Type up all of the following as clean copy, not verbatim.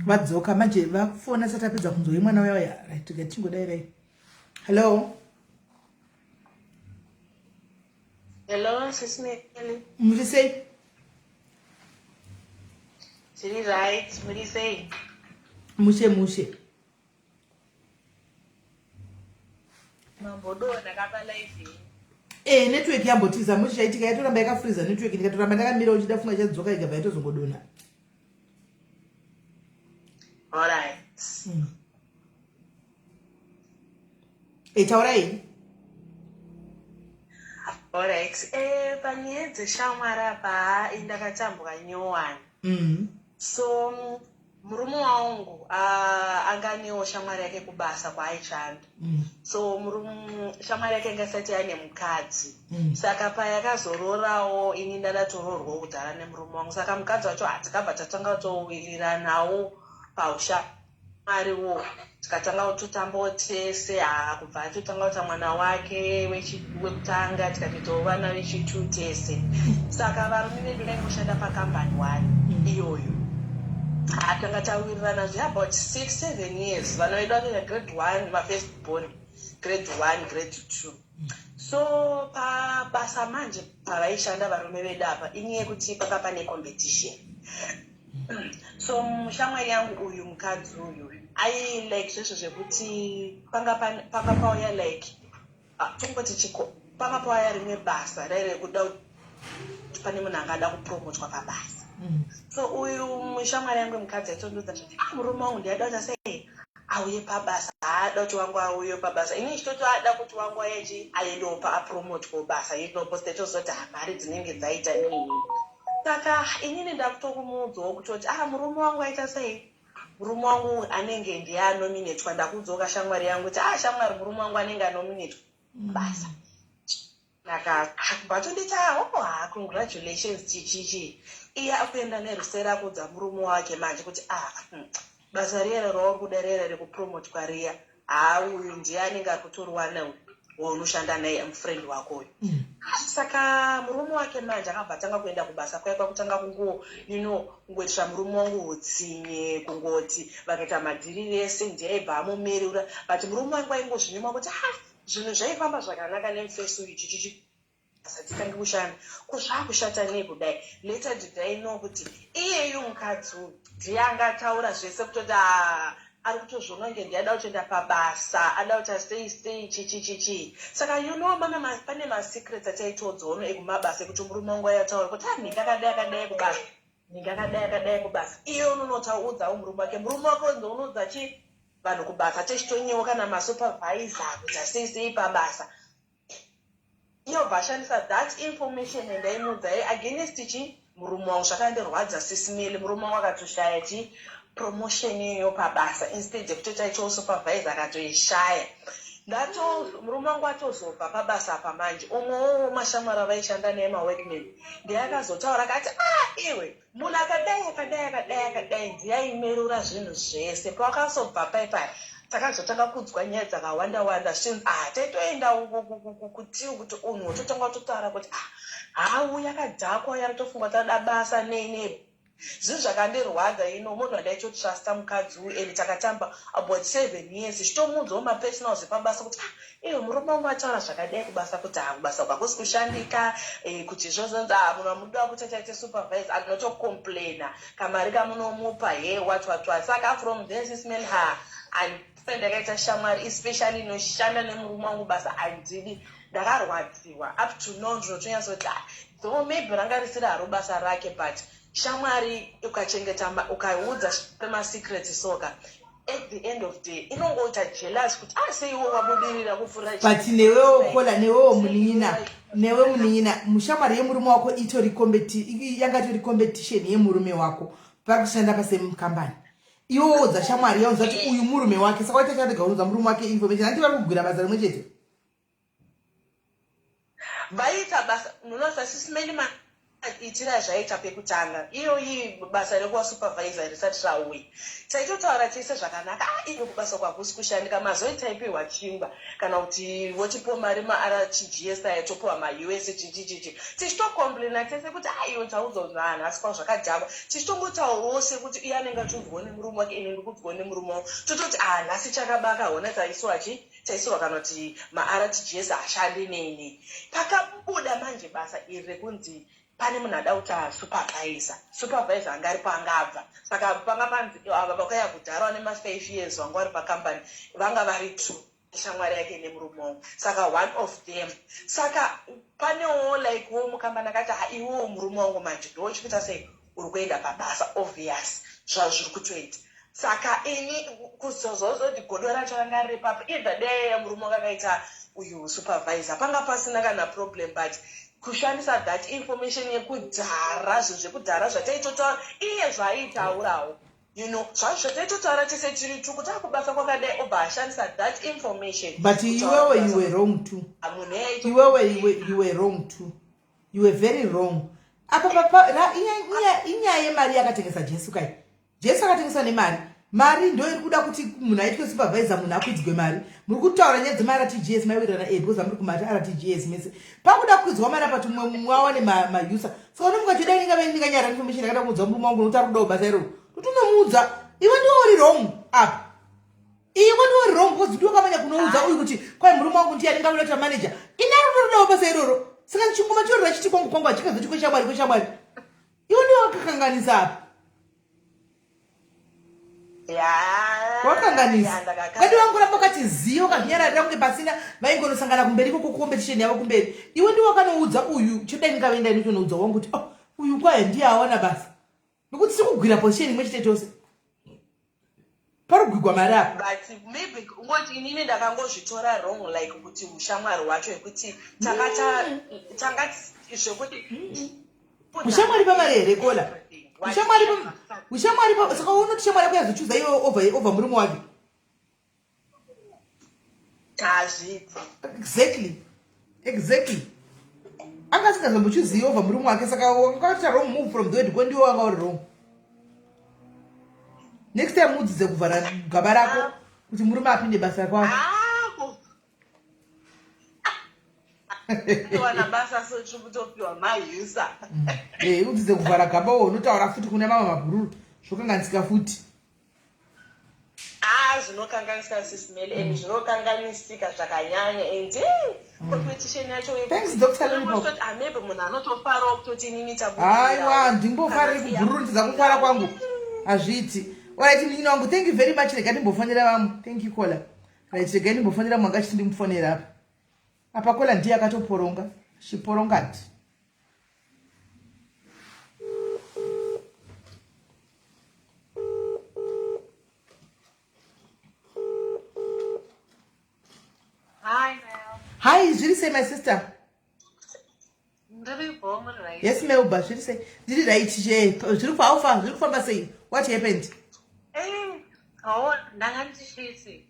Vadzoka manje vafona sati apedza kunzwa yemwana uya uya. Right, ngatingodairai. Hello. Hello, Sis Melly. Muri sei? Tiri right, muri sei? Mushe mushe. Mambodona kapa live yenyu. Eh, network yambotiza mushe chaitika yatoramba yakafreeza network ndikatoramba ndakamira uchida funga ichadzoka ikabva yatozongodona. All right. Eh, taurai. Alright. Eh, panyaya dzeshamwari apa haa ndakatambwa nyowani. So murume wangu anga anewo shamwari yake kubasa kwaaishanda. So murume shamwari yake anga isati yaane mukadzi. Saka payakazororawo ini ndandatoroorwawo kudhara nemurume wangu. Saka mukadzi wacho hatikabva tatanga kutowiriranawo pausha Mwari wo tikatanga kutotambawo tese haa kubva atotanga kuita mwana wake wekutanga tikatoitawo vana vechitu tese. Saka varume vedu vaingoshanda pakambani one iyoyo. Haa tanga tawirirana zve about 6 7 years vana vedu vatoita grade 1 mafirst born grade 1 grade 2. So pabasa manje pavaishanda varume vedu apa inyaya yekuti panga pane competition. So shamwari yangu uyu mukadzi uyu ai like zvezvo zvekuti panga panga pauya like tongoti chiko panga pauya rimwe basa raire kuda kuti pane munhu anga ada kupromotwa pabasa. So uyu shamwari yangu mukadzi aitondiudza kuti murume wangu ndiada kuti sei auye pabasa, haada kuti wangu auye pabasa. Ini ndichitoti ada kuti wangu auye aendewo paapromotwa basa, you know, because taitozoti mari dzinenge dzaita nini. Saka inini ndakutokumuudzawo kutoti murume wangu aita sei, murume wangu anenge ndiye anominetwa. Ndakudzoka shamwari yangu kuti shamwari, murume wangu anenge anominetwa basa. Batonditi oh ha congratulations chichichi. Iye akuenda nerusera kuudza murume wake manje kuti basa riya rauri kuda riya rekupromotwa riya, haa uyu ndiye anenge ari kutoriwana uyu waunoshanda naye mufriend wako uyu. Saka murume wake manje akabva atanga kuenda kubasa kwaya kwakutanga kungo you know kungoitira murume wangu hutsinye, kungoti vakaita madhiri vese ndiye aibva amumirura, but murume wangu aingozvinyima kuti zvinhu zvaifamba zvakanaka nemufesi uyu chichichi titange kushanda ko zvakushata nei kudai. Later did I know kuti iyeyu mukadzi uyu ndiye angataura zvese kutoti ari kutozviona kunge ndiye ada kutoenda pabasa, ada kuita sei sei chichichichi. Saka you know mama pane masecrets ataitodzono ekumabasa ekuti murume wangu ayataura kuti nhingi akadai akadai kubasa, nhingi akadai akadai kubasa. Iye unonotaudzawo murume wake, murume wake unonzi chi vanhu kubasa techitonyewa kana masupervisor kuita sei sei pabasa. Iyo vashandisa that information and aimuudza against chi murume wangu. Zvakandirwadza Sis Melly, murume wangu akatoshaya chi promotion iyoyo pabasa instead yekutoti aitawo supervisor akatoishaya. Ndato murume wangu atozobva pabasa apa manje umwewo mashamwari avaishanda naye maworkman ndiye akazotaura akati iwe munhu akadai akadai akadai akadai ndiye aimerura zvinhu zvese. Pawakasobva pai pai takazotanga kudzwa nyaya dzakawanda wanda zvinhu taitoenda kutiu kuti unhu totanga kutotaura kuti hau yakadhakwa yaritofunga kuti ada basa nei nei. Zvinhu zvakandirwadza ino munhu andaitotrusta mukadzi uyu and takatamba about 7 years chitomuudzawo mapersonals epabasa kuti iwe murume wangu ataura zvakadai kubasa kuti kubasa uku hakusi kushandika, kuti zvozonzi munhu amunoda kuti achaite supervisor anotocomplaina kamari kamunomupa he what what what. Saka from there Sis Melly and ndakaita shamwari especially inoshanda nemurume wangu basa handidi. Ndakarwadziwa up to now ndinotonyatsoti though maybe ranga risiri haro basa rake but shamwari ukachengeta ukaudza masecrets soka at the end of day inongoita jealous kuti sei iwe wabudirira kupfuura But newewo kola newewo munin'ina newe munin'ina mushamwari yemurume wako itori yanga itori competition yemurume wako pakushanda pasame company. Iwe wodza shamwari yaunza kuti uyu murume wake, saka waita charega unodza murume wake information hanti vari kugwira basa rimwe chete. Vaita basa munoza Sis Melly Itira zvaita pekutanga iyoyi basa rekuva supervisor risati rauya, taitotaura tese zvakanaka. Ah, iyo kubasa kwakusi kushandika, mazoi taipiwa chingwa kana kuti votipiwa mari maRTGS aya, topiwa maUS, chichichichi, tichitocomplaina tese kuti aiyo taudzwa kuti vanhu asi kwa zvakadhakwa. Tichitongotaurawo sekuti iye anenge achiudzwawo nemurume wake, ini ndikuudzwawo nemurume wangu, tototi ah, nhasi chakabaka hona, taisiwa chi taisirwa kana kuti maRTGS haashandi neni. Pakabuda manje basa iri rekunzi pane munhu ada kuti asupervisa, supervisor anga aripo angabva, saka panga panzi ava vakauya kudhara vane ma5 years vanga vari pakambani, vanga vari two, shamwari yake nemurume wangu, saka one of them. Saka panewo like wo mukambani akati, ha, iwewo murume wangu manje ndochikuita sei, uri kuenda pabasa, obvious zvazviri kutoita. Saka ini kuzozozoti godo racho ranga riri papo, either dai murume wangu akaita uyu supervisor, panga pasina kana problem, but kushandisa that information yekudhara, zvinhu zvekudhara zvataitotaura, iye zvaaitaurawo, zvataitotaura tese tiri tu kuti akubasa kwakadai, obva ashandisa that information. But iwewe, you were wrong too. Munhu Iwewe, you were wrong too. You were very wrong. Apa inyaya yemari yakatengesa Jesu kai. Jesu akatengeswa nemari. Mari ndo iri kuda kuti munhu aitwe supervisor, munhu akwidzwe mari. Muri kutaura nyaya dzemaRTGS, maiwirirana a because amuri kumati RTGS mese. Pakuda kukwidzwa mari apa, tumwe mwawane mayusa. Saka unomuka chidai ndinganyara information yakada kuudza murume wangu nokuti ari kudawo basa iroro, kuti unomuudza. Iwe ndiwo uri wrong apa, iwe ndiwo uri wrong, because ndiwo kamanya kunoudza uyu kuti kwai murume wangu ndiye andingabuda kuita manager, ini ari kutodawo basa iroro. Saka chingoma chorora chiti kwangu kwangu, hachikazoti kweshamwari kweshamwari. Iwe ndiwo wakakanganisa apa. Wakanganisa kadi wangoramba ukati ziyo, ukazvinyararira kunge pasina. Vaingonosangana kumberi ikoko, competition yavo kumberi. Iwe ndiwo wakanoudza uyu, chodai ndingaenda inotonoudza wangu kuti, oh, uyu kwaye ndiye awana basa, nokuti tiri kugwira position imwe chete tose, parikugwigwa mari apa. But maybe ngoti inini ndakangozvitora wrong, like kuti ushamwari hwacho yekuti takata tanga zvekuti Ushamwari pamari here, Kola? Ushamwari saka unoti shamwari yako yazochuza iwe over murume wake? Hazviti. Exactly. Anga asingazombochuzi over murume wake, saka wakaita wrong move from the word go. Ndiwe wanga uri wrong. Next time udzidze kuvhara gaba rako kuti murume apinde basa kwako. Wana basa, so tiri kutopiwa mahusa. Udzidze kuvhara gaba wo, unotaura futi kune mamwe mabhururu, zvokanganisika futi. Ah, zvinokanganisika, Sis Mel, and zvinokanganisika zvakanyanya, and competition yacho. Thanks, Dr. Lollipop. Ah, maybe munhu anotofarawo kutoti inini. Aiwa, ndimbofariri kubhururu ndidza kufara kwangu, hazviiti. Alright, munyina wangu, thank you very much. Rega ndimbofonera vamwe. Thank you, Kola. Right, regai ndimbofonera mumwe angachiti ndimufonera apa. Apa Kola ndiye akatoporonga chiporongati. Hi, Mel. Hi, zviri sei, my sister? Ndiri muri right? Yes, Melba, zviri sei? Ndiri right. Che zviri kufa, zviri kufamba sei? What happened? Oh, ndanga ndichiti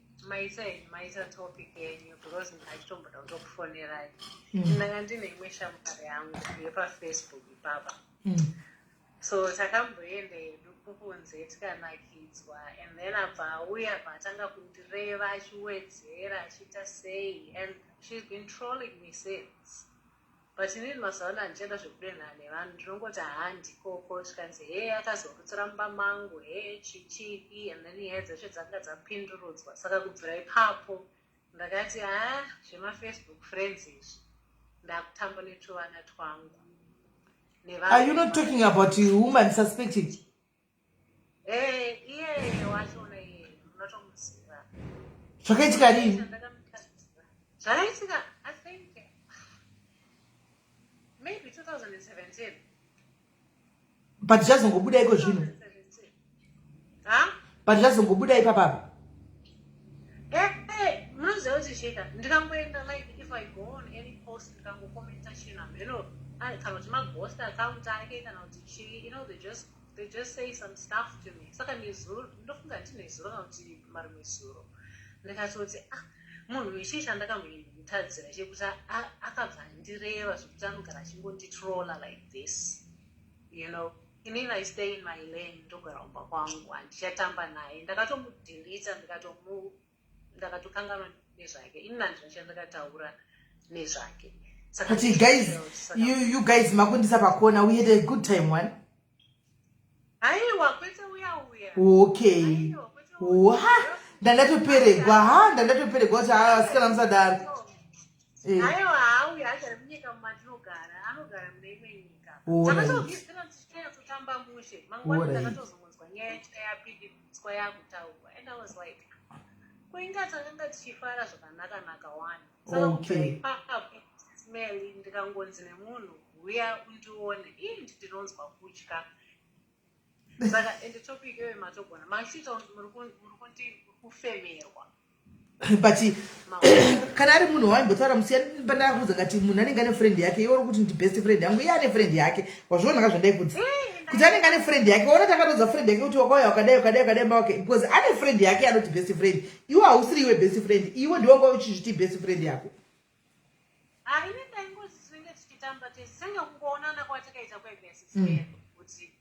maita topic yenyu because ndachitomboda kutokufonerai. Ndanga ndine imwe shamwari yangu yepaFacebook ipapa. So takamboenda hedu kukunze, tikanakidzwa, and then abva auya, abva atanga kundireva achiwedzera achiita sei, and she's been trolling me since. But inini mazuva ano handichaenda zvekudenha nevanhu, ndinongoti handikoko. Zvikanzi he akazorutsira mumba mangu, he chichii, and then nyaya dzacho dzanga dzapindurudzwa. Saka kubvira ipapo ndakati, ha, zvemafacebook friends izvi, ndakutamba netuvana twangu. Are you not talking about woman suspecting? Eh, iye wachona iye unotomuziva. Zvakaitika rini? Zvakaitika, I think maybe 2017. But zvazongobuda iko zvino? 2017. Ha? But zvazongobuda ipapapa? Munoziva kuti chika ndikangoenda, like if I go on any post, ndikangokomenta chinhu, hameno kana kuti maghost account ake kana kuti chii, they just say some stuff to me. Saka nezuro, ndofunga ndine zuro kana kuti marimwe zuro, ndikatoti, ah, Munhu ichii chandakamutadzira chekuti akabva andireva zvekuti anogara achingonditrola like this? Inini I stay in my lane, ndogara kumba kwangu, handichatamba naye. Ndakatomudeleta, ndakatokanganwa nezvake. Inini handina chandakataura nezvake. Saka But guys, you guys makundisa pakona. We had a good time one. Aiwa, kwete uya uya. Okay. Aiwa, kwete uya. Ha, ndandatoperegwa, ha, ndandatoperegwa kuti ha, asikana, musadaro. Aiwa, hauya, agara munyika mumatinogara, anogara mune imwe nyika. Takatobvisira tichinyatotamba mushe mangwana. Ndakatozongonzwa nyaya yacho yapiditswa, yakutaurwa, and I was like, kuinga takanga tichifara zvakanaka-naka wani. Saka kubva ipapo, smell, ndikangonzi nemunhu, "Uya undione," ii, ndinonzwa kutya. Saka ende topic iyoyo matogona machiita kuti muri kundi kufemerwa. But kana ari munhu waimbotaura, musiya pandakakuudza ngati munhu anenge ane friend yake. Iwe uri kuti ndi best friend yangu, iye ane friend yake. Wazviona ka zvandaikudza kuti anenge ane friend yake? Ona, takatoudza friend yake kuti wakauya wakadai, wakadai, wakadai mawake, because ane friend yake anoti best friend. Iwe hausiri iwe best friend, iwe ndiwanga uchizviti best friend yako. Haini, ndaingozi tinenge tichitamba tese, senge kungoonana kwatakaita kwaibesismel, kuti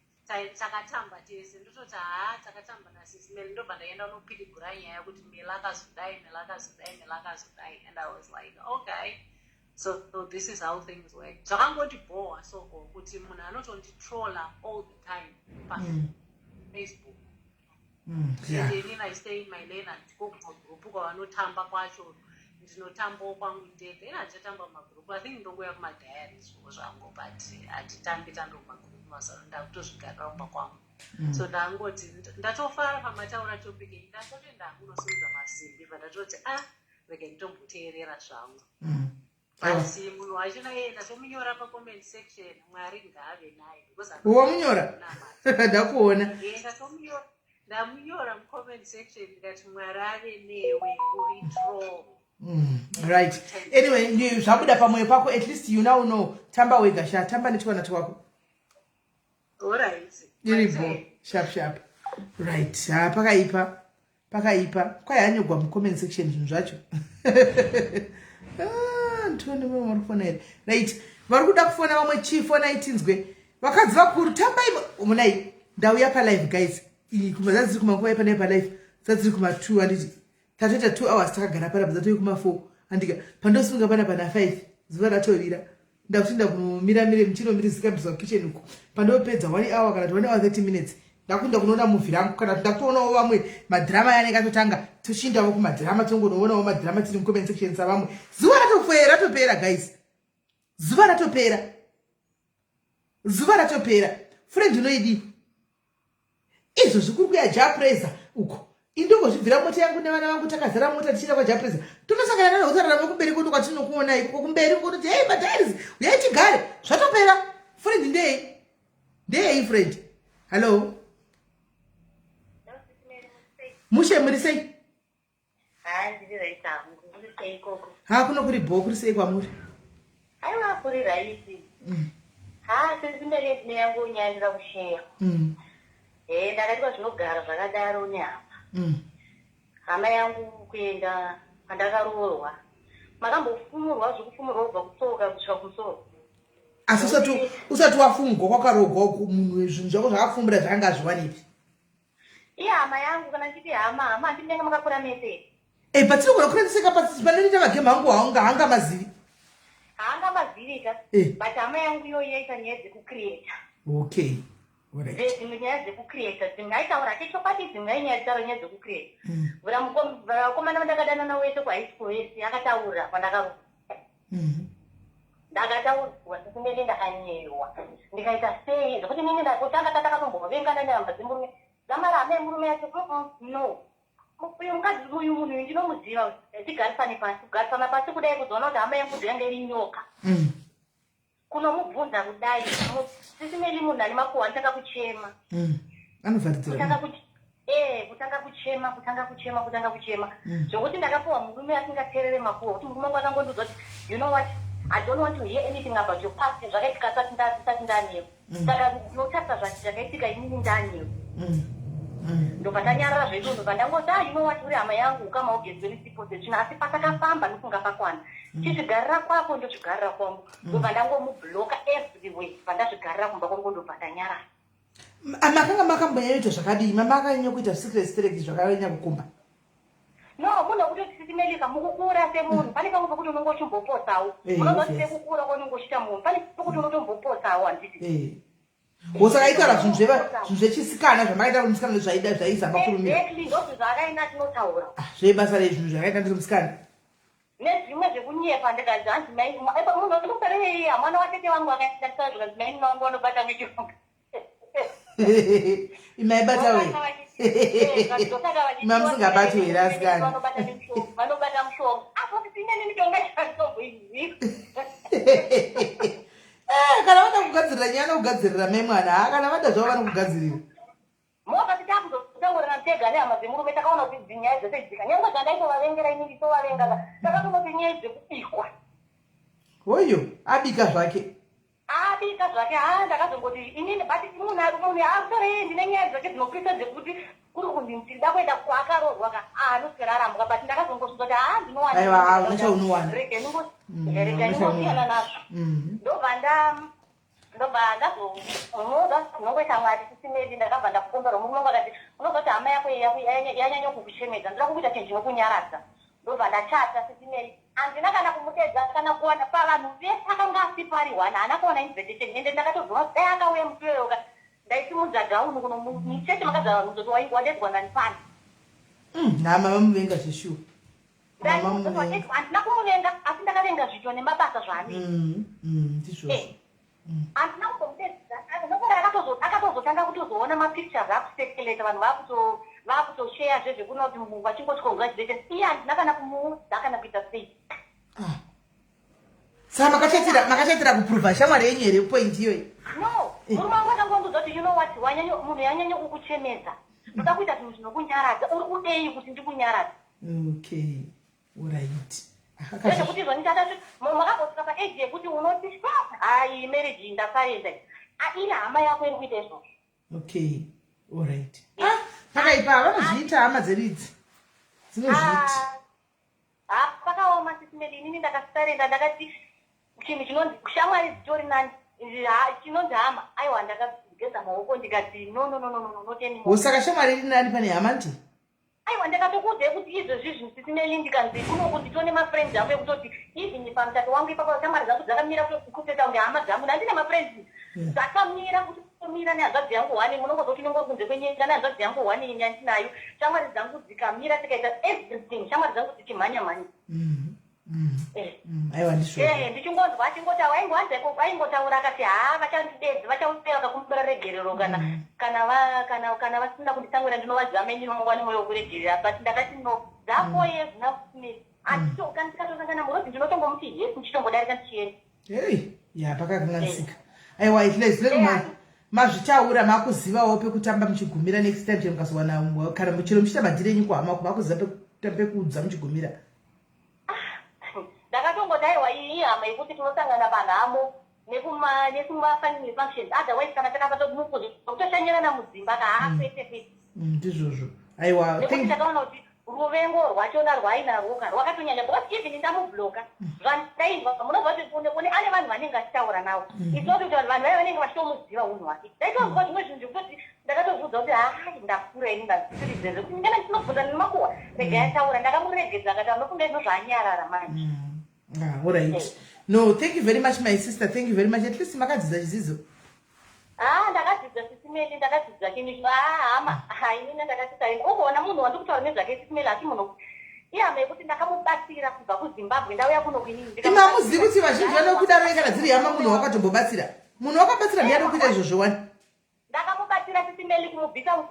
takatamba tese. Ndototi, "Ha, takatamba nasismel." Ndobva ndaenda unopidigura nyaya kuti Mel akazodai, Mel akazodai, Mel akazodai, and I was like, "Okay, so this is how things work." Zvakangondibhowa soko kuti munhu anotonditrola all the time paFacebook. And inini I stay in my lane. Handiko kumagrupu kwavanotamba kwacho, ndinotambawo kwangu ndega. Ina handichatamba mumagrupu. I think ndongoya kumadiaries zvangu, but handitambi tambi mumagrupu mazuva ano, ndakutozvigarira kumba kwangu. So ndangoti ndatofara pamataura topic iyi. Ndatoti ndangunosimudza masimbi, bva ndatoti, "Ah, rega nditomboteerera zvangu." Asi munhu wacho naye ndatomunyora pacomment section. Mwari ngaave naye because Wamunyora? Ndakuona. Ndatomunyora, ndamunyora mucomment section, ndikati, "Mwari ave newe, uri troll." Right, anyway, zvabuda pamwoyo pako. At least you now know. Tamba wega sha, tamba nechikwana twako. Alright. Iribo sharp sharp. Right, ha, pakaipa, pakaipa. Kwayanyogwa mucomment section zvinhu zvacho. Ah, ndione vamwe vari kufona here. Right, vari kuda kufona vamwe, chifonai tinzwe. Vakadzi vakuru, tambai munai. Ndauya palive, guys. Iyi kuma dzadziri kumakuva panai palive, dzadziri kuma2, handiti? Tatoita 2 hours takagara panapa, dzatoi kuma4, handika? Pandosunga pana pana 5, zuva ratovira. Ndakuti ndakunomira mire muchinomirizika mbizwa kitchen uko. Pandopedza one hour kana kuti 1 hour 30 minutes, ndakunda kunoona movie rangu, kana kuti ndakutoonawo vamwe madhirama yanenge atotanga. Tochiindawo kumadhirama, tongonoonawo madhirama tiri mucomment section savamwe. Zuva ratopera, ratopera guys, zuva ratopera, zuva ratopera. Friend unoidii izvozvi? Kuri kuya Japreza uko, indongozvibvira mota yangu nevana vangu, takazara mota tichienda kwaJapreza. Tonosangana nanahotararama kumberi kwedu kwatinokuona ikoko kumberi kutoti, "Hei, madiaries, uyai tigare." Zvatopera. Friend ndeyei? Ndeyei friend? Hallo, mushe, muri sei? Ha, ndiri right hangu. Kuri sei ikoko? Ha, kuno kuri bho. Kuri sei kwamuri? Aiwa, kuri right. Ha, sezimere ndine yangu nyaya ndira kusheya. E, ndakati zvinogara zvakadaro nehama. Hama yangu kuenda kwandakaroorwa, makambofumurwa zvekufumurwa kubva kutsoka kusvika kumusoro. Asi usati wafungwa kwakarogwa uku, munhu zvinhu zvako zvakafumura zvakanga zviwanipi? Ihama yangu. Kana ndichiti hama, hama, handinenge makakura mese. E, patinogona kuretiseka panoita magemu angu, hanga mazivi. Haanga mazivika. But hama yangu iyoyo yaita nyaya dzekucreata. Dzimwe nyaya dzekucreata, dzimwe aitaura ake chokwadi, dzimwe ainyaya dzitaura nyaya dzekucreata. Vakomana vandakadanana wese kuhigh school wese akataura kwandakaroorwa. Ndakataurwa sekunenge ndakanyerwa, ndikaita sei zvekuti nini ndakutanga tatakatomborovengana nehama dzemurume, dzamara hama yemurume yacho, no, uyu mukadzi uyu, munhu uyu ndinomuziva, tigarisane pasi." Kugarisana pasi kudai, kuzoona kuti hama yangu yanga iri nyoka. Kunomubvunza kudai, sisimeli, munhu ane makuhwa anotanga kuchema. Anovharidzira. Kutanga kuchema, kutanga kuchema, kutanga kuchema, zvokuti ndakapuwa murume asingateerere makuhwa, kuti murume wangu akangondiudza kuti, "You know what? I don't want to hear anything about your past, zvakaitika sati ndanewe." Saka unotarisa zvakaitika inini ndanewe. Ndobva tanyarara zvedu, ndobva ndangoti, ah, you know what, uri hama yangu, ukama ugezwe nesipo setsvina, asi patakafamba nokunga pakwana. Chizvigarira kwako, ndozvigarira kwangu. Ndobva ndangomubloka everywhere, bva ndazvigarira kumba kwangu, ndobva ndanyarara. Makanga makambonyanyoita zvakadii? Mama akanyanya kuita secret sterek zvakanyanya kukumba? No, munhu wekutoti sisimelika mukukura semunhu, pane pamwe pekuti unonge uchimbopotsawo. Unozwa kuti sekukura kwaunenge uchiita munhu, pane pekuti unotombopotsawo, handiti? Saka aitaura zvinhu zvinhu zvechisikana zvamakaita kuti musikana zvaida zvaizama kurumira. Exactly, ndozvo zvaakaenda achinotaura. Ah, zvebasa rei zvinhu zvakaita ndiri musikana? Nezvimwe zvekunyepa, ndikanzi hanzi mai munhu anokutarei, mwana watete vangu akaenda kutaura, zvikanzi mai vangu vanobata mishonga. Imaibata we mamusingabati here asikana? Vanobata mushonga, apo tine nemitonga yatomboiziva. Kana vada kugadzirira nyaya, vanokugadzirira mai mwana. Ha, kana vada zvavo vanokugadzirira. Movha tichakuzotaurana tega nehama dzemurume, takaona kuti idzi nyaya dzese idzika, nyange zvandaitovarengera inini tovavenga, takatoona kuti nyaya dzekubikwa. Hoyo abika zvake. Abika zvake. Ha, ndakazongoti inini, but munhu ari munhu akutorei, ndine nyaya dzake dzinopisa dzekuti kuri kunzi ndida kuenda kwaakaroorwa ka, anoswera arambwa, but ndakazongosvika kuti ha, ndinowana. Aiwa, hauna chaunowana. Rega ndingosiyana nazvo. Ndobva ndazomuudza zvinongoita Mwari, sisimeli. Ndakabva ndakukomberwa murume wangu, akati, unobva kuti hama yako yanyanya kukuchemedza, ndoda kukuita chinhu chinokunyaradza. Ndobva ndachata, sisimeli. Handina kana kumudedza kana kuwana pavanhu vese akanga asipo ari one, haana kuwana invitation. Ende ndakatobvuma kuti dai akauya musi iyoyoka, ndaisimudza gauni kuno muchechi makazara vanhu, kutoti wadedzwa nani pano. Hama vamuvenga zveshuwa. Handina kumuvenga, asi ndakavenga zviito nemabasa zvaanoita. Ndizvozvo. Handina kumbomudedza nokuri akatozotanga kutozoona mapictures akucirculate, vanhu vakutoshare zvezvekunoti vachingoti congratulations. Iye handina kana kumuudza kana kuita sei. Ah. Saka makachatira kuprova shamwari yenyu here point iyoyi? No, murume wangu akangondiudza kuti, you know what, munhu yanyanya kukuchemedza, ndoda kuita zvinhu zvinokunyaradza, uri kudei kuti ndikunyaradza? Okay, alright. Zvekuti izvoni makambosvika paage yekuti unoti, hai, marriage ndasaenda, iri hama yako iri kuita izvozvo. Okay, alright. Ah, pakaipa, vanozviita hama dzedu idzi, dzinozviita. Ha, pakaoma, sisimeli. Inini ndakasarenda, ndakati chinhu chinonzi shamwari dzitori nani, chinonzi hama, aiwa, ndakageza maoko ndikati no, no, no, no, no, not anymore. Saka shamwari iri nani pane hama nti? Aiwa, ndakatokuudzai kuti izvezvi zvinhu, sisimeli, ndikanzi kunoku nditone mafriends angu ekutoti even pamuchato wangu ipapo shamwari dzangu dzakamira kutoita kunge hama dzangu. Ndandine mafriends dzakamira kutomira nehanzvadzi yangu one, munongozoti unongori kunze kwenyika nehanzvadzi yangu one yandinayo. Shamwari dzangu dzikamira, tikaita everything, shamwari dzangu dzichimhanya mhanya. Aiwa, ndizvozvo. Ndichingonzwa achingoti aingotaura akati, ha, vachandidedza, vachauya vakakumbira regerero, kana vasina kunditsamwira, ndinovaziva menyu, inongova nemwoyo wekuregerera. But ndakati no, dza4 years now, kana tikatosangana muroad ndinotongomuti yes, ndichitongodarika ndichienda. Hei, ya, pakakanganisika. Aiwa, at least mazvitaura, makuzivawo pekutamba muchigumira next time. Chero mukazowana kana chero muchiita madhiri enyu kuhama, makuziva pekudza muchigumira. Ndakatongoti aiwa, iyi ihama yekuti tinosangana panhamo nekuma-family functions, otherwise kana takasatokutoshanyirana mudzimba ka, haa, kwete, kwete. Ndizvozvo, aiwa. Nekuti ndakaona kuti ruvengo rwachona rwainarwo ka rwakatonyanya, because even ndamubloka, zvandainzwa, munobva kuti une ane vanhu vanenge vachitaura navo. It's not kuti vanhu vaya vanenge vachitomuziva unhu hwake. Ndaitonzwa zvimwe zvinhu zvekutoti ndakatozviudza kuti hai, ndakura ini, ndazisirizve zvekuti ndingana ndinobvunza nemakuhwa, regai ataura. Ndakamuregedza, akati anofunga izvo zvaanyarara manje. Ah, alright. No, thank you very much, my sister, thank you very much. At least makadzidza chidzidzo. Ah, ndakadzidza, sisimeli, ndakadzidza chinhu chino. Ah, hama, ha, inini ndakati ugoona munhu wandikutaura nezvake, sisimeli, asi munhu ihama yekuti ndakamubatsira kubva kuZimbabwe ndauya kuno kuinini. Imamuzivi kuti vazhinji vanokudaro kana dziri hama, munhu wakatombobatsira, munhu wakabatsira ndiani kuita izvozvo wani? Ndakamubatsira, sisimeli, kumubvisa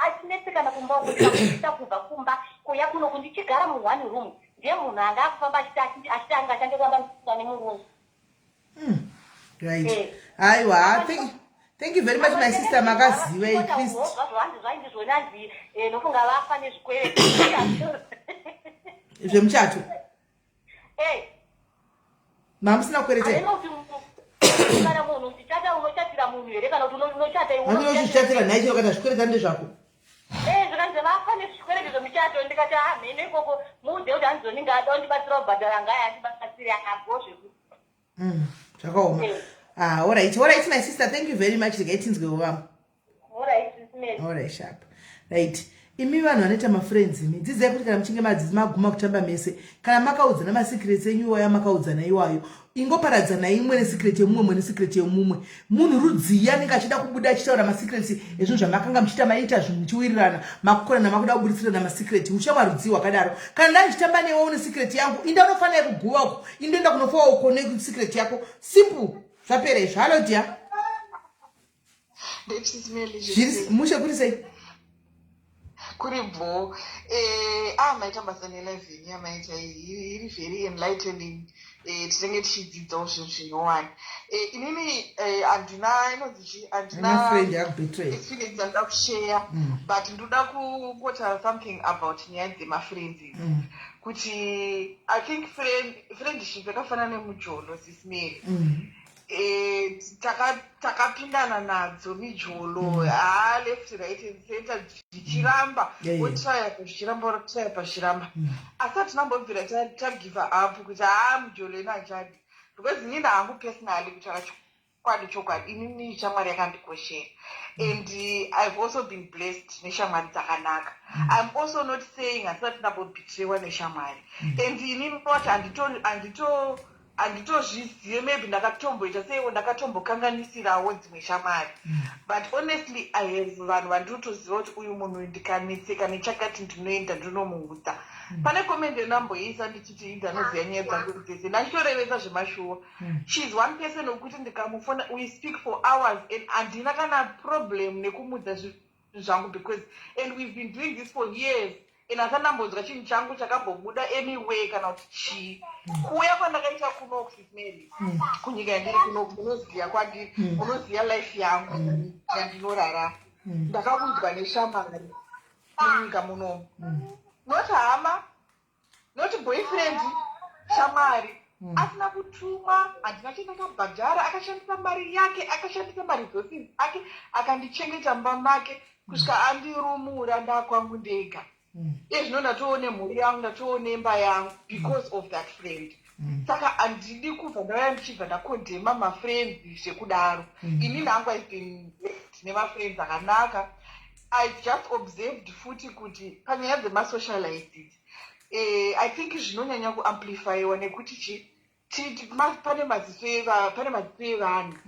achinetsekana kumba uku, ndikamubvisa kubva kumba kuya kunoku, ndichigara muone room. Ndiye munhu anga akufamba achiti anga achandoramba nemurungu. Right. Aiwa, thank you very much, my sister, makaziva at least. Zvazvo hanzi zvaindi zvona, hanzi nofunga vafa nezvikwereti. Zvemuchato? Mamusina kukwereta? Kana munhu uchichata, unochatira munhu here kana kuti unochata? Handinozvichatira nhai, chero kana zvikwereta ndezvako. Zvikanzi vafa nezvikwereti zvemuchato. Ndikati, "Ah, mheno ikoko, muudze kuti hanzoni ada kundibatsira kubhadhara, ngaya andibatsire apo zvekuti." Zvakaoma. Ah, alright, my sister, thank you very much. Regai tinzwewo vamwe. Alright, Sis Melly. Alright, sharp. Right, imi vanhu vanoita mafriends, imi dzidzai kuti kana muchinge maguma kutamba mese, kana makaudzana masecrets enyu iwayo, makaudzana iwayo, ingoparadzanai, imwe nesecret yemumwe, mumwe nesecret yemumwe. Munhu rudzii anenge achida kubuda achitaura masecrets ezvinhu zvamakanga muchiita, maita zvinhu muchiwirirana, makukorana, makuda kubuditsirana masecret? Ushamwa rudzii hwakadaro? Kana ndandichitamba newe, une secret yangu, inda unofanira kuguva uko, indoenda kunofawa uko nesecret yako. Simple, zvapera izvo. Hallo dear. Ndeti, Sis Melly. Zviri mushe, kuri sei? Kuri bho. Maita basa nelive yamaita iyi, iri very enlightening. Tinenge tichidzidzawo zvinhu zvinyowani. Inini handina inonzi chii, handina friend yakubetray. Experience andida kushare, but ndoda kungotaura something about nyaya dzemafriends idzi, kuti I think friendship yakafanana nemujolo, Sis Melly. Takapindana nadzo mijolo, ha, left, right and center, zvichiramba, wotraya zvichiramba, wotraya pazvichiramba, asi hatinambobvira tagive up kuti haa, mujolo ino hachadi, because inini hangu personally, kutaura chokwadi chokwadi, inini shamwari yakandikoshera, and I've also been blessed neshamwari dzakanaka. I'm also not saying handisati ndambobetreyiwa neshamwari, and inini wacho handitozvizive, maybe ndakatomboita seiwo, ndakatombokanganisirawo dzimwe shamwari, but honestly I have vanhu vandinotoziva kuti uyu munhu ndikanetseka nechakati ndinoenda ndinomuudza. Pane comment yandamboisa ndichiti ndanoziva nyaya dzangu dzese, ndachitorevesa zvemashuwa. She is one person wekuti ndikamufona, we speak for hours, and handina kana problem nekumudza zvinhu zvangu, because and we've been doing this for years, and asandambonzwa chinhu changu chakambobuda anyway kana kuti chii. Kuuya kwandakaita kunoku, Sis Melly, kunyika yandiri kunoku, munoziva kwandiri, munoziva life yangu yandinorarama. Ndakaunzwa neshamwari munyika munomu, not hama, not boyfriend, shamwari asina kutumwa, handina chandakabhadhara. Akashandisa mari yake, akashandisa maresources ake, akandichengeta mumba make kusvika andirumura ndakwangu ndega. Iye zvino ndatoone mhuri yangu, ndatoone imba yangu because of that friend. Saka handidi kubva ndauya ndichibva ndacondemna mafriends zvekudaro. Inini hangu I've been nemafriends akanaka. I've just observed futi kuti panyaya dzemasocialites, I think zvinonyanya kuamplifyiwa nekuti chi pane maziso evanhu.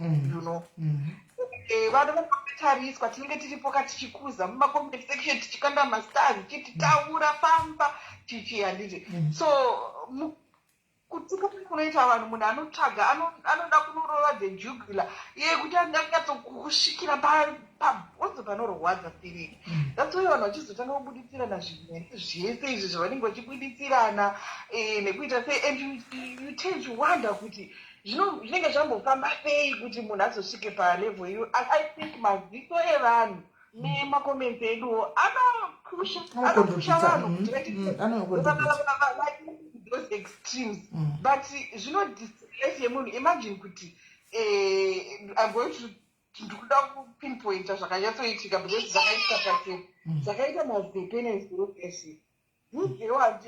Vanhu vakatariswa, tinenge tiripo ka, tichikuza mumacomment section, tichikanda mastars, tichitaura famba chichi, handiti? So kutuka kunoita vanhu, munhu anotsvaga, anoda kunorova the jugular iye kuti anyatsokusvikira pabhonzo panorwadza siriki. That's why vanhu vachizotanga kubuditsirana zvinhu zvese izvi zvavanenge vachibuditsirana, nekuita sei, and you tend to wonder kuti zvinenge zvambofamba sei kuti munhu azosvike palevel iyo. I think maziso evanhu nemacomments eduwo anopusha anopusha vanhu kuti vaite those extremes, but zvinodestroy life yemunhu. Imagine kuti I'm going to, ndikuda kupinpointa zvakanyatsoitika, because zvakaitika pachena, zvakaita mazepe nezuro ese. Zizewa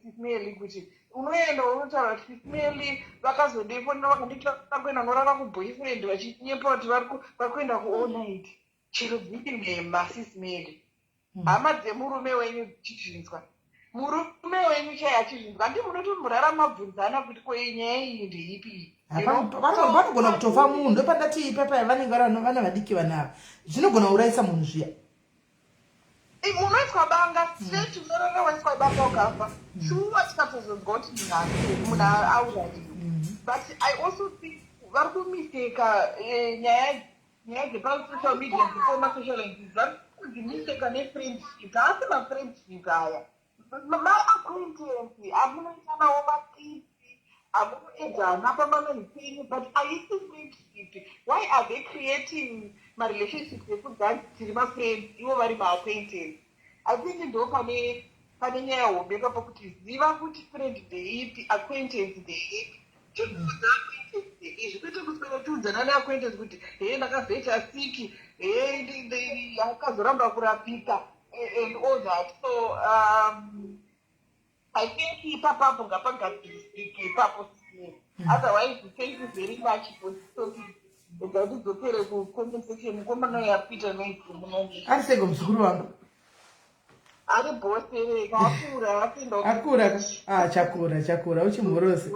Sis Melly kuti unoenda unotaura kuti Sis Melly vakazodepo, vakandita kuenda unorara kuboyfriend, vachinyepa kuti vari kuenda kuall night, chero dziri nhema, Sis Melly. Hama dzemurume wenyu dzichizvinzwa, murume wenyu chai achizvinzwa, handi munotomborara mabvunzana kuti ko nyaya iyi ndeipi? Panogona kutofa munhu. Ndopandati ipapa vanenge vari vana vadiki, vana ava, zvinogona kuurayisa munhu zviya. Unoiswa banga straight, unorara waiswa banga ukafa, shuwa. Tikatozonzwa kuti munhu aurayiwa. But I also think vari kumistaka nyaya dzepasocial media, dzepamasocialites, vari kudzimistaka nefriendship. Haasi mafriendship aya, maacquaintance amunoita nawo makisi, amunoedzana pamanoipenyu, but haisi friendship. Why are they creating marelationships ekudzanzi tiri mafriends, ivo vari maacquaintance? I think ndo pane nyaya hombe ipapo, kuti ziva kuti friend ndeipi, acquaintance ndeipi. Chikuudza acquaintance izvi, kwete kuswera tiudzana neacquaintance kuti he, ndakavhecha siki, he, akazoramba kurapika. And all that. So I think ipapapo ngapagadzirisike ipapo. Otherwise, thank you very much for this topic. Rega tidzokere kucomment section. Mukomana uyo ari kuita noise muno. Ari sego muzukuru wangu? Ari bhosereka, akura, apinda. Akura ka? Ah, chakura, chakura, uchimhorose.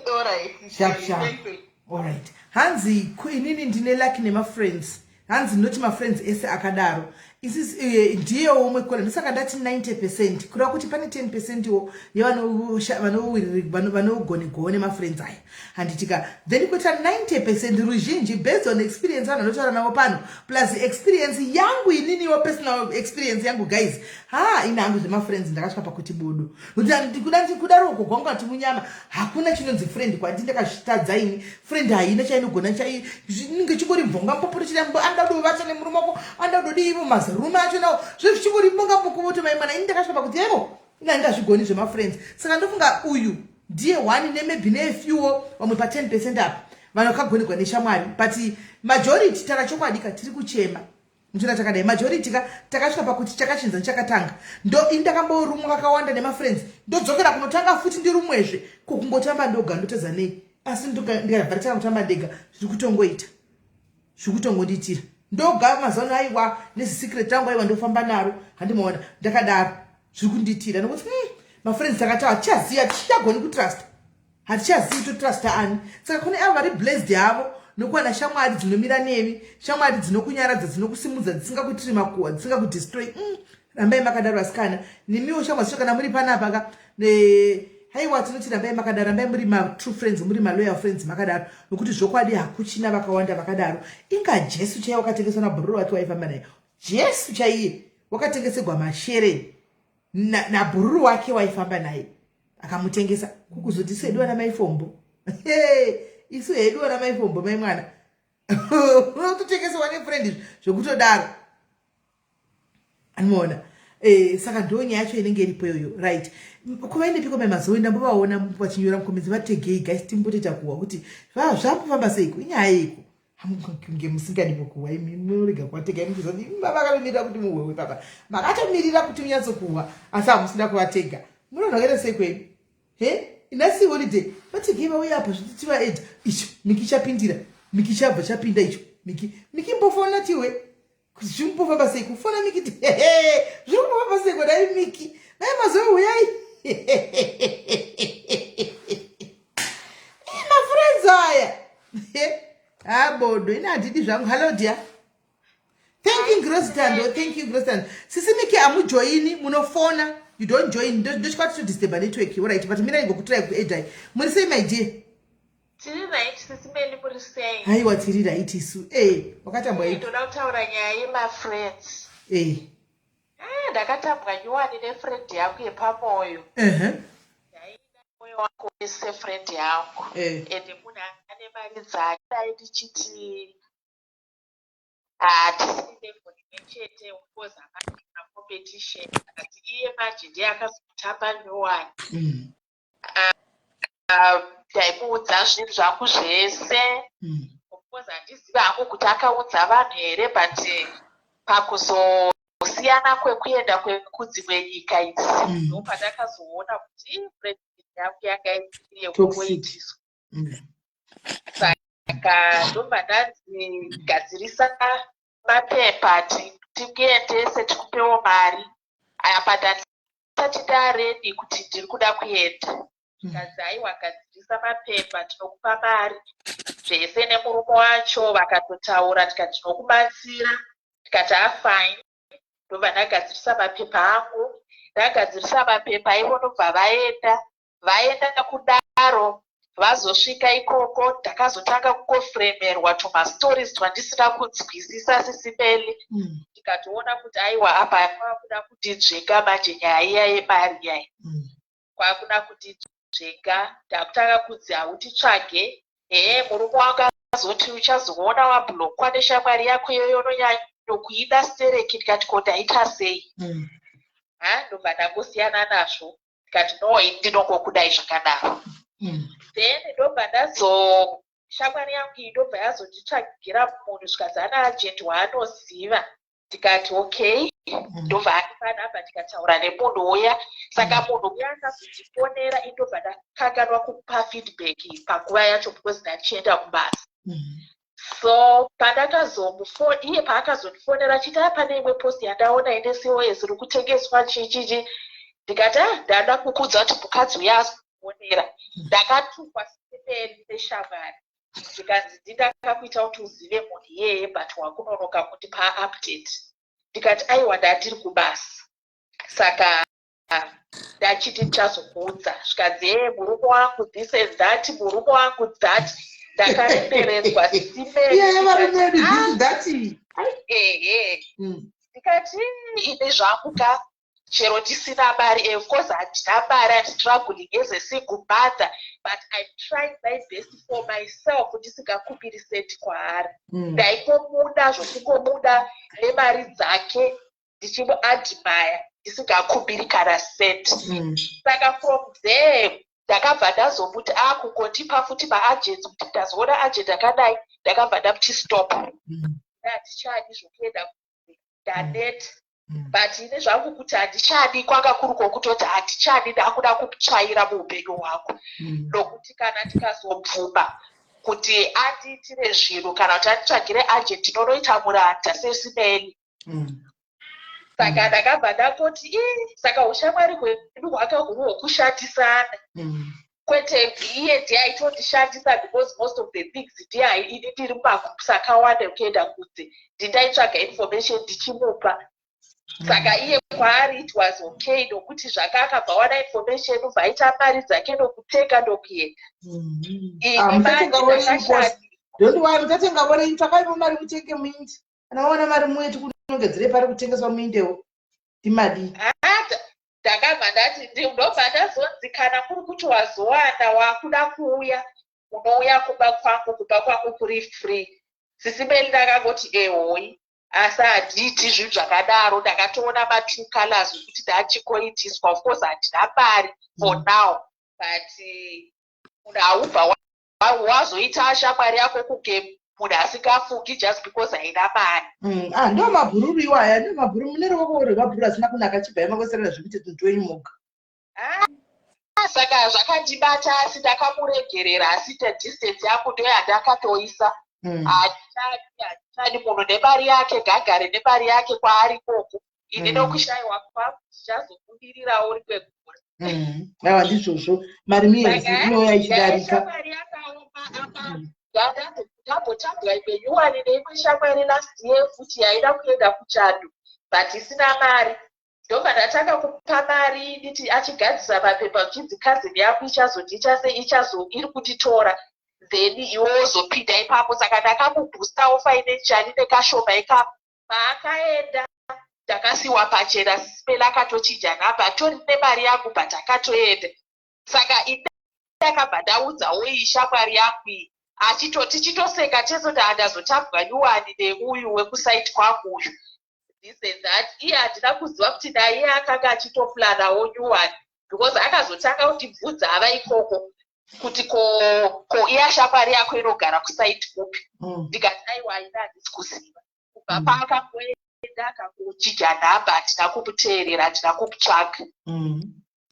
Alright. Sharp sharp. Thank you. Alright, hanzi inini ndine lucky nemafriends. Hanzi noti mafriends ese akadaro. Isisi ndiye umwe kona, ndosaka ndati 90%, kureva kuti pane 10% wo yevanogonigowo nemafriends aya, handitika? Then kuita 90%, ruzhinji, based on experience vanhu vanotaura navo pano, plus experience yangu ininiwo, personal experience yangu, guys. Ha, ine hangu zvemafriends ndakasvika pakuti bodo. Kuti kudaroko kwangu ati munyama, hakuna chinonzi friend kwandi. Ndakazvitadza ini. Friend haina chainogona, chinenge chingori mvonga mupoporo. Chida anda kudovata nemurume wako, anda kudodi ivo mazarume acho nawo zvo zvichingori mbonga mukuvoto maimwana. Ini ndakasvika pakuti evo, ina ndingazvigoni zvemafriends. Saka ndofunga uyu ndiye one nemaybe nefew vamwe pa10% apa vanhu vakagonekwa neshamwari, but majority, tara chokwadi ka, tiri kuchema muchiona takadai. Majority ka takasvika pakuti chakachinza chakatanga. Ndo ini ndakamborumwa kakawanda nemafriends, ndodzokera kunotanga futi ndirumwezve. Kokungotamba ndoga ndotadza nei? Asi ndikabva tanga kutamba ndega, zviri kutongoita, zviri kutongondiitira ndoga mazuva ano. Aiwa, nezisecret rangu, aiwa, ndofamba naro, handimaona ndakadaro, zviri kundiitira nokuti mafriends takataura, tichaziva, tichagoni kutrusta, hatichazivi totrusta ani. Saka kune avo vari blessed havo nokuwana shamwari dzinomira nemi, shamwari dzinokunyaradza, dzinokusimudza, dzisingakuitiri makuhwa, dzisingakudestroy, rambai makadaro asikana. Nemiwo shamwari dzicho, kana muri panapa ka, haiwa, tinoti rambai makadaro, rambai muri matrue friends, muri maloyal friends makadaro, nokuti zvokwadi hakuchina vakawanda vakadaro. Inga Jesu chaiye wakatengeswa nabhururu wake waifamba naye. Jesu chaiye wakatengesegwa mashereni nabhururu wake waifamba naye, akamutengesa. Kukuzoti isu hedu vana maifombo, isu hedu vana maifombo, mai mwana, unototengesewa nefriend zvekutodaro, anoona. Saka ndo nyaya yacho inenge iripo iyoyo, right? Kuvainepiko mai Mazoe? Ndambovaona vachinyora mucomments. Vategei guys, timbotoita kuhwa kuti zvambofamba seiko, inyaya yeiko kunge musingadipo kuhwa. Imi munorega kuvatega, imi kuzoti vakatomirira kuti muhwewe papa, makatomirira kuti munyatsokuhwa, asi hamusida kuvatega. Munonhokera sei kwenyu? He, inasi holiday, vategei vauya apa zviti tivaedha. Icho Miki chapindira, Miki chabva chapinda icho. Miki, Miki, mbofona tiwe zviri kumbofamba sei. Kufona Miki ti zviri kumbofamba sei kodai. Miki, mai Mazoe, uyai. Mafriends aya abodo, ine handidi zvangu. Hallo dear, thank you Grostando, thank you Grostando. Sisi Miki, hamujoini, munofona, you don't join. Ndochikwa titodisturba network. Alright, but mina ingokutirai kuedai. Muri sei, my dear? Tiri right, sisi Meli, muri sei? Haiwa, tiri right isu. E, wakatambwa ipi? Ndoda kutaura nyaya yemafriends. Ah, ndakatambwa nyuwani nefriend yangu yepamwoyo. Ndaida mwoyo wangu wese friend yangu. Ende munhu ane mari dzake. Dai ndichiti hatisi level imwe chete, because hapana competition, but iye manje ndiye akazotamba nyuwani. Ndaimuudza zvinhu zvangu zvese. Of course handizivi hangu kuti akaudza vanhu here, but pakuzosiyana kwekuenda kwekudzimwe nyika idzi, ndopandakazoona kuti friend yangu yanga isiri Toxic. yekungoitiswa. Saka ndobva ndanzi gadzirisa mapepa tikuendese, tikupewo mari. Apa ndandisati ndaready kuti ndiri kuda kuenda. Zvikanzi aiwa, gadzirisa mapepa, tinokupa mari zvese. Nemurume wacho vakatotaura, tikati tinokubatsira, tikati afine. Ndobva ndagadzirisa mapepa angu. Ndagadzirisa mapepa ivo, ndobva vaenda. Vaenda kudaro, vazosvika ikoko, ndakazotanga kungofremerwa tumastories twandisina kunzwisisa, sisi Meli. Ndikatoona kuti aiwa, apa kwakuda kundinzvenga manje. Nyaya iya yemari iyai, kwakuda kundinzvenga. Ndakutanga kunzi hautitsvage. Ehe, murume wangu azoti uchazoona wablockwa neshamwari yako iyoyo, unonyanyokuida stereki. Ndikati ko ndaita sei? Ha, ndobva ndangosiyana nazvo, ndikati no, ini ndinongokudai zvakadaro. Then ndobva ndazo shamwari yangu iyi ndobva yazonditsvagira munhu, zvikanzi ana agent waanoziva. Ndikati okay. Ndobva andipa nhamba, ndikataura nemunhu uya. Saka munhu uya akazondifonera, indobva ndakanganwa kupa feedback panguva yacho because ndachienda kubasa. So pandakazomufo iye paakazondifonera achiti, "A, pane imwe post yandaona ine COS iri kutengeswa, chichichi," ndikati, "A, ndada kukudza kuti mukadzi uya azofonera." Ndakatukwa simeni neshamwari, zvikanzi, "Ndindakakuita kuti uzive munhu iyeye, but wakunonoka kundipa update." Ndikati, "Aiwa, ndandiri kubasa, saka ndachiti ndichazokuudza." Zvikanzi, "Ee, murume wangu this and that, murume wangu that." Ndakaremeredzwa simeni. Iye varume vedu, this, that. Ehe. Ndikati, "Ini zvangu ka, chero ndisina mari, of course handina mari, I'm struggling as a single mother, but I'm trying my best for myself ndisingakumbiri sendi kwaari." Ndaingomuda zvokungomuda nemari dzake, ndichimuadmire, ndisingakumbiri kana sendi. Saka from there ndakabva ndazomuti akungondipa futi maagents, kuti ndazoona agent akadai, ndakabva ndamuti stop. Handichadi zvokuenda, ndaneta. But ine zvangu kuti handichadi kwanga kuri kwokutoti handichadi, ndakuda kutsvaira muupenyu hwangu, nokuti kana ndikazobvuma kuti andiitire zvinhu kana kuti anditsvagire agent, ndinonoita muranda sesimeni. Saka ndakabva ndangoti, "Ii, saka ushamwari hwedu hwanga huri hwokushandisana." Kwete iye ndiye aitondishandisa, because most of the things ndiye, ini ndiri mumagroups akawanda ekuenda kunze, ndindaitsvaga information ndichimupa. Saka iye kwaari it was okay, nokuti zvaka akabva wana information, ubva aita mari dzake nokutenga nokuenda. Ini Ah, muchatenga manje vorenyu kosi. ndakashandi. Don't worry, muchatenga vorenyu. Tsvakai mari mutenge muindi. Kana waona mari muye, tikunongedzerei pari kutengeswa muindewo, timadii. Ah, ndakabva ndati ndobva ndazonzi, kana kuri kuti wazowana wakuda kuuya, unouya kumba kwangu, kumba kwangu kuri free. Sisimeli, ndakangoti ehoi, asi handiiti zvinhu zvakadaro. Ndakatoona matrue colors ekuti ndachikoitiswa. Of course handina mari for now, but munhu haubva wazoita shamwari yako kunge munhu asingafungi just because haina mari. Ah, ndo mabhururu iwaya, ndo mabhururu. Mune ruoko rwemabhururu asina kunaka. Chibvai makoserera zvekuti tunhu moga. Ah, saka zvakandibata, asi ndakamuregerera, asi distance yangu ndo yandakatoisa. Handichadi, handichadi munhu nemari yake, ngagare nemari yake kwaari ikoko. Ini nokushayiwa kwangu ndichazobudirirawo rimwe gore. Aiwa, ndizvozvo, mari miyezi inouya ichidarika. Shamwari yakaoma apa. Ndambotambwa imwe nyuwani neimwe shamwari last year futi, yaida kuenda kuchando but isina mari. Ndobva ndatanga kupa mari, nditi achigadzisa mapepa, uchinzi cousin yako ichazondiita sei, ichazo iri kunditora, then iwe wozopinda ipapo. Saka ndakamuboostawo financially nekashoma ikako. Paakaenda ndakasiwa pachena. Sipela akatochinja nhamba, atori nemari yangu, but akatoenda. Saka ini ndakabva ndaudzawo iyi shamwari yangu iyi, tichitoseka tese kuti handazotambwa nyuwani neuyu wekusaiti kwangu uyu, this and that. Iye handina kuziva kuti naiye akanga achitoplanawo nyuwani, because akazotanga kundibvunza ava ikoko kuti, Ko iya shamwari yako inogara kusaiti kupi?" Ndikati, "Aiwa, ina handisi kuziva." Kubva paakangoenda akangochinja nhamba, handina kumuteerera, handina kumutsvaga.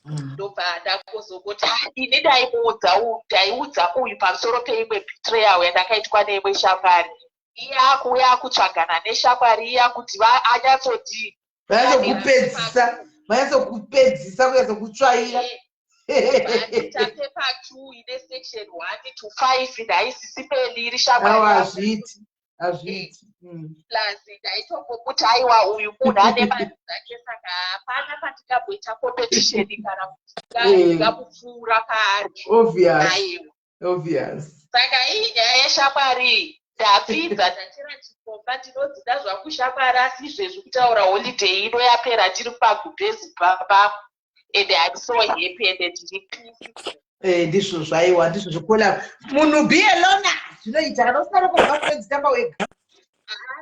Ndobva ndangozongoti, "Ah, ini ndaimuudza ndaiudza uyu pamusoro peimwe betrayal yandakaitwa neimwe shamwari." Iye akuuya akutsvagana neshamwari iya kuti anyatsoti Vanyatsokupedzisa, vanyatsokupedzisa, kunyatsokutsvaira. Andita paper two ine section 1 to 5, ndaisisimeli iri shamwari Awa, yangu. hazviiti, hazviiti. Plus ndaitongomuti, aiwa, uyu munhu ane mari dzake, saka hapana patingamboita competition kana kuti ndingamupfuura paari. Obvious. Aiwa. Obvious. Saka iyi nyaya yeshamwari, ndapfidza, ndachera chikomba. Ndinodzida zvangu shamwari, asi izvezvi kutaura, holiday ino yapera ndiri mumagumbezi pamwe, and I'm so happy and ndiri peace. Eh, ndizvo zvaiwa, ndizvo zvokola munhu be alone zvinoita. Kana usina roko friends, tamba wega.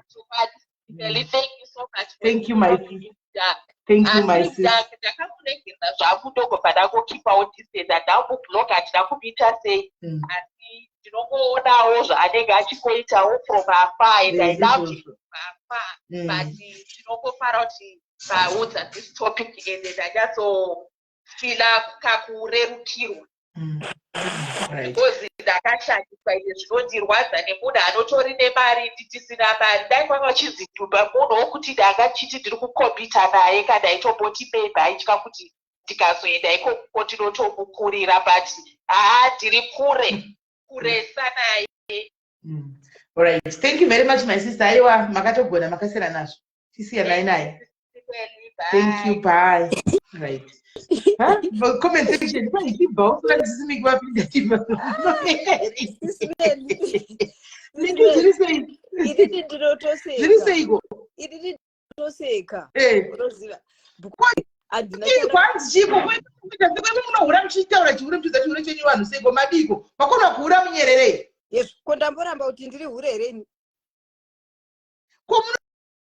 Chokwadi. Thank you so much. Thank you, my sister. Thank you, my sister. Ndakamuregedza zvangu, ndogobva ndangokipawo distance, handambublock, handina kumuita sei, asi ndinongoonawo zvaanenge achikoitawo from afar, and I love him. Ndizvozvo. far, but tinongofara kuti vaudza this topic, ende ndanyatsofila kakurerukirwa because ndakashandiswa. Ine zvinondirwadza nemunhu anotori nemari, nditisina mari. Dai kwanga uchinzi dhumba munhu wokuti ndanga chiti ndiri kukombita naye, kana itomboti maybe aitya kuti ndikazoenda ikoko ndinotomukurira, but haa, ndiri kure kuresa naye. Alright, thank you very much, my sister. Aiwa, makatogona, makasiyana nazvo, tisiyanai naye. Thank you, bye. Right. Huh? Comment section paichibva usingatisimiki vapinda chibva. Zviri sei? Inini ndinotoseka. Zviri seiko? Inini ndinotoseka. Unoziva, handina. Kwanzi chiko kuita sekwemi munohura muchitaura chihure, muchiudza chihure chenyu vanhu seiko? Madiko makona kuhura munyererei? Yes, ko ndamboramba kuti ndiri hure here ini? Ko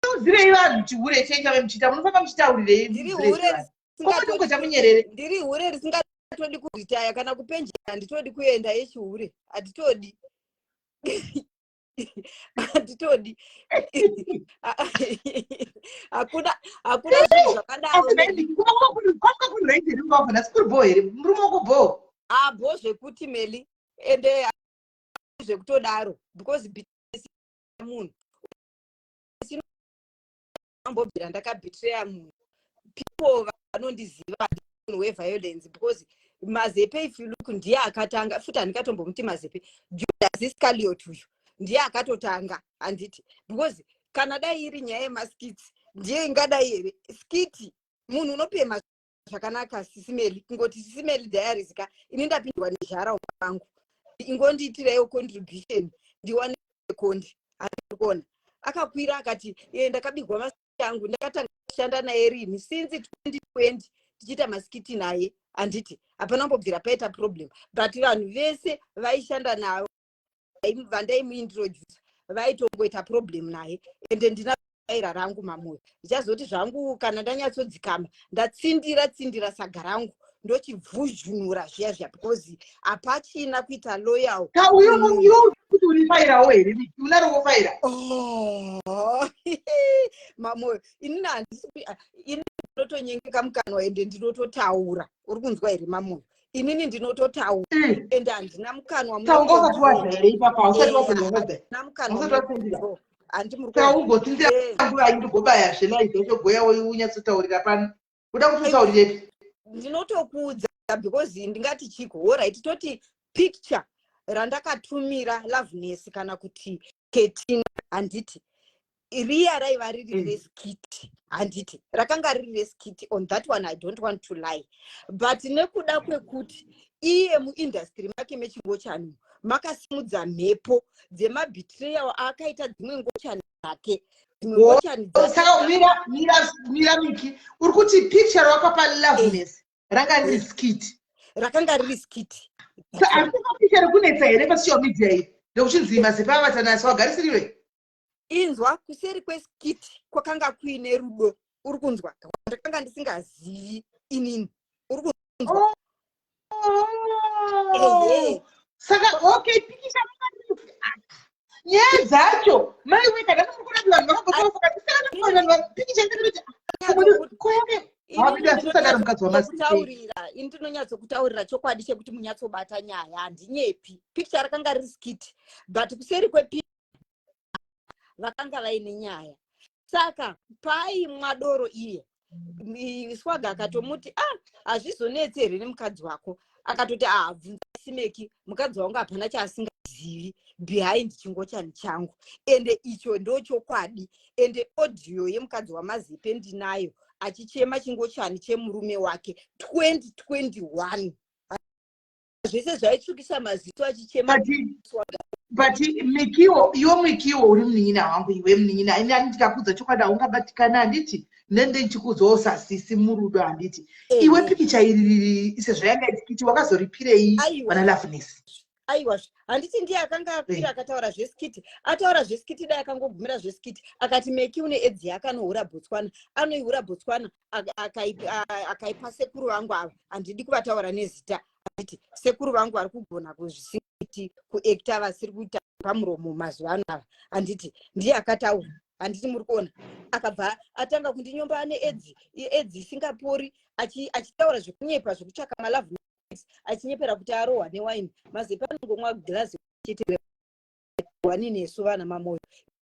munozirei vanhu chihure chenyu chave muchiita? Munofanira muchitaurirei? Ndiri hure. Komunongoita munyerere. Ndiri hure risingatodi kuritaya kana kupenjera. Handitodi kuenda yechihure, handitodi, handitodi. Hakuna, hakuna zvinhu zvakadaro. Kwanga kuri right here? Mungavana sikuri bho here murume wako bho? Abho zvekuti, Meli, ende zvekutodaro, because munhu ambobvira ndakabetreya munhu. People vanondiziva, munhu weviolence, because Mazepe, if you look, ndiye akatanga futi. Handingatombomuti Mazepe, Judas Iscariot uyu ndiye akatotanga, handiti? Because kana dai iri nyaya yemaskits, ndiye ingadai here skit? Munhu unopema zvakanaka, Sisi Meli. Kungoti Sisi Meli Diaries ka, ini ndapindwa nezhara wangu, ingondiitiraiwo contribution ndiwane kondi. Kuona akakwira akati, "Ye, ndakabigwa maskiti angu." Ndakatanga kushanda naye rini? Since 2020 tichiita maskiti naye, handiti? Hapana kumbobvira paita problem, but vanhu vese vaishanda navo, vandaimuintroduce, vaitongoita problem naye. Ende ndina faira rangu, Mamoyo. Ndichazoti zvangu kana ndanyatsodzikama, ndatsindira tsindira saga rangu, ndochibvuzhunura zviya zviya, because hapachina kuita loyal. Kauyo kuti uri fairawo here? Unarowo faira? Oh, Mamoyo, inini handisi, ini ndinotonyengeka mukanwa, ende ndinototaura. Uri kunzwa here, Mamoyo? Inini ndinototaura, ende handina mukanwa. Taunga usati wadza here ipapa? Usati wasadza? Handina mukanwa. Usati watsindira? Handi muri. Kaugotsindira nguva indigobaya zvelaizi yacho, goya unyatsotaurira pano. Uda kuti utaurirepi? Ndinotokuudza because ndingati chiko? Alright, toti picture randakatumira Loveness kana kuti Ketina, handiti riya raiva riri reskit? Handiti rakanga riri reskit? On that one I don't want to lie, but nekuda kwekuti iye muindustry make mechingochani makasimudza mhepo dzemabetrayal aakaita dzimwe ngochani dzake, dzimwe ngochani. Saka mira, mira, mira, Miki. Uri kuti picture wakapa Loveness ranga riri skit? Rakanga riri skit. Picture rekunetsa here pasocial media iyi, rekuchinzi Mazepa avatanasi wagarisiriwe? Inzwa, kuseri kweskit kwakanga kuine rudo, uri kunzwa? Ndakanga ndisingazivi inini, uri kunzwa? Oh. Saka okay, pikicha, nyaya dzacho maiwe, kana muri kurati vanhu vakambotaura pikicha. Mukadzi waMazepe. Kutaurira, ini ndinonyatsokutaurira chokwadi chekuti munyatsobata nyaya, handinyepi. Picture rakanga riri skit, but kuseri kwepi vakanga vaine nyaya. Saka paaimwa doro iye Swaga akatomuti, "Ah, hazvizonetsi here nemukadzi wako?" Akatoti, "Ah, bvunza Simeki, mukadzi wangu hapana chaasingazivi behind chingochani changu." Ende icho ndo chokwadi. Ende audio yemukadzi waMazepe ndinayo, achichema chingochani chemurume wake 2021, zvese zvaitsvukisa maziso achichema. But Mikiwo, iwe Mikiwo, uri munin'ina wangu iwe, munin'ina. Ini ani ndikakudza chokwadi haungabatikana, handiti? Nende ndichikudzawo sasisi murudo, handiti? Iwe pikicha iri sezvo yanga iskit, wakazoripirei vana Loveness? Aiwa, handiti ndiye akanga akwira akataura zveskit? Ataura zveskit, dai akangogumira zveskit. Akati Meki une edzi yaakanohura Botswana, anoihura Botswana, akaipa sekuru vangu ava. Handidi kuvataura nezita, handiti? Sekuru vangu vari kugona kuzvisiti kuacta, vasiri kuita pamuromo mazuva ano ava, handiti? Ndiye akataura. Handiti muri kuona? Akabva atanga kundinyomba ane edzi, edzi isingapori, achitaura zvekunyepa, zvekutsvaka malove, achinyepera kuti arohwa newaini. Mazepe anongomwa girazi chete wani. Nesu vana mamoyo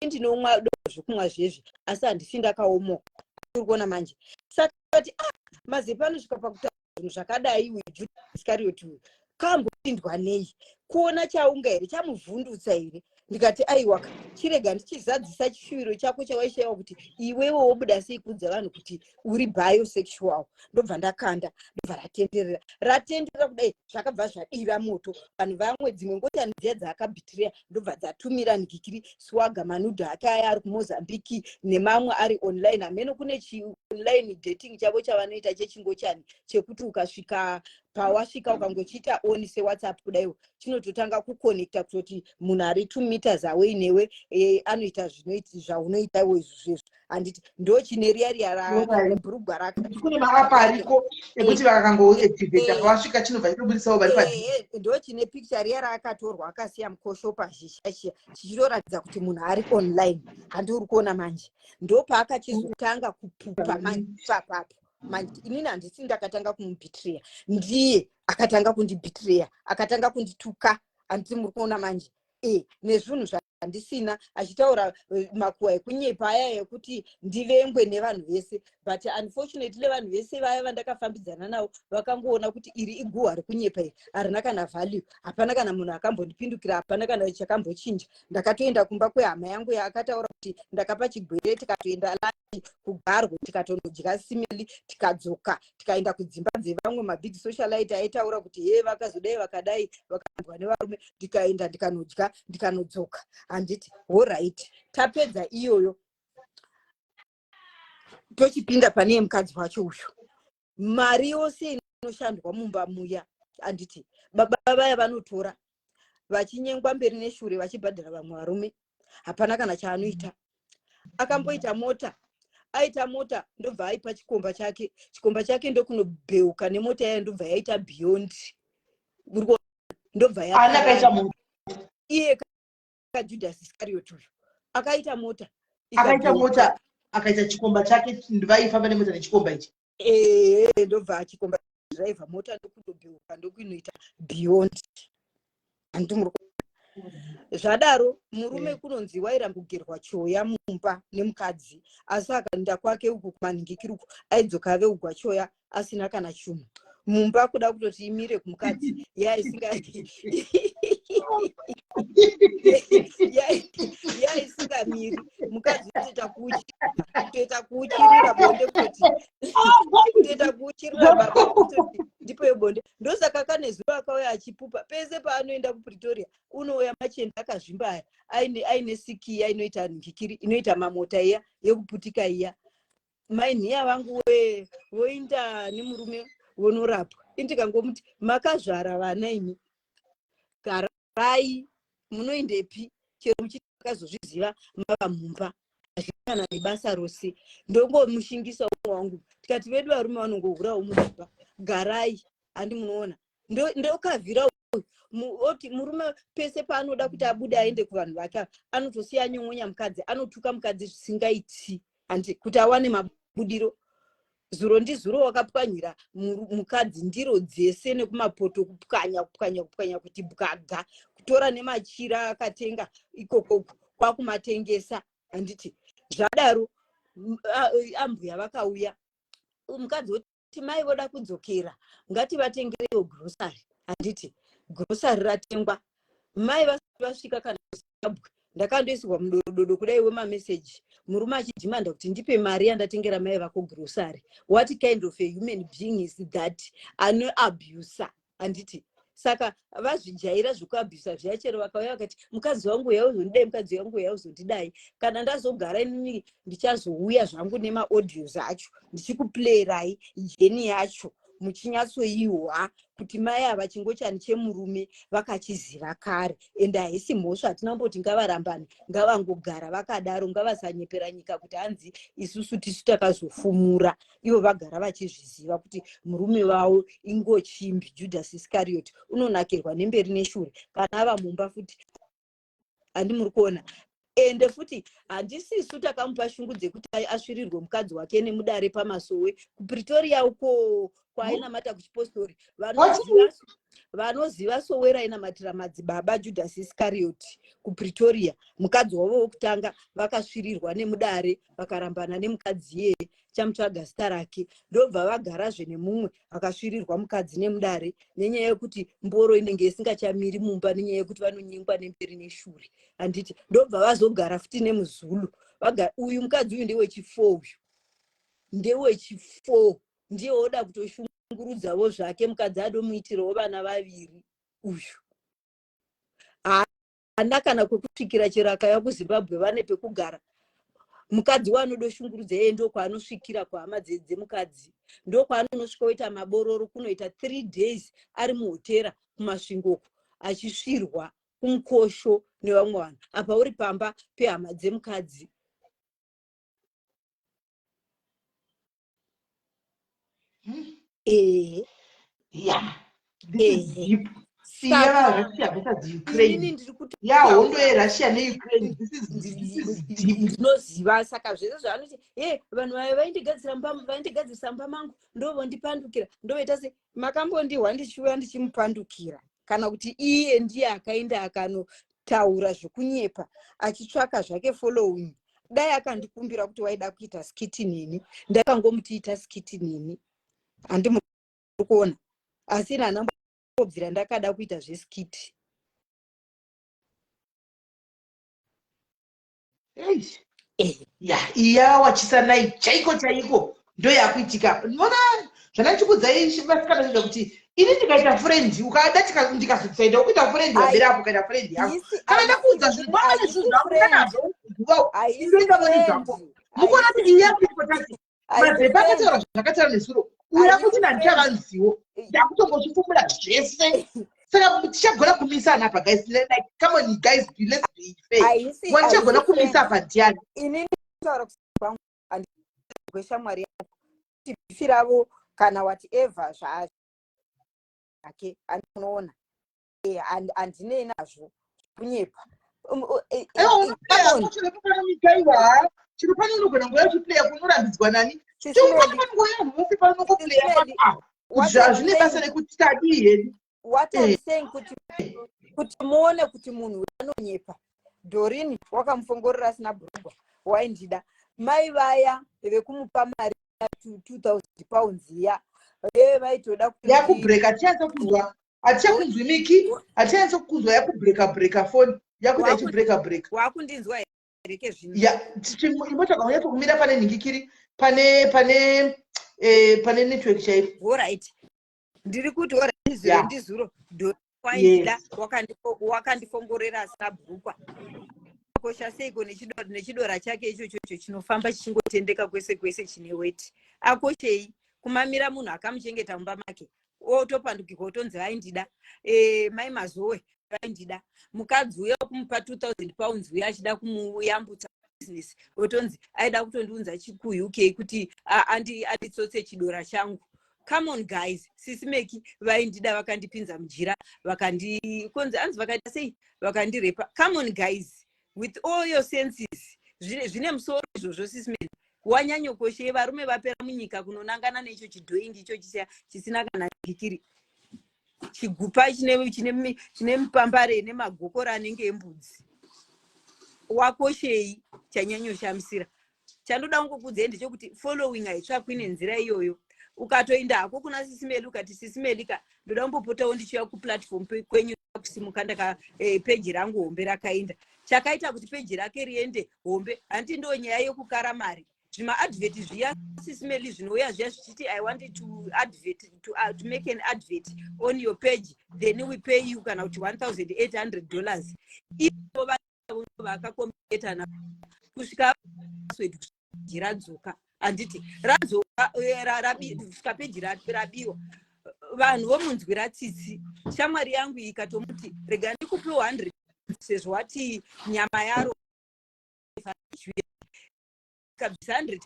ndinomwa do zvekumwa zvezvi, asi handisi ndakaomoka. Uri kuona manje? Saka ti, ah, Mazepe anosvika pakutaura zvinhu zvakadai. Uyu Judas Iscariot uyu kambopindwa nei? Kuona chaunga here? Chamuvhundutsa here? Ndikati, aiwaka, chirega ndichizadzisa chishuviro chako chawaishayiwa kuti iwewe wobuda sei kuudza vanhu kuti uri bisexual. Ndobva ndakanda, ndobva ratenderera, ratenderera kudai, zvakabva zvadira moto. Vanhu vamwe, dzimwe ngochani dziya dzaakabhitireya, ndobva dzatumira ngikiri swaga manudhu ake aya ari kuMozambiki nemamwe ari online. Hameno kune chionline dating chavo chavanoita chechingochani, chekuti ukasvika pawasvika, ukangochiita on seWhatsApp kudaiwo, chinototanga kuconnecta kutoti munhu ari 2 meters away newe, anoita zvaunoita iwo izvo zvezvo, handiti? Ndo chine riya riya rebhurugwa rake. Kune maapp ariko ekuti vakangoactivata, pavasvika chinobva chitobudisawo vari padhuze. Ndo chine picture riya raakatorwa akasiya mukosho pazhishaishiya, chichitoratidza kuti munhu ari online. Handi uri kuona manje? Ndo paakachizotanga kupupa manje papapo manje. Inini handisi ndakatanga kumubhitireya, ndiye akatanga kundibhitireya, akatanga kundituka. Handiti muri kuona manje? Nezvinhu zvandisina, achitaura makuhwa ekunyepa aya ekuti ndivengwe nevanhu vese. But unfortunately, vanhu vese vaya vandakafambidzana navo vakangoona kuti iri iguhwa rekunyepa, iri harina kana value. Hapana kana munhu akambondipindukira, hapana kana chakambochinja. Ndakatoenda kumba kwehama yangu yaakataura kuti ndakapa chigwere, tikatoenda lunch kuGarwe, tikatonodya simeli, tikadzoka, tikaenda kudzimba dzevamwe mabig socialite aitaura kuti he, vakazodai, vakadai, vakambwa nevarume. Ndikaenda, ndikanodya, ndikanodzoka. Handiti alright? Tapedza iyoyo, tochipinda pane yemukadzi wacho uyu. Mari yose inoshandwa mumba muya, handiti baba vaya vanotora, vachinyengwa mberi neshure, vachibhadhara vamwe varume. Hapana kana chaanoita. Akamboita mota, aita mota, ndobva aipa chikomba chake. Chikomba chake ndokunobheuka nemota yayo, ndobva yaita beyond. Ndobva Ani akaita mota? Iye kaJudas Iscariot uyu akaita mota. Akaita mota, akaita chikomba chake, vaifamba nemota nechikomba ichi. Ehe, ndobva chikomba driver mota, ndokundobheuka, ndokuinoita beyond. Handiti muri? Zvadaro murume kunonzi wairambugerwa choya mumba nemukadzi, asi akaenda kwake uku kumanhingikiri uku, aidzoka ave ugwa choya asina kana chunhu mumba. Kuda kutoti imire kumukadzi yaisingamiri. Mukadzi kutoita kutoita kuuchirira bonde, kutoti kutoita kuuchirira baba kutoti ndipeyo bonde. Ndosaka kane zuva akauya achipupa pese paanoenda kuPretoria, unouya machende akazvimba aya, aine siki iya inoita nhikiri, inoita mamota iya yekuputika iya. Mainhiya vangu we, voinda nemurume vonorapwa. Indikangomuti, makazvara vana imi, garai, munoendepi? Chero muchiti makazozviziva mava mumba, hazvina kana nebasa rose. Ndongomushingisa umwe wangu, tikati vedu varume vanongohurawo mumba, garai. Handi munoona? Ndokavhira uyu oti murume pese paanoda kuti abude aende kuvanhu vake, anotosiya nyongonya mukadzi, anotuka mukadzi zvisingaiti, handi kuti awane mabudiro. Zuro ndizuro wakapwanyira mukadzi ndiro dzese nekumapoto, kupwanya, kupwanya, kupwanya kuti bwaga, kutora nemachira akatenga ikokoko kwakumatengesa. Handiti zvadaro ambuya vakauya, mukadzi oti mai voda kudzokera, ngativatengerewo grocery. Handiti grocery ratengwa, mai vasati vasvika kana Zimbabwe, ndakandoisirwa mudorododo kudai wemameseji, murume achidhimanda kuti ndipe mari yandatengera mai vako grocery. What kind of a human being is that anoabusa? Handiti saka vazvijaira zvekuabhusa zviya? Chero vakauya vakati mukadzi wangu yauzondidai, mukadzi wangu yauzondidai, kana ndazogara inini ndichazouya zvangu nemaaudios acho, ndichikuplayirai jeni yacho, muchinyatsoihwa kuti mai ava chingochani chemurume vakachiziva kare. Ende haisi mhosva, hatina kumboti ngavarambane, ngavangogara vakadaro, ngavasanyepera nyika kuti hanzi isusu tisu takazofumura. Ivo vagara vachizviziva kuti murume wavo ingochimbi Judas Iscariot, unonakirwa nemberi neshure kana ava mumba futi. Handi muri kuona? Ende futi handisisu takamupa shungu dzekuti asvirirwe mukadzi wake nemudare pamasowe kuPretoria uko kwaainamata kuchipostori. Vanoziva sowe rainamatira madzibaba Judas Iscariot kuPretoria. Mukadzi wavo wokutanga vakasvirirwa nemudare, vakarambana nemukadzi iyeye, chamutsvaga zita rake, ndobva vagarazve nemumwe akasvirirwa mukadzi nemudare nenyaya yekuti mboro inenge isingachamiri mumba nenyaya yekuti vanonyengwa nemberi neshure, handiti? Ndobva vazogara futi nemuzulu. Uyu mukadzi uyu ndewechi4, uyu ndewechi4, ndiye woda kutoshungurudzavo zvake mukadzi, adomuitirawo vana vaviri. Uyu haana kana kwekusvikira, chero akauya kuZimbabwe vane pekugara. Mukadzi waanodoshungurudza iye ndokwaanosvikira, kuhama dzemukadzi ndokwaanonosvika oita mabororo, kunoita 3 days ari muhotera kuMasvingoko, achisvirwa kumukosho nevamwe vanhu, apa uri pamba pehama dzemukadzi. Ehe. Yeah, this is deep. Iya Russia versus Ukraine, ya hondo yeRussia neUkraine, this is deep. Ndinoziva. Saka zvese zvaanoti ye vanhu vaya vaindigadzira mumba, vaindigadzirisa mumba mangu, ndovondipandukira, ndovoita se makambondihwa ndichiuya ndichimupandukira, kana kuti iye ndiye akaenda akanotaura zvokunyepa achitsvaka zvake following. Dai akandikumbira kuti waida kuita skit neni, ndakangomuti ita skit neni, handimuri kuona? Asi ini handambobvira ndakada kuita zveskit. Eish. Ya, iya wachisanai chaiko chaiko ndo yakuitika. Mona zvandichikudzai vasikana zvezva kuti ini ndikaita friend, ukada ndikazotisaida kuita friend wabera apo, ukaita friend yako, kana ndakuudza zvinhu mwana zvinhu zvako ndanazvo, indoita voni zvako. Mukuona kuti iya kuitotati Mazepa akataura zvakataura nezuro, uya kuti nandichavanziwo, ndakutongozvifumura zvese. Saka tichagona kumisana apa, guys? Like, come on guys, let's be fair. Watichagona kumisa apa ndiani? Inini kutaura kwangu, kweshamwari yangu, kuti beef ravo kana whatever zvake, andinoona handinei nazvo, kunyepa. Aiwa, chiro pane unogona nguva yechiplaya kunorambidzwa nani? Nguva yanhu vose panongoplaya, zvazvine basa rekuti tadii hedu. What I'm saying kuti muone kuti munhu anonyepa. Dorini wakamufongorera asina bhurugwa, waindida. Mai vaya vekumupa mari £2000 iya, e vaitoda. Yakubreka, tinyatso kunzwa, hatichakunzwi Miki, hatinyatso kunzwa, yakubreka breka, foni yakuita ichibreka breka. Wakundinzwa here kezvino? Ya, imbotsvaga unyatso kumira pane nhingikiri, pane network chaipo. Alright, ndiri kuti alright, ndizuro waindida, wakandifongorera asina bhurukwa. Kosha seiko nechidora chake ichochocho chinofamba chichingotendeka kwese kwese, chine weti? Akoshei kumamira munhu akamuchengeta mumba make, otopandukirwa, otonzi vaindida. Mai Mazowe vaindida. Mukadzi uya kumupa £2000 uya achida kumuyambutsa business, otonzi aida kutondiunza chikuUK kuti anditsotse chidora changu. Come on guys, sisi Meki, vaindida, vakandipinza mujira, vakandikonzi anzi vakaita sei, vakandirepa. Come on guys, with all your senses, zvine musoro izvozvo? Sisi Meki, wanyanyokoshei? Varume vapera munyika, kunonangana neicho chidhoingi icho chisina kana kikiri, chigupa chine mupambare nemagokora anenge embudzi. Wakoshei? Chanyanyoshamisira, chandoda kungokudzei ndechekuti following haitsvakwi nenzira iyoyo. Ukatoenda hako kuna sisi Meli, ukati, "Sisi Melika, ndoda kumbopotawo ndichiuya kuplatform kwenyu kusimuka ndaka peji rangu hombe rakaenda." Chakaita kuti peji rake riende hombe, handiti ndo nyaya yekukara mari, zvimaadvert zviya, sisi Meli, zvinouya zviya zvichiti, "I want to advert to make an advert on your page, then we pay you," kana kuti $1800. Ivo vakakombetana kusvika password radzoka, handiti radzoka, kusvika peji rabiwa. Vanhu vomunzwira tsitsi. Shamwari yangu ikatomuti, "Rega ndikupe 100 sezvo wati nyama yaro," ikabvisa 100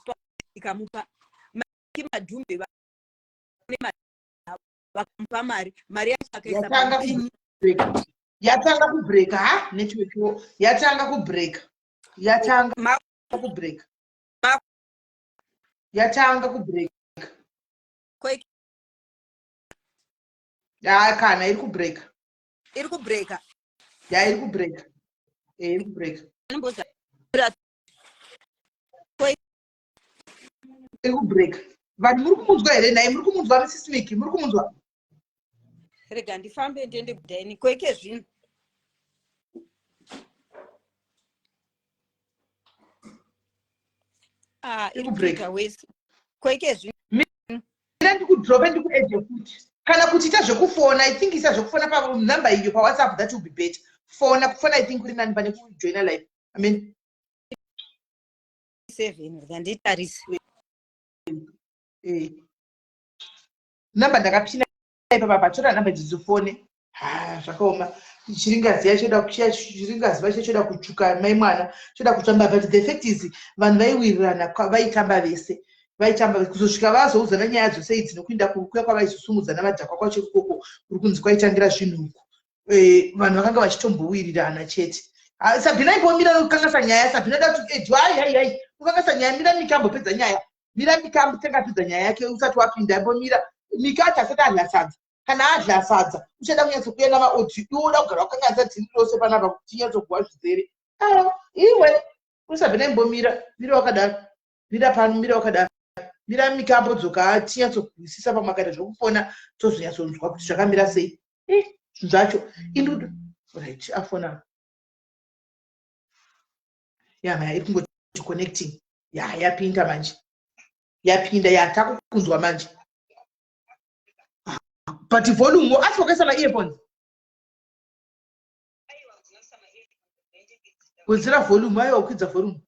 ikamupa. Madhumbe vakamupa mari, mari yacho akaisa. Yatanga kubreka ha, network yatanga kubreka. Yatanga kubreak. Yatanga kubreak. Ya kana iri kubreak. Iri kubreaka. Ya iri kubreak. Eh iri kubreak. Iri kubreak. Vanhu muri kumunzwa here nhai? Muri kumunzwa Mrs. Miki? Muri kumunzwa? Rega ndifambe ndiende kudaini kweke zvino. Ah, iri kubreaka wese. Kweke zvino. Mira ndikudrope ndikuedge futi. Kana kuti ita zvekufona, I think ita zvekufona pa number iyo pa WhatsApp that will be better. Fona kufona I think kuri nani pane kujoina live. I mean 7 rega nditarise. Eh. Number ndakapina ipapa patora number idzi dzifone. Ha zvakaoma. Chiringaziva choda kuchiya chiringaziva choda kutsvuka mai mwana choda kutamba but the fact is vanhu vaiwirirana vaitamba vese vaitamba kuzosvika vazoudzana nyaya dzose idzi nokuinda kuya kwavaizosumudzana vadhakwa kwacho ikoko kuri kunzi kwaitangira zvinhu uku eh, vanhu vakanga vachitombowirirana chete ah, sabhina imbomira nokukangasa nyaya sabhina da kuti edu hai hai hai kukangasa nyaya mira mika ambopedza nyaya mira mika ambotanga apedza nyaya yake usati wapinda imbomira mika ati asati adya sadza kana adya sadza uchada kunyatsokuya namaodhi iwe uda kugara wakanganisa dhiri rose panapa kuti tinyatsokuwa zvizere ah, iwe usabhina imbomira mira wakadaro mira pano mira wakadaro mira mika ambodzoka tinyatsokuhwisisa pamwe akaita zvekufona tozonyatsonzwa kuti zvakamira sei eh, zvinhu zvacho indu right afona ya maya iri kungoti connecting ya yapinda manje yapinda ya takukunzwa manje but volume asi wakaisa maearphones wedzera volume aiwa ukwidza volume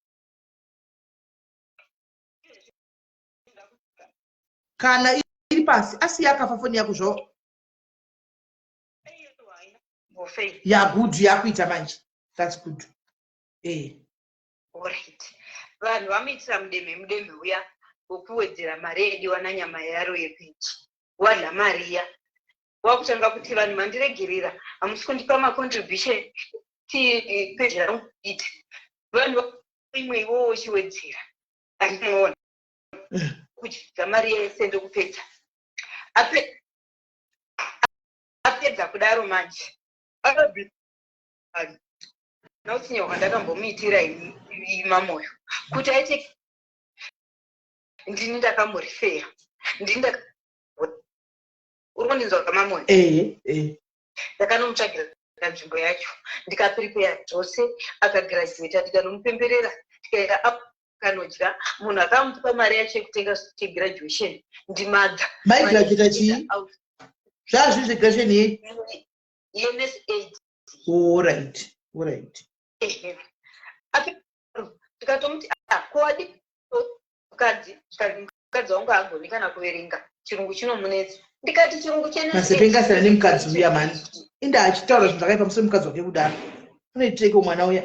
kana iri pasi asi yakafa foni yako zvao ya good yakuita manje that's good eh Alright. Vanhu vamuitira mudemhe mudemhe uya wekuwedzera mari yaidiwa nanyama yaro yepeji. Wadla mari iya. Wakutanga kuti vanhu mandiregerera hamusi kundipa macontribution ti peji rangu iti. Vanhu imwe iwowo uchiwedzera. Andinoona. Kudya mari yese ndokupedza. Ape apedza kudaro manje. Akabi nautsinye hwandakambomuitira ini mamoyo kuti aite ndini ndakamurifeya ndini uri kundinzwa mamoyo ndakanomutsvagira nzvimbo yacho ndikaprepare zvose akagraduata ndikanomupemberera tikaenda up kanodya munhu akamupa mari yacho yekutenga chegraduation ndimadha maigraduata chii zvazvii zvegraduation yei yenes aid Alright, alright. Tikatomuti ah, ko wadi mukadzi zvikanzi mukadzi wangu haagoni kana kuverenga chirungu chinomunetsa ndikati chirungu chenesepengasana nemukadzi uya mani inda achitaura zvinhu zvakaipa musoro mukadzi wake kudaro unoitireko mwana uya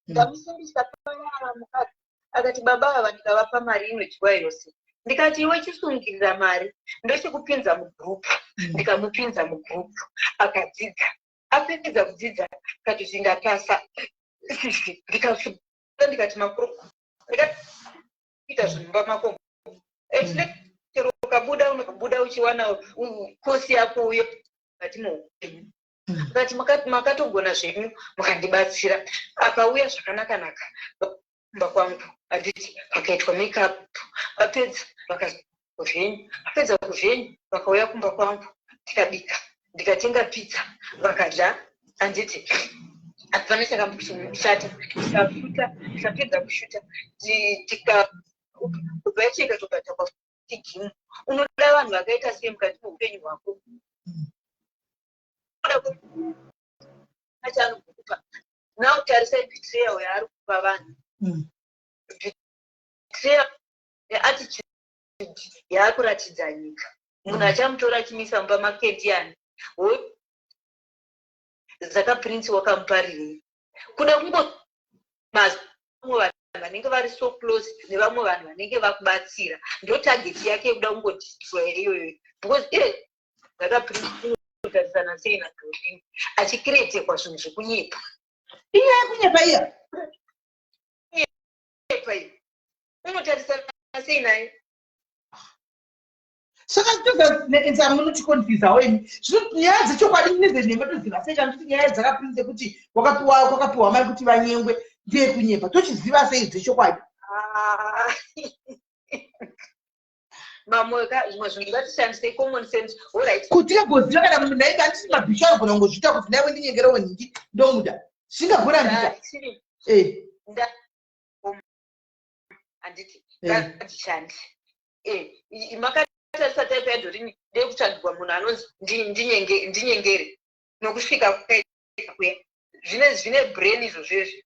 ndamusimbisa paya mukadzi akati baba ava ndikavapa mari inodyiwa yose ndikati iwe chisungirira mari ndochikupinza mugroup mm. ndikamupinza mugroup akadzidza apedza kudzidza akati zvindapasa sisi ndikasuka ndikati makuru ndikaita zvinhu mumba mako chero ukabuda unobuda uchiwana kosi yako uye mukati moupenyu akati makatogona zvenyu mukandibatsira akauya zvakanaka-naka kumba kwangu handiti pakaitwa makeup vapedza vakazvenyu vapedza kuzvenyu vakauya kumba kwangu tikabika ndikatenga pizza vakadya handiti hapana chakamboshata tikashuta tikapedza kushuta tikabva yacheka tobhadhakwa tigimu unoda vanhu vakaita sei mukati meupenyu hwako chaanokupa now tarisai betrayal yaari kupa vanhu mm. betrayal neattitude yaakuratidza nyika munhu mm. achamutora achimisa mumba make ndiani zaka prince wakamuparirei kuda kungo vamwe vanhu vanenge vari so close nevamwe vanhu vanenge vakubatsira ndo target yake yekuda kungodestroya iyoyo because iye zaka prince unotarisana sei nadorin achikretekwa zvinhu zvekunyepa. Inyaya yekunyepa iya. Kunyepa iyi. Unotarisana sei naye? Saka toza munoticonfusawo imi. Zvino nyaya dzechokwadi nedzenhema toziva sei? Kana toti nyaya dzakaprinze kuti wakapiwa kwakapiwa mari kuti vanyengwe ndeyekunyepa, tochiziva sei dzechokwadi? Ah. Mamwe ka zvimwe zvinhu ngatishandise common sense. Alright. Kuti agoziva kana munhu nainge anditi mabhishu anogona kungozviita kuti naiwe ndinyengerewo nhingi ndomuda. Zvingagona ndita. Ndachiri Eh. Handiti Eh. ngatishande. Makatarisa type yaDorini ndeyekutsvagirwa munhu anonzi ndinyengere nokusvika kwakaita kuya zvine brain izvozvo izvi.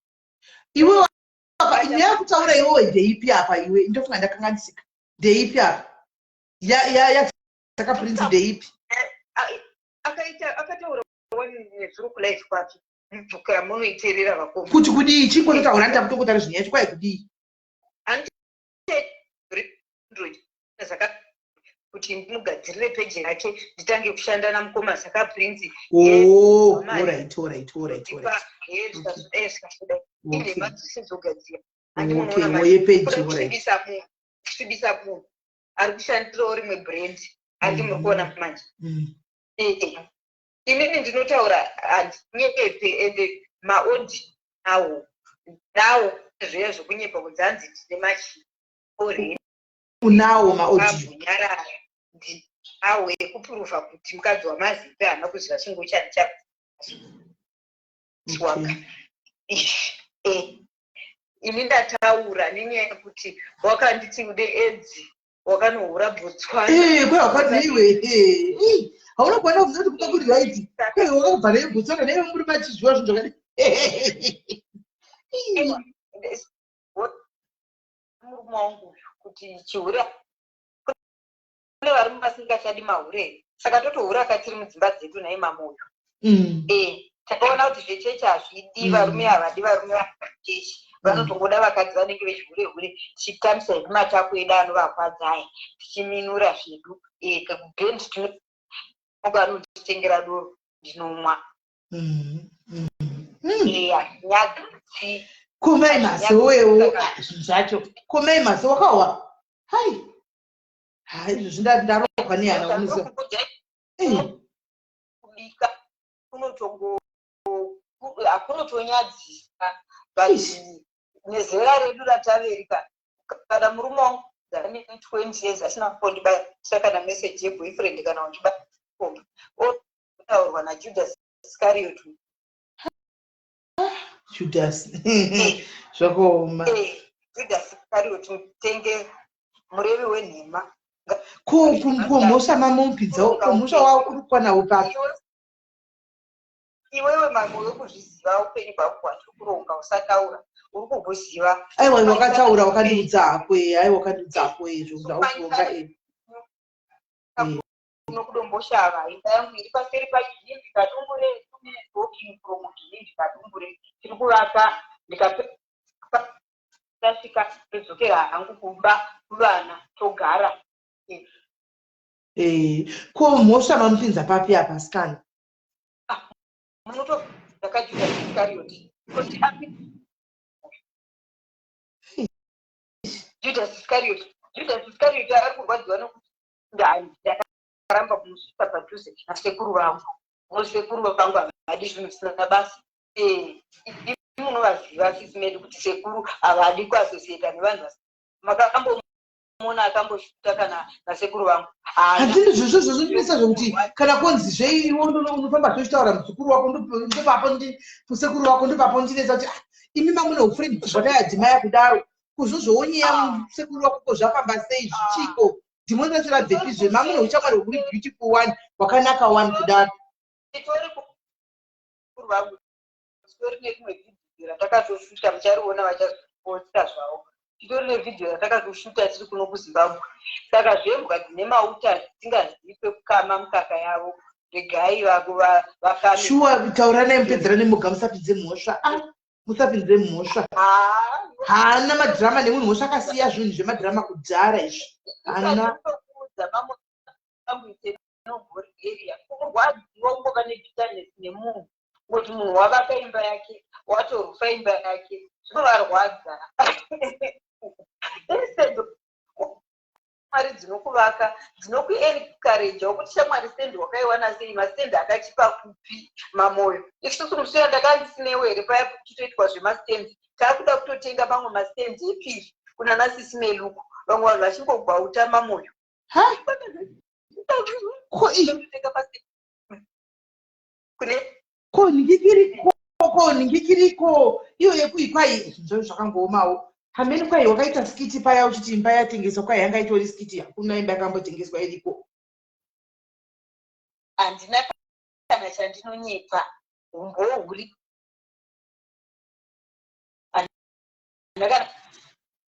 Iwe apa nyaya yekutaura iwewe ndeipi apa iwe? Ndofunga ndakanganisika. Ndeipi apa? Ya ya ya Saka Prince ndeipi? Akaita akataura wani nezuro kulive kwake mubhuku ramunoiterera vakoma. Kuti kudii? Chingototaura ndakutokotara zvinyaya yacho kwai kudii? Android zaka kuti ndimugadzirire peji yake nditange kushanda namukoma Saka Prince. Oh, alright, alright, alright, alright. Zvikazodai inhema dzose dzogadzira. Okay, woye peji, alright. Kusvibisa munhu ari kushandirawo rimwe brand, handi muri kuona manje? Inini ndinotaura, handinyepe, ende maaudio awo nawo zviya zvokunyepa kunzi hanzi ndine machi already. Unawo maaudio? Nyarara, ndinawo ekuprova kuti mukadzi waMazipe haana kuziva chingochani chawaka. Ini ndataura nenyaya yekuti wakanditi ude edzi wakanohura Botswana. Kwe wakadii iwe? Hauna kuona kubvunza kuti kuba kuri right? Kwe wakabva naye Botswana naiwe muri machizviwa zvinhu zvakadii? Murume wangu uyu kuti chihure kune varume vasingachadi mahure, saka totohura katiri mudzimba dzedu nhai mamoyo? Takaona kuti zvechechi hazvidi varume, havadi varume vachechi, vanotongoda vakadzi vanenge vechihure hure. Tichitambisa hedu matako edu anovakwadza aya, tichiminura zvedu kubhendi tinoga anonditengera doro ndinomwa. Eya, nyadzi. Komai mazowewo zvinhu zvacho, komai mazo wakawa hai hai izvozvi ndarohwa nehana, unoziva. Kubika kunotongo hakunotonyadzisa, but nezera redu rataverika, kana murume wangu ane 20 years asina kumbondibatisa kana message yeboyfriend kana kundibakomba otaurwa naJudas Iscariot. Judas, zvakaoma. Judas Iscariot mutenge murevi wenhema. Ko mhosva mamupidza, ko mhosva wavo uri kukwanawo papi? Iwewe mamwe wekuzviziva upenyu hwako hwatiri kuronga, usataura uri kuhuziva. Aiwa, wakataura, wakandiudza hako. Aiwa, wakandiudza hako izvo zvaukuronga. Kuno kuDomboshava, imba yangu iri paseri paGinimbi Kadungure, 2 minutes walking from Ginimbi Kadungure. Tiri kuvaka, ndikasvika todzokera hangu kumba kuvana togara. Ko mhosva mamupinza papi apa, sikana? MunotozakaJudas Iscariot kuti api Judas Iscariot. Judas Iscariot ari kurwadziwa nokuti ndakaramba kumusvika padhuze nasekuru vangu. Sekuru vangu havadi zvinhu zvisina basa. Munovaziva sisi medu kuti sekuru havadi kuassociata nevanhu. Makambomuona akamboshuta kana nasekuru vangu? Handini zvozvo zvozondinetsa zvokuti kana konzi zveiwo unofamba zvochitaura muzukuru wako ndopapo, sekuru vako ndopapo ndinetsa kuti, ah, imi mamune ufriend hwakayadzimaya kudaro, kuzvozvowonyeya sekuru wako, ko zvafamba sei, zvichiko, dhimoni racho rabvepizve? Mamune uchamwari huri beautiful one, hwakanaka one kudaro. Titori kuru vangu, titori nerimwe vhidhiyo ratakatoshuta, muchariona vachazoposta zvavo. Titori nevhidhiyo ratakatoshuta tiri kuno kuZimbabwe. Saka zvembwa dzine mauta dzisingazivi kwekukama mukaka yavo, regai vakame. Shuwa, tauranai mupedzerane moga, musapinze mhosva. Ah, musapinze mhosva. Haana madhirama nemunhu, mhosva akasiya zvinhu zvemadhirama kudhara izvi, haana. Kuudza mamwe area, kurwadziwa, ungova nebitterness nemunhu, ngoti munhu wavaka imba yake. Watorufa imba yake, zvinovarwadza. Instead, mari dzinokuvaka, dzinokuencouragewo kuti shamwari, stand wakaiwana sei? Mastand akachipa kupi, Mamoyo? Isusu musuya ndakandisinewo here paya kuchitoitwa zvemastand? Taakuda kutotenga mamwe mastand epiri kuna nasisi Meluku, vamwe vanhu vachingogwauta, Mamoyo. Ha, ko Kutotenga mastand kune Ko nhingikiriko, ko nhingikiriko iyo yekuikwai zvinhu zvakangoomawo hameni. Kwai wakaita skit paya uchiti imba yatengeswa, kwai yanga itori skit, hakuna imba yakambotengeswa iriko. Handina kana chandinonyepa, umbowo huri. Handina kana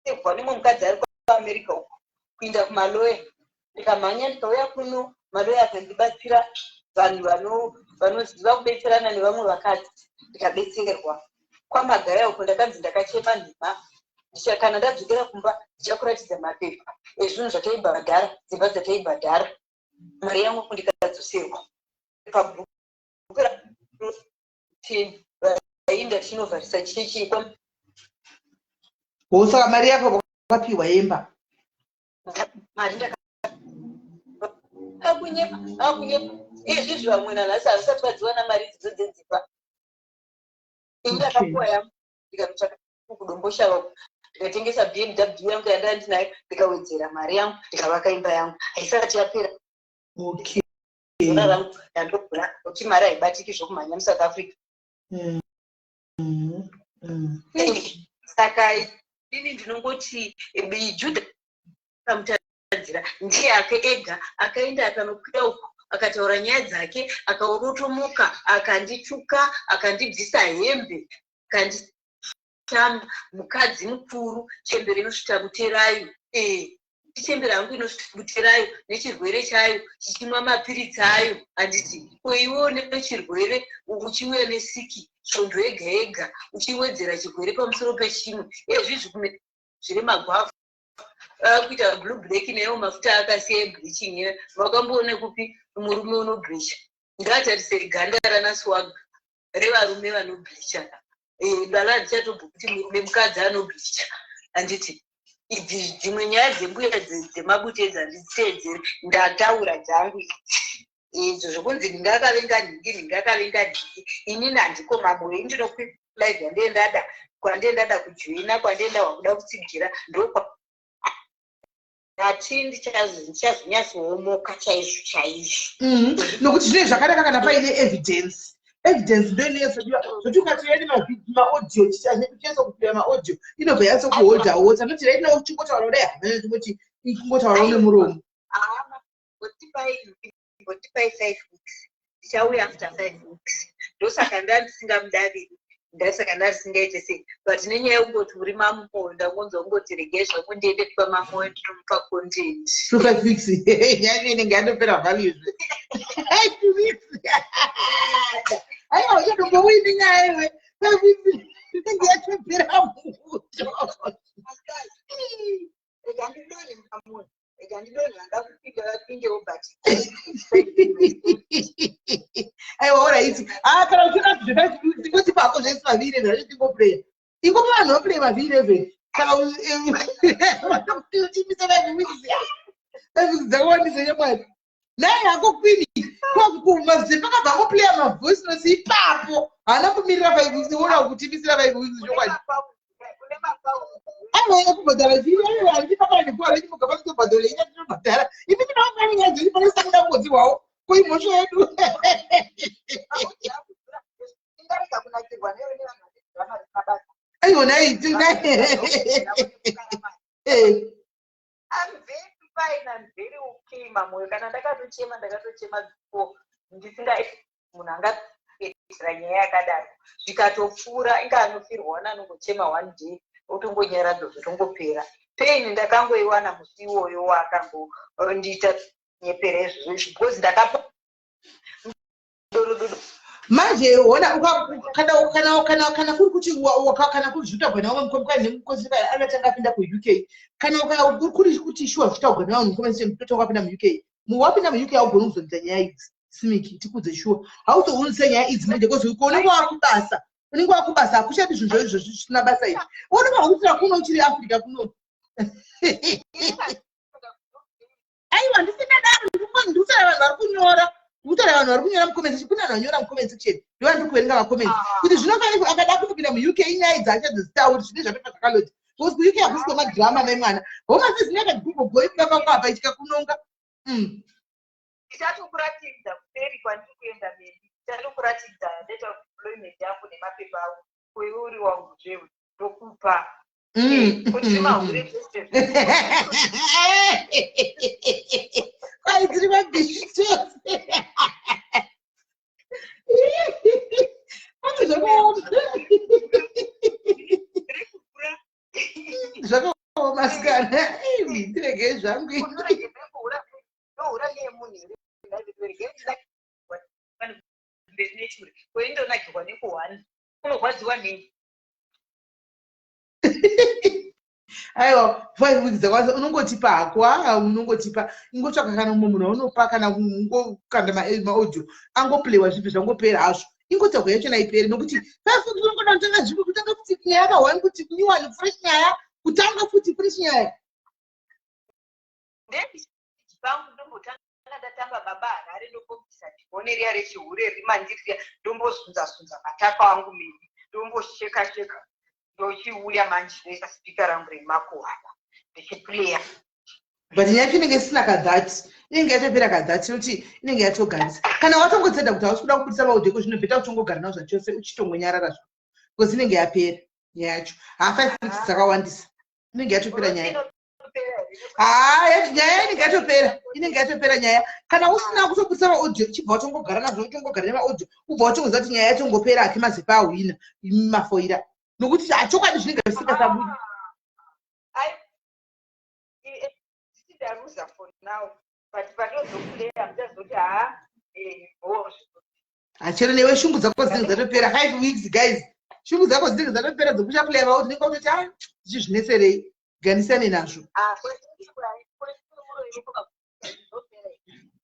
kubva nemumwe mukadzi ari kuAmerica uko kuinda kumaloya. Ndikamhanya ndikauya kuno, maloya akandibatsira, vanhu vanoziva kubetserana nevamwe vakadzi, ndikabetserwa kwamagaya uko. Ndakanzi ndakachema nhema. Kana ndadzokera kumba ndichakuratidza mapepa ezvinhu zvataibhadhara, dzimba dzataibhadhara, mari yangu ndikadzoserwa pabhuku 10 vainda tichinovharisa chechi. Ho, saka mari yako wakapiwa yemba? Mari ndakakunyepa, akunyepa izvizvi. Vamwe nanhasi havasati vadziwana mari idzidzo dzedzimba. Ini ndakapuwa yangu, ndikanotsvaka kuDomboshava, ndikatengesa BMW yangu yandaa ndinayo, ndikawedzera mari yangu, ndikavaka imba yangu. Haisati yapera. Zora rangu ndandogura kuti mari haibatiki zvokumhanya muSouth Africa. Saka inini ndinongoti Judha akamutadzira ndiye ake ega. Akaenda akanokwira uko, akataura nyaya dzake, akaorotomoka, akandituka, akandibvisa hembe, akanditamba. Mukadzi mukuru, chembere inosvika kuterayo, chembere hangu inosvika kuterayo nechirwere chayo, chichimwa mapiritsi ayo, handiti? Ko iwewo nechirwere uchiuya nesiki svondo yega yega, uchiwedzera chirwere pamusoro pechimwe. Ezvizvi zviri magwavha akuita blue black naiwo mafuta akasiya ebleaching. Wakamboona kupi murume unobleacha? Ngaatarise ganda ranaSwaga revarume vanobleacha. Ndala handichatobva kuti murume, mukadzi anobleacha, handiti? Idzi dzimwe nyaya dzembuya dzemabute idzi handidziteedzeri. Ndataura dzangu idzi, idzo zvokunzi ndingakavenga nhingi, ndingakavenga nhingi. Inini handiko, Mamoyo. Indinokwilive yandee ndada, kwandee ndada kujoina, kwandee ndahwa kuda kutsigira, ndokwa ati ndichazonyatsoomoka chaizvo chaizvo. Nokuti zvinenge zvakanaka kana paine evidence. Evidence ndo inonyatsodiwa, zvokuti ukatouya nemaaudio, chinyatso kuplaya maaudio, inobva yatsokuholda water. Noti right now uchingotaura kudai, hamene tingoti ingotaurawo nemuromo. Ngotipai 5 weeks, ndichauya after 5 weeks. Ndosaka ndandisingamudaviri, ndasaka ndandisingaite sei, but nenyaya yekungoti uri Mamoyo, ndangonzwa kungoti regai zvangu ndiende kwaMamoyo, ndinomupa content. So 5 weeks nyaya inenge yatopera value. 5 weeks, aiwa, uchatombowini nyaya iwe. 5 weeks inenge yatopera muto. Rega ndidonhe, Mamoyo, rega ndidonhe. Vanda kupinda vapindewo, but Aiwa, alright. Ah, kana uchiona zve5 weeks, ingoti pako zvese mavhiri 11 zvacho tingoplaya. Ingopa vanhu vaplay mavhiri 11. Saka uchimise 5 weeks, 5 weeks dzakawandisa nyamwari. Naye hako Queen Mazepe akabva angoplaya mavoice notes ipapo, haana kumirira 5 weeks. Ona kutimisira 5 weeks, chokwadi. Aiwa, ekubhadhara chii? Aiwa, handichipapa nekuwa renyu mugaba kutobhadhara ina tinobhadhara. Imi tinofanira nyaya dzenyu panosangoda kungodzihwawo kuimhosvo yedu. Ingarega kunakirwa newe nevanhu vane drama risina basa. Aiwa, nai. I'm very fine, I'm very okay, Mamoyo. Kana ndakatochema, ndakatochema before ndisinga munhu angaitira nyaya yakadaro. Zvikatopfuura, inga anofirwa anongochema one day, otongonyaradzwa, zvotongopera. Pain ndakangoiwana musi iwoyo waakangondiita nyepera izvozvo izvi, because ndakapa dodododo. Manje hona, kana kuri kuti kana kuri zvitaurwa naumwe mukomana anatanga apinda kuUK, kana kuri kuti shuwa zvitaurwa naumwe mukomana totanga apinda muUK, wapinda muUK haugoni kuzonita nyaya idzi. Simiki, tikudze, shuwa hauzounise nyaya idzi manje, because kuonekwa wakubasa. Unenge wakubasa, hakuchadi zvinhu zvaizvo zvisina basa izvi. Unofanirwa kuitira kuno uchiri Africa kuno. Aiwa, ndisina daro, ndikutaura vanhu vari kunyora, ndikutaura vanhu vari kunyora mucomment section. Kune vanhu vanyora mucomment section, ndova ndiri kuverenga macomments ah. kuti zvinofanirwa akada kutopinda muUK, inyaya idzi achadzozitauri zvine zvapepa zvakalodzi, because kuUK hakusi kwemadrama memwana. Home Affairs yakagugogoi kumba kwako apa ichikakunonga. Ndichatokuratidza kuseri kwandiri kuenda maybe ndichatokuratidza letter of employment yangu nemapepa angu kuiwe uri wangu zvewe ndokupa. Kuti mahure zvese. Kwai dziri mabhishi chose. Ane zvakaoma. Zvakaoma sikana. Imi ndiregei zvangu. Ndohura neyemunhu here? Mberi nechihure koindonakirwa nekuhwani unorwadziwa nei? Aiwa, 5 weeks dzakwanisa unongotipa hako. Aa, unongotipa, ingotsvaka kana mumwe munhu aunopa, kana ungokanda maaudio angoplaywa, zvibve zvangopera hazvo. Ingotsvagwa yachona ipere, nokuti 5 weeks unongoda kutanga zvimwe, kutanga futi nyaya yakahwani, kuti nyuwani, fresh nyaya, kutanga futi fresh nyaya. Pangu ndombotanga ndatamba Baba Harare, ndombobvisa dhimoni riya rechihure rimandiri riya, ndombozunza zunza matako angu miri, ndombosheka sheka, ndochiuya manje ndoisa spika rangu remakuhwa ndichiplaya. But nyaya yacho inenge isina kadhati, inenge yatopera kadhati, nokuti inenge yatogarisa. Kana watongotseda kuti hausi kuda kubudisa maaudio eko, zvino better kutongogara nawo zvachose, uchitongonyarara zvako, because inenge yapera nyaya yacho. Ha, 5 weeks dzakawandisa, inenge yatopera nyaya. Haa, nyaya inenge yatopera, inenge yatopera nyaya. Kana usina kutobudisa maaudio, chibva watongogara nazvo, uchongogara nemaaudio, ubva watongoziva kuti nyaya yatongopera. Ake mazepa ahwina mafoira, nokuti hachokwadi zvinenge zvisingasabudi. Ndaruza for now, but patozoplaya muchazoti haa bo. Hachero newe, shungu dzako dzinenge dzatopera. 5 weeks, guys, shungu dzako dzinenge dzatopera dzekuchaplaya maaudio. Unenge watoti, a, zvichizvinetserei, ganisane nazvo.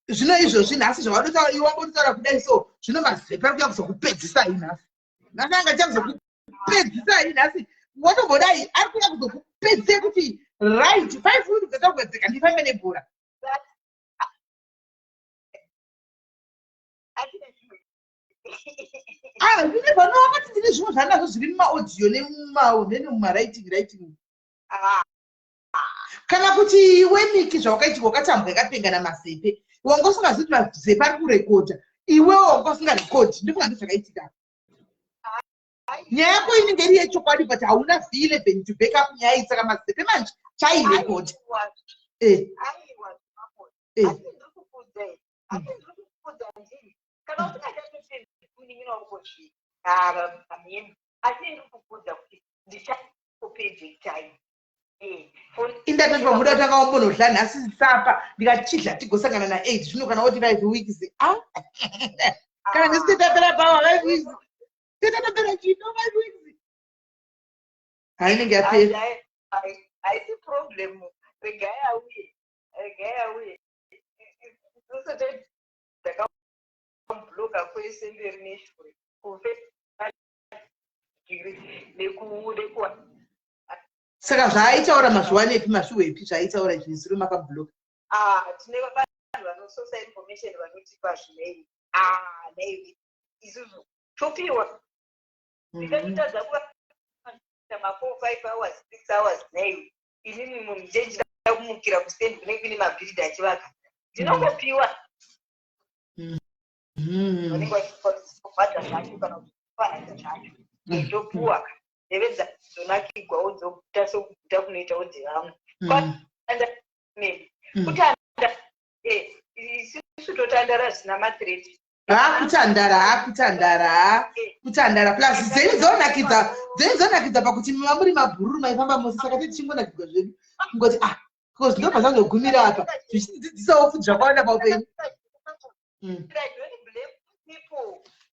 Zvino izvozvi nhasi zvavadotaura, iwe wambotaura kudai, so zvino mazepa ari kuya kuzokupedzisai nhasi. Nhasi anga chakuzokupedzisai nhasi, watombodai ari kuya kuzokupedzisai kuti right, 5 weeks dzatagwedzeka, ndifambe nebhora. Ah, ndine vano vakati ndine zvimwe zvandazvo zviri mumaaudio nemumawriting writing. Kana kuti iwe Miki, zvawakaitika, wakatambwa yakapenga namazepe, wanga usingazivi kuti mazepe ari kurekodha, iwewo wanga usingarekodhi. Ndofunga ndozvakaitika. Nyaya yako inenge iri yechokwadi, but hauna V11 to back up nyaya iyi, saka mazepe manje chairekodha. Aiwa, asi ndiri kukudza, asi ndiri kukudza ndini kana usingachatotenda munin'ina wako zvii hameno, asi ndiri kukudza kuti ndichakupedza time. Indatoti pamuda kutanga wambonodla nhasi sapa, ndikachidla tigosangana na8. Zvino kana woti 5 weeks, a, kana ndisiti tapera pawa 5 weeks, tetatopera chino 5 weeks hainenge yapera. Haisi problem, regai auye, regai auye. Isusu takamubloka kwese, mberi neshure, kufe nekuwa. Saka zvaaitaura mazuva nepi, mashuwepi zvaaitaura izvi ziro makabloka? Ah, tine vanhu vanososa information, vanotipa zvinei. Ah, neiwe isusu topiwa, ndikatotadza kuva ma4, 5 hours, 6 hours. Neiwe inini munhu chenjida kumukira kustendi kunenge kune mabhiridhi achivaka, ndinongopiwa. Vanenge vachibhadha zvacho kana kupanana zvacho, ndopuwa nzeve dzonakigwawo, dzoguta sokuguta kunoitawo dzevamwe. Kutanda isusu totandara zvisina mathreat. Haakutandara, haakutandara, ha, kutandara plus dzenyu dzonakidza, dzenyu dzonakidza pakuti mava muri mabhururu, maifamba mose, saka tetichingonakigwa zvedu kungoti, ah, because ndobva zvazogumira apa, zvichidzidzisawo futi zvakawanda paupenyu.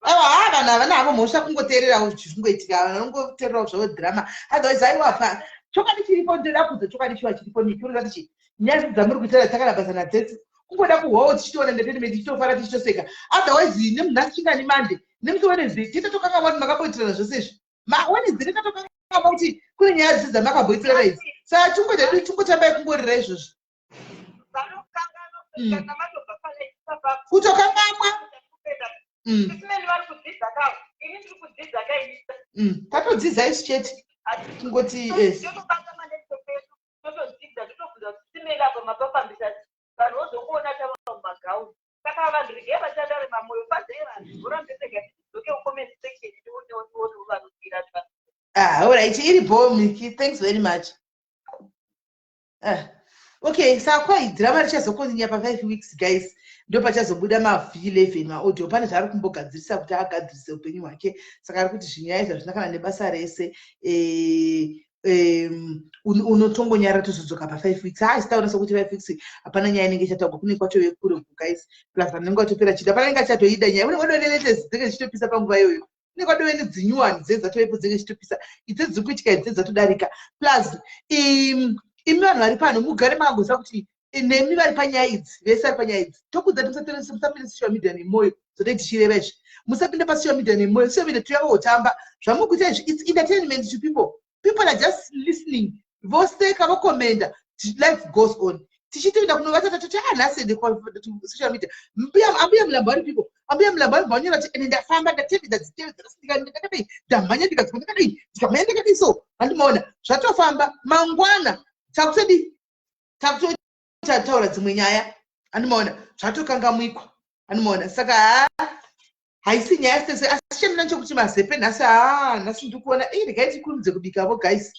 Aiwa, ha, vanhu havana havo mhosva kungoteererawo zvikungoitika, vanhu vanongoteererawo zvavo drama. Otherwise, aiwa, pa chokwadi chiripo, ndoda kudza chokwadi chiwa chiripo. Niki unoda kuti nyaya dzamuri kuitaura dzakana basa nadzetse, kungoda kuhwawo tichitoona entertainment, tichitofara, tichitoseka. Otherwise, nemunhasi chingani mande. Nemusi Wednesday titotokangamwa kuti makamboitirana zvose izvi. MaWednesday titotokangamwa kuti kune nyaya dzese dzamakamboitirana idzi. Saka chingotadii chingotambai kungorira izvozvo. Kutokangamwa. Tatodzidza isu chete. Kungoti yes. Totodzidza totobvunza kuti simeli apa mapafambisa vanhu vozongoona tava mumagauni saka vanhu regai vatandare mamoyo fadzei vanhu vorambe rega tidzoke kucomment section tionewo tionewo vanobira Ah, all right, iri bho Miki, thanks very much. Ah, okay, saka kwai drama richazokontinya pa5 weeks guys, ndo pachazobuda mav11 maaudio pane zvaari kumbogadzirisa kuti agadzirise upenyu hwake saka ari kuti zvinyaya izvi hazvina kana nebasa rese eh, unotongonyara tozodzoka pa5 weeks haa zitaura sokuti 5 weeks hapana nyaya inenge ichataurwa kune kwatove kure uku guys plus vanenge vatopera chida hapana inenge achatoida nyaya unenge wadove nelatest dzinenge dzichitopisa panguva iyoyo unenge wadove nedzinyuwani dze dzatovepo dzinenge dzichitopisa idze dziri kuitika idze dzatodarika plus imi vanhu vari pano mugare makangoziva kuti nemi vari panyaya idzi vese vari panyaya idzi tokudza kuti musapinde social media nemoyo zvodai tichireva izvi musapinde pasocial media nemoyo social media touya kogotamba zvamuri kuita izvi its entertainment to people people are just listening voseka vokomenda life goes on tichitoenda kunovata tatoti ah nhasi ende social media mbuya ambuya mulambo vari people ambuya mulambo vari vanyora kuti ende ndafamba ndatevedza dzitevedza ndakadai ndamhanya ndikadzoka ndakadai ndikamhanya ndakadai so handimaona zvatofamba mangwana takutodii takutotaura dzimwe nyaya andimaona zvatokangamwikwa andimaona saka haa haisi nyaya sese asi chandina chokuti mazepe nhasi haa nhasi ndikuona i regai tikurumidze kubikavo guys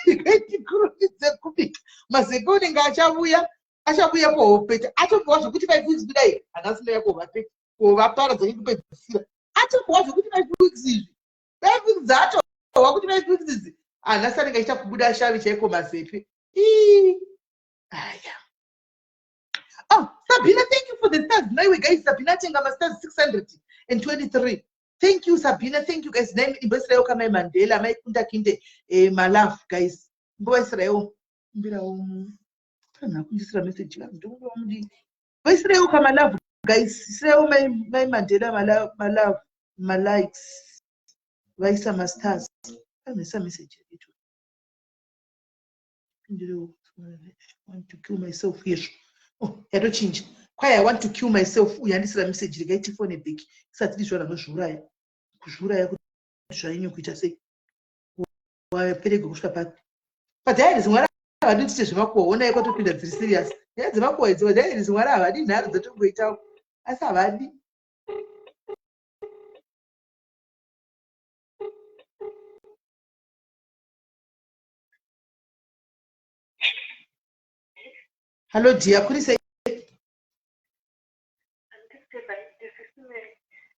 regai tikurumidze kubika mazepe unenge achavuya achavuya kohopeta atombowa zvekuti five weeks kudai hanasi ndaya kovapeta kovaparadza nekupedzisira atombowa zvekuti five weeks izvi five weeks dzaatowa kuti five weeks idzi hanasi anenge achiita kubuda shavi chaiko mazepe ii aya oh sabina thank you for the stars naiwe guys sabina atenga mastars 623 thank you sabina thank you guys nai imboisiraiwo kamai mandela mai kunda kinde eh, malove guys imbovaisiraiwo mbirawo kana kundisira message ndokuva mudii vaisiraiwo kamalove guys isiraiwo mai, mai mandela malove malikes vaisa mastars anoisa message yaito want to kill myself yezvo oh, yatochinja kwai i want to kill myself uyu andisira message regai tifone back isati ndizvo vanozviuraya kuzviuraya kuti zvanyanya kuita sei waperega kusvika papi padiaries mwari havadi tiite zvemakuhwa honai kwatopinda dziri serious nyaya dzemakuhwa idzi padiaries mwari havadi nharo dzatongoitawo asi havadi Hello dear, kuri sei?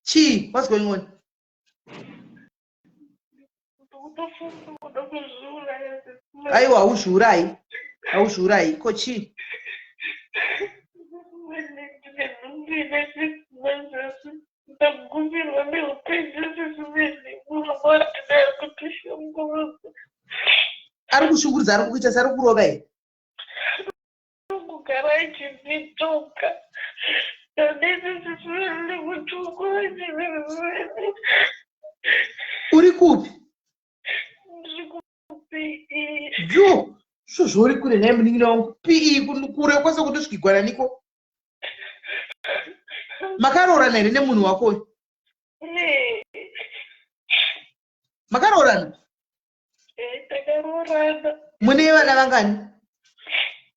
Chii, what's going on? Aiwa, hauzviurayi. Hauzviurayi. Ko chii? Ndagumirwa neupenyu sisiveni murume wandinaye kutishungurudza. Ari kushungurudza ari kukuita sari kurova here? Kugara achindituka. Ndanditi sisiveni kutukwa sisiveni. Uri kupi? Ndiri kuPE. Jo, svo zvauri kure nhai munin'ina wangu. PE kure kwese kutosvikigwa naniko? Makaroorana here nemunhu wako uyu? Makaroorana? Eh, takaroorana. Mune vana vangani?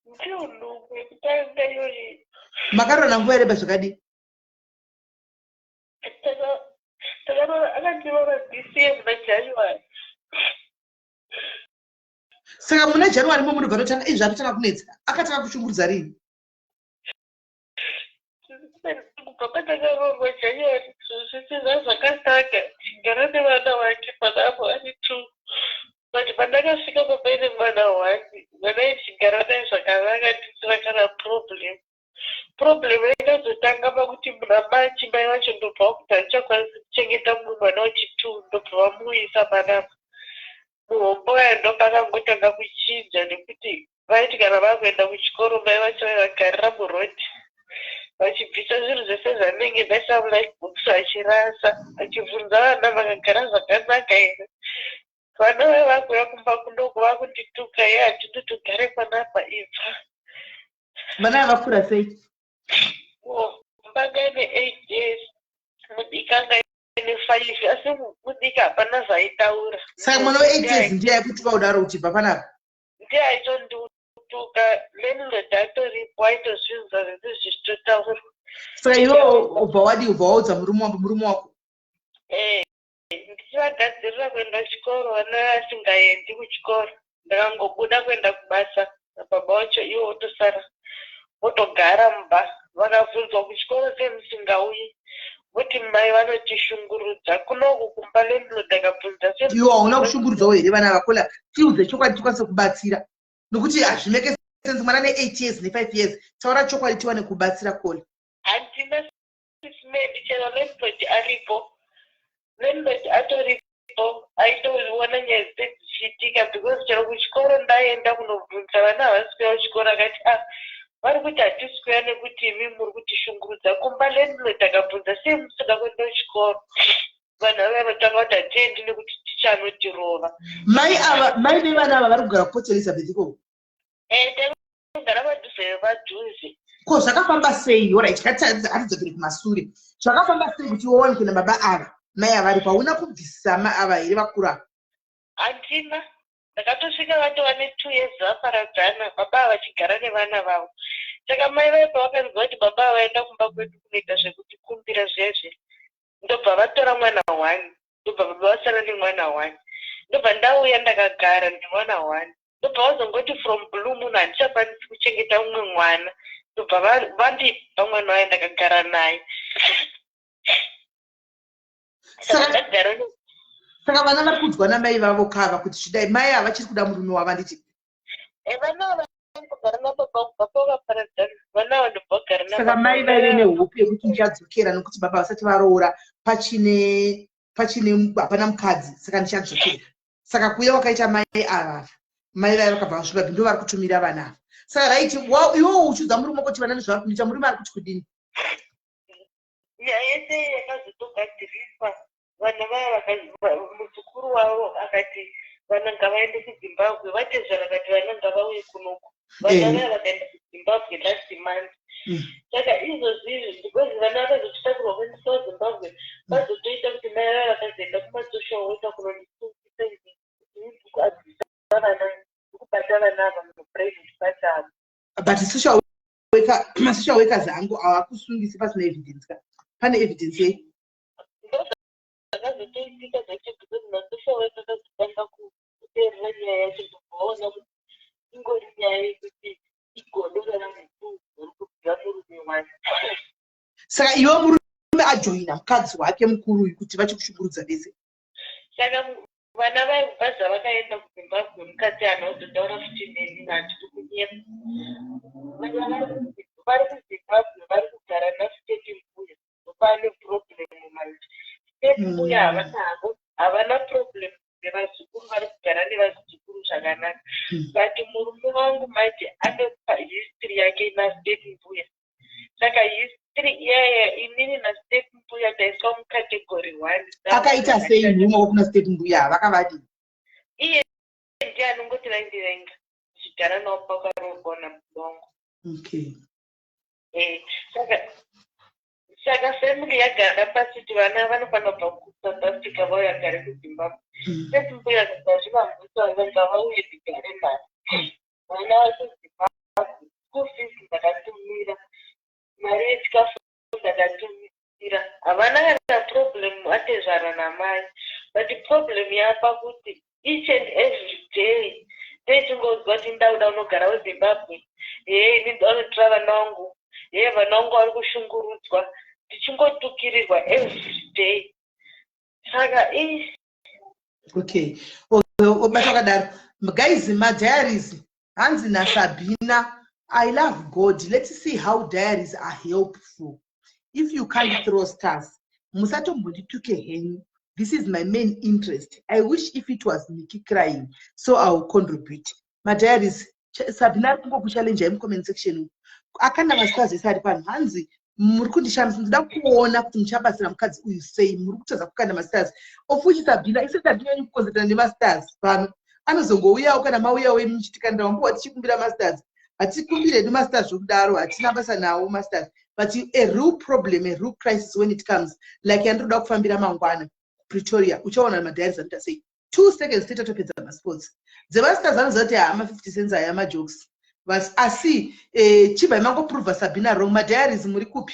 Ndiyo nhumbu yekutanga iyoyi. Makaroorana nguva yareba zvakadii? Takaroora akandiroora this year muna January. Saka muna January mo munobva totanga izvi zvatotanga kunetsa. Akatanga kushungurudza rini? Kubva pandakaroorwa January zvese zvazvakanaka chigara nevana vake panapo ari two but pandakasvika papaine mwana one mwana ichigara naye zvakanaka tisina kana problem problem yakazotanga pakuti muna March mai vacho ndobva vakuti handichakwanisi kuchengeta mumwe mwana wechitwo ndobva vamuuyisa panapa muhombo aya ndopakangotanga kuchinja nekuti vaiti kana vakuenda kuchikoro mai vacho vaivagarira muroad. Vachibvisa zvinhu zvese zvandinenge ndaisa mulife box, vachirasa, vachibvunza vana vakagara zvakanaka here. Vana vai vakuuya kumba kunoko vakundituka, ye hatidi tugare panapa, ibva. Vana vakura sei? Mumba ine 8 years, mudiki anga ine 5, asi mudiki hapana zvaitaura. Saka mwana we8 years ndiye aikutuka kudaro kuti bva panapa? Ndiye aitondiutuka. Landlord atoripo, aitozvinzwa zvese zvichitotaurwa. Saka iwewo ubva wadii? Ubva waudza murume wako? Eh, ndichivagadzirira kuenda kuchikoro, vana vasingaendi kuchikoro. Ndakangobuda kuenda kubasa nababa wacho, ivo votosara votogara mumba. Vakabvunzwa kuchikoro sei musingauyi, voti mai vanotishungurudza kunoku kumba. Landlord akabvunza sei? Iwe hauna kushungurudzawo here vana vakola? Tiudze chokwadi tikwanise kubatsira, nokuti hazvimake sense, mwana ne8 years ne5 years. Taura chokwadi tiwane kubatsira, Kola. Handina, sis Melly. Chero landlord aripo, landlord atoripo, aitoona nyaya dzese dzichiitika, because chero kuchikoro ndaenda kunobvunza vana havasi kuuya kuchikoro, akati, "Ah, vari kuti hatisi kuuya nekuti imi muri kutishungurudza kumba." Landlord akabvunza sei musida kuenda kuchikoro, vanhu ava vanotanga kuti hatiendi nekuti ticha anotirova. Mai ava, mai vevana ava, vari kugara kuPort Elizabeth ikoko? Eh, kugara padhuze padhuze. Ko zvakafamba sei? Alright, hatidzokere kumasure. Zvakafamba sei kuti uwanikwe nababa ava, mai avaripo? Hauna kubvisa ma ava here, vakuru ava? Handina. Ndakatosvika vatova ne2 years vaparadzana, baba ava vachigara nevana vavo. Saka mai vai pavakanzwa kuti baba ava vaenda kumba kwedu kunoita zvekutikumbira zvezve, ndobva vatora mwana one, ndobva baba vasara nemwana one. Ndobva ndauya ndakagara nemwana one, ndobva vazongoti from blue moon handichakwanisi kuchengeta mumwe mwana, ndobva vandipa mwana waye, ndakagara naye. Saka ndagara. Saka vana vari kudzwa namai vavo kava kuti zvidai, mai ava vachiri kuda murume wavo, handiti? Eh, vana ava kugara nababa kubva pavaparadzana, vana ava ndobva kugara. Saka mai vaive nehope yekuti ndichadzokera nokuti baba vasati varoora, pachine hapana mukadzi, saka ndichadzokera. Saka kuuya wakaita mai ava, mai vaya vakabva vasvika, ndo vari kutumira vana ava. Saka right, iwowo uchiudza murume kuti vana nezvavari kunoita, murume ari kuti kudini? Nyaya yese yakazotogadziriswa, vana vaya muzukuru wavo akati vana ngavaende kuZimbabwe, vatezvara akati vana ngavauye kunoku. Vana vaya vakaenda kuZimbabwe last month. Saka izvozvizvi, because vana vakazochitakurwa kuendeswa kuZimbabwe, vazotoita kuti mai vaya vakazoenda kumasocial worker kunondisungisa kuabvisa vana, kubata vana ava muprivate part avo. But social worker, masocial workers angu havakusungisi pasina evidence ka. Pane evidence yei? Zvakazotoitika zvacho, because masocial worker akazotanga kuteerera nyaya yacho, ndobvaona kuti ingori nyaya yekuti igodo revanhu tu vari kubvira murume wacho. Saka iwe murume ajoina mukadzi wake mukuru uyu kuti vachikushungurudza vese? Saka vana vaibva zvavakaenda kuZimbabwe, mukadzi haana kuzotaura futi neni. Handidi kunyepa, vana vari kuZimbabwe, vari kugara nastep mbuya. Ndopane problem manje. Step mbuya havana havo, havana problem nevazukuru, vari kugara nevazukuru zvakanaka. But murume wangu manje ane history yake nastep mbuya. Saka history iyaya, inini nastep mbuya taiswa mucategory one. Akaita sei murume wako kuna step mbuya? Vakavadii? Iye ndiye anongoti vaindivenga ndichigara navo pakaroorwa namudongo. Eh, saka family yagara pasi kuti vana vanofanira kubva kuSouth Africa vauya gare kuZimbabwe. Step mbuya zvivambusa ngavauye tigare navo vana vakuZimbabwe. School fees ndakatumira, mari yechikafu ndakatumira, havana kana problem atezvara namai. But problem yapa kuti each and every day ndechingonzwa kuti ndauda unogara weZimbabwe, hee, ini ndanotora vana vangu, hee, vana vangu vari kushungurudzwa, ndichingotukirirwa every day. Saka i Okay, obata wakadaro. Guys, madiaries, hanzi naSabhina, "I love God." Let's see how diaries are helpful. If you can't throw stars, musatombondituke henyu. This is my main interest. I wish if it was Nikki crying, so I will contribute. Madiaries, Sabhina ari kungokuchallenge mucomment section. Akanda mastars ese ari pano. Hanzi Muri kundishamisa. Ndoda kuona kuti muchabatsira mukadzi uyu sei. Muri kutadza kukanda mastars, of which Sabhina isati hatinyanyi kukonzerana nemastars pano. Anozongouyawo kana mauyawo imi muchitikandira wambowa tichikumbira mastars. Hatikumbire hedu mastars zvokudaro, hatina basa nawo mastars. But a real problem, a real crisis, when it comes like yandinoda kufambira mangwana Pretoria, uchaona madiaries anoita sei. 2 seconds titatopedza masports. Dzemastars anoziva kuti hama 50 cents aya majokes. Asi chibvai mangoprova Sabina wrong. Madiaries muri kupi?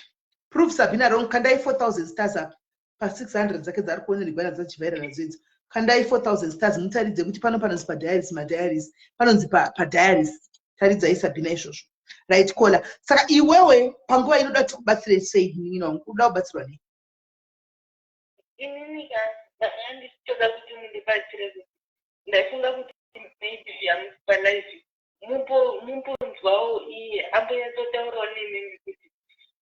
Prove Sabina wrong. Kandai 4000 stars apa pa600 dzake dzaari kuonerwa nadzo achivhaira nadzo idzo. Kandai 4000 stars, mutaridze kuti pano panonzi padiaries, madiaries panonzi padiaries. Taridzai Sabina izvozvo. Right, caller. Saka iwewe panguva inoda kuti kubatsire sei, munin'ina wangu? Unoda kubatsirwa nei? Inini ka, ndanga ndichitoda kuti mundibatsire, kuti ndaifunga kuti maybe yamupa live mumbonzwawo iye ambonyatsotaurawo nemimi kuti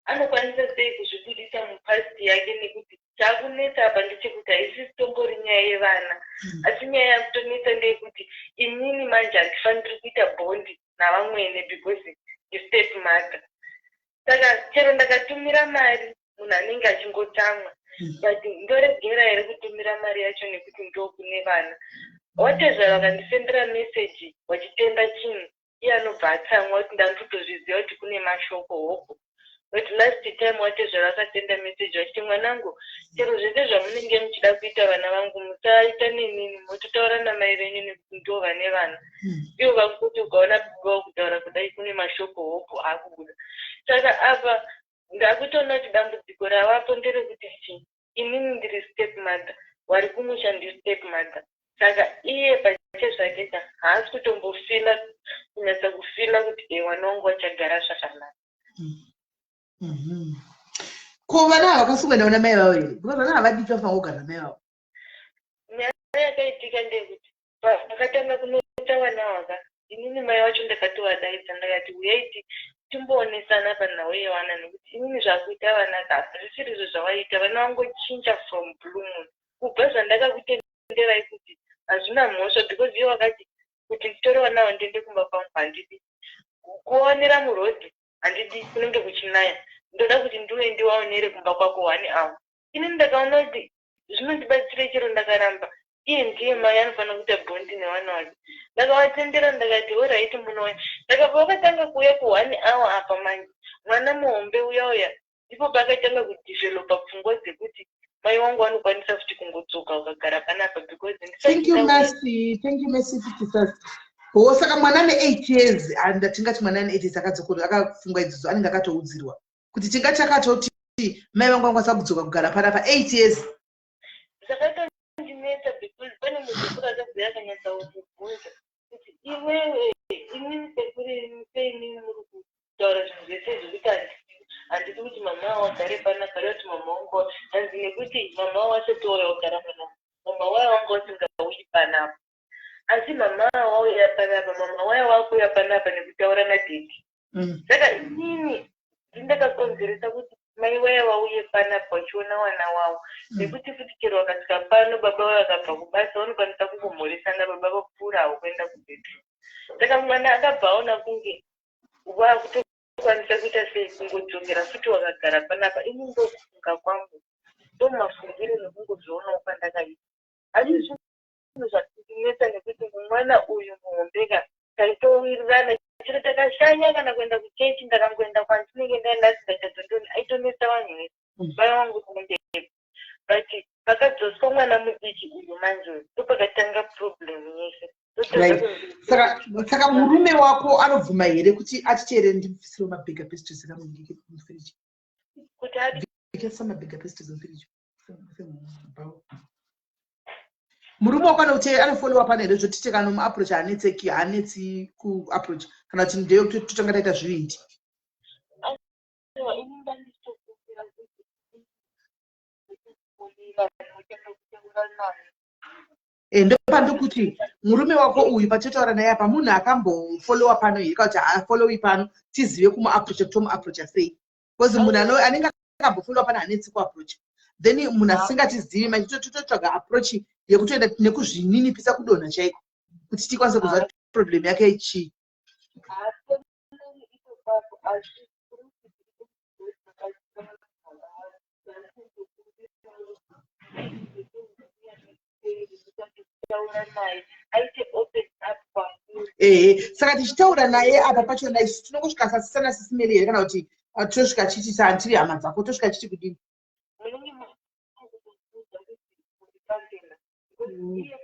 anokwanisa sei kuzvibudisa mupast yake, nekuti chaakunetsa apa ndechekuti haisi tombori nyaya yevana, asi nyaya yakutonetsa ndeyekuti inini manje handifaniri kuita bond navamwene because ndistep mother. Saka chero ndakatumira mari, munhu anenge achingotsamwa. But ndoregera here kutumira mari yacho nekuti ndokune vana? Watezvara vakandisendera meseji wachitenda chinhu, iye anobva atsamwa kuti ndandotozviziva kuti kune mashoko hobho. But last time watezvara akasenda meseji vachiti, "Mwanangu, chero zvese zvamunenge muchida kuita, vana vangu musaita nenini, mototaura namai venyu nekuti ndo vane vana." Ivo vakuti ukaona baba kutaura kudai, kune mashoko hobho akubuda. Saka apa ndakutoona kuti dambudziko ravapo nderekuti chii? Inini ndiri step mother, wari kumusha ndistep mother. Saka iye pachezvake ka haasi kutombofila, kunyatsa kufila kuti e mwana wangu achagara zvakanaka. Ko vana havakwanisi kuenda kuna mai vavo here? Because vana havadiki, vafanira kugara namai vavo. Nyaya yakaitika ndeyekuti pakatanga kunota vana vaka, inini mai vacho ndakatovadaidza, ndakati, "Uyaiti timboonesana panhau yevana, nekuti inini zvakuita vana ka hazvisiri izvo zvavaita. Vana vangochinja from blue moon kubva zvandakakutenderai kuti hazvina mhosva, because iye wakati kuti nditore vana avo ndiende kumba kwangu, handidi kuonera murodhi, handidi kunenge kuchinaya. Ndoda kuti ndiuye ndiwaonere kumba kwako one hour." Inini ndakaona kuti zvinondibatsira chero ndakaramba, iye ndiye mai, anofanira kuita bond nevana vake. Ndakavatendera, ndakati, "Alright, munouya." Ndakabva vakatanga kuuya kuone hour. Apa manje mwana muhombe uya uya ndipo paakatanga kudevelopa pfungwa dzekuti mai wangu vanokwanisa futi kungodzoka ukagara panapa because Thank you, Mercy. Thank you, Mercy 50. Ho, saka mwana ane 8 years, and tingati mwana ane 8 years akadzokora akafunga idzodzo, anenge akatoudzirwa kuti tingati akatoti mai vangu vangwanisa kudzoka kugara panapa, 8 years. Zvakatondinetsa because pane muzukuru akabva akanyatsa kumubvunza kuti, "Iwewe, inini sekuri seinini muri kutaura zvinhu zvese zvekuti handidi kuti mama wavo agare panapa, reva kuti mama wangu hanzi nekuti mama wavo asati wauya kugara panapa, mama waya wanga usingauyi panapa, asi mama wauya panapa, mama waya wakuuya panapa nekutaura nadaddy." Saka inini ndindakakonzeresa kuti mai waya vauye panapa vachiona wana wavo, nekuti futi chero vakasvika pano, baba vaya vakabva kubasa, vanokwanisa kungomhoresana, baba vapfuurawo kuenda kubedroom. Saka mwana akabva aona kunge vakutokwanisa kuita sei, kungodzokera futi wakagara panapa. Ini ndokufunga kwangu, ndomafungiro nekungozvionawo kwandakaita, asi zvinhu zvakundinetsa nekuti mwana uyu muhombeka taitowirirana chero takashanya kana kuenda kuchechi. Ndakangoenda kwandinenge ndaenda asingachazondoni, aitonetsa vanhu vese, mai vangu kumberi. But pakadzoswa mwana mudiki uyu manje, ndopakatanga problem yese. Right. Saka murume wako anobvuma here kuti atiteere? Ndibvisire mabigger pastries kamwe mufiriji. Kuti adi? Bikesa mabigger pastries mufiriji. Murume wako anote anofollowa pano here, zvotite kana muapproach haanetseki, haanetsi kuapproach, kana kuti ndeyekuti totanga taita zvivindi? Aiwa, ini ndanditokumbira kuti vanhu kutaura naye. Ndopandikuti murume wako uyu patinotaura naye apa, munhu akambofollowa pano here, kana kuti haafollowi pano, tizive kumuapproacha, kutomuapproacha sei? Because munhu anenge akambofollowa pano haanetsi kuapproacha. Then munhu asingatizivi manje, tototsvaga approach yekutoenda nekuzvininipisa, kudonha chaiko, kuti tikwanise kuziva kuti problem yake chii. Haafoneri ipapo, asi Taura naye aite open up kwamuri. Ehe, saka tichitaura naye apa pachona, isu tinongosvika sasisana sisimeri here, kana kuti tosvika chiti santiri hama dzako, tosvika chiti kudini? Munenge makutoudza kuti muripachena, iye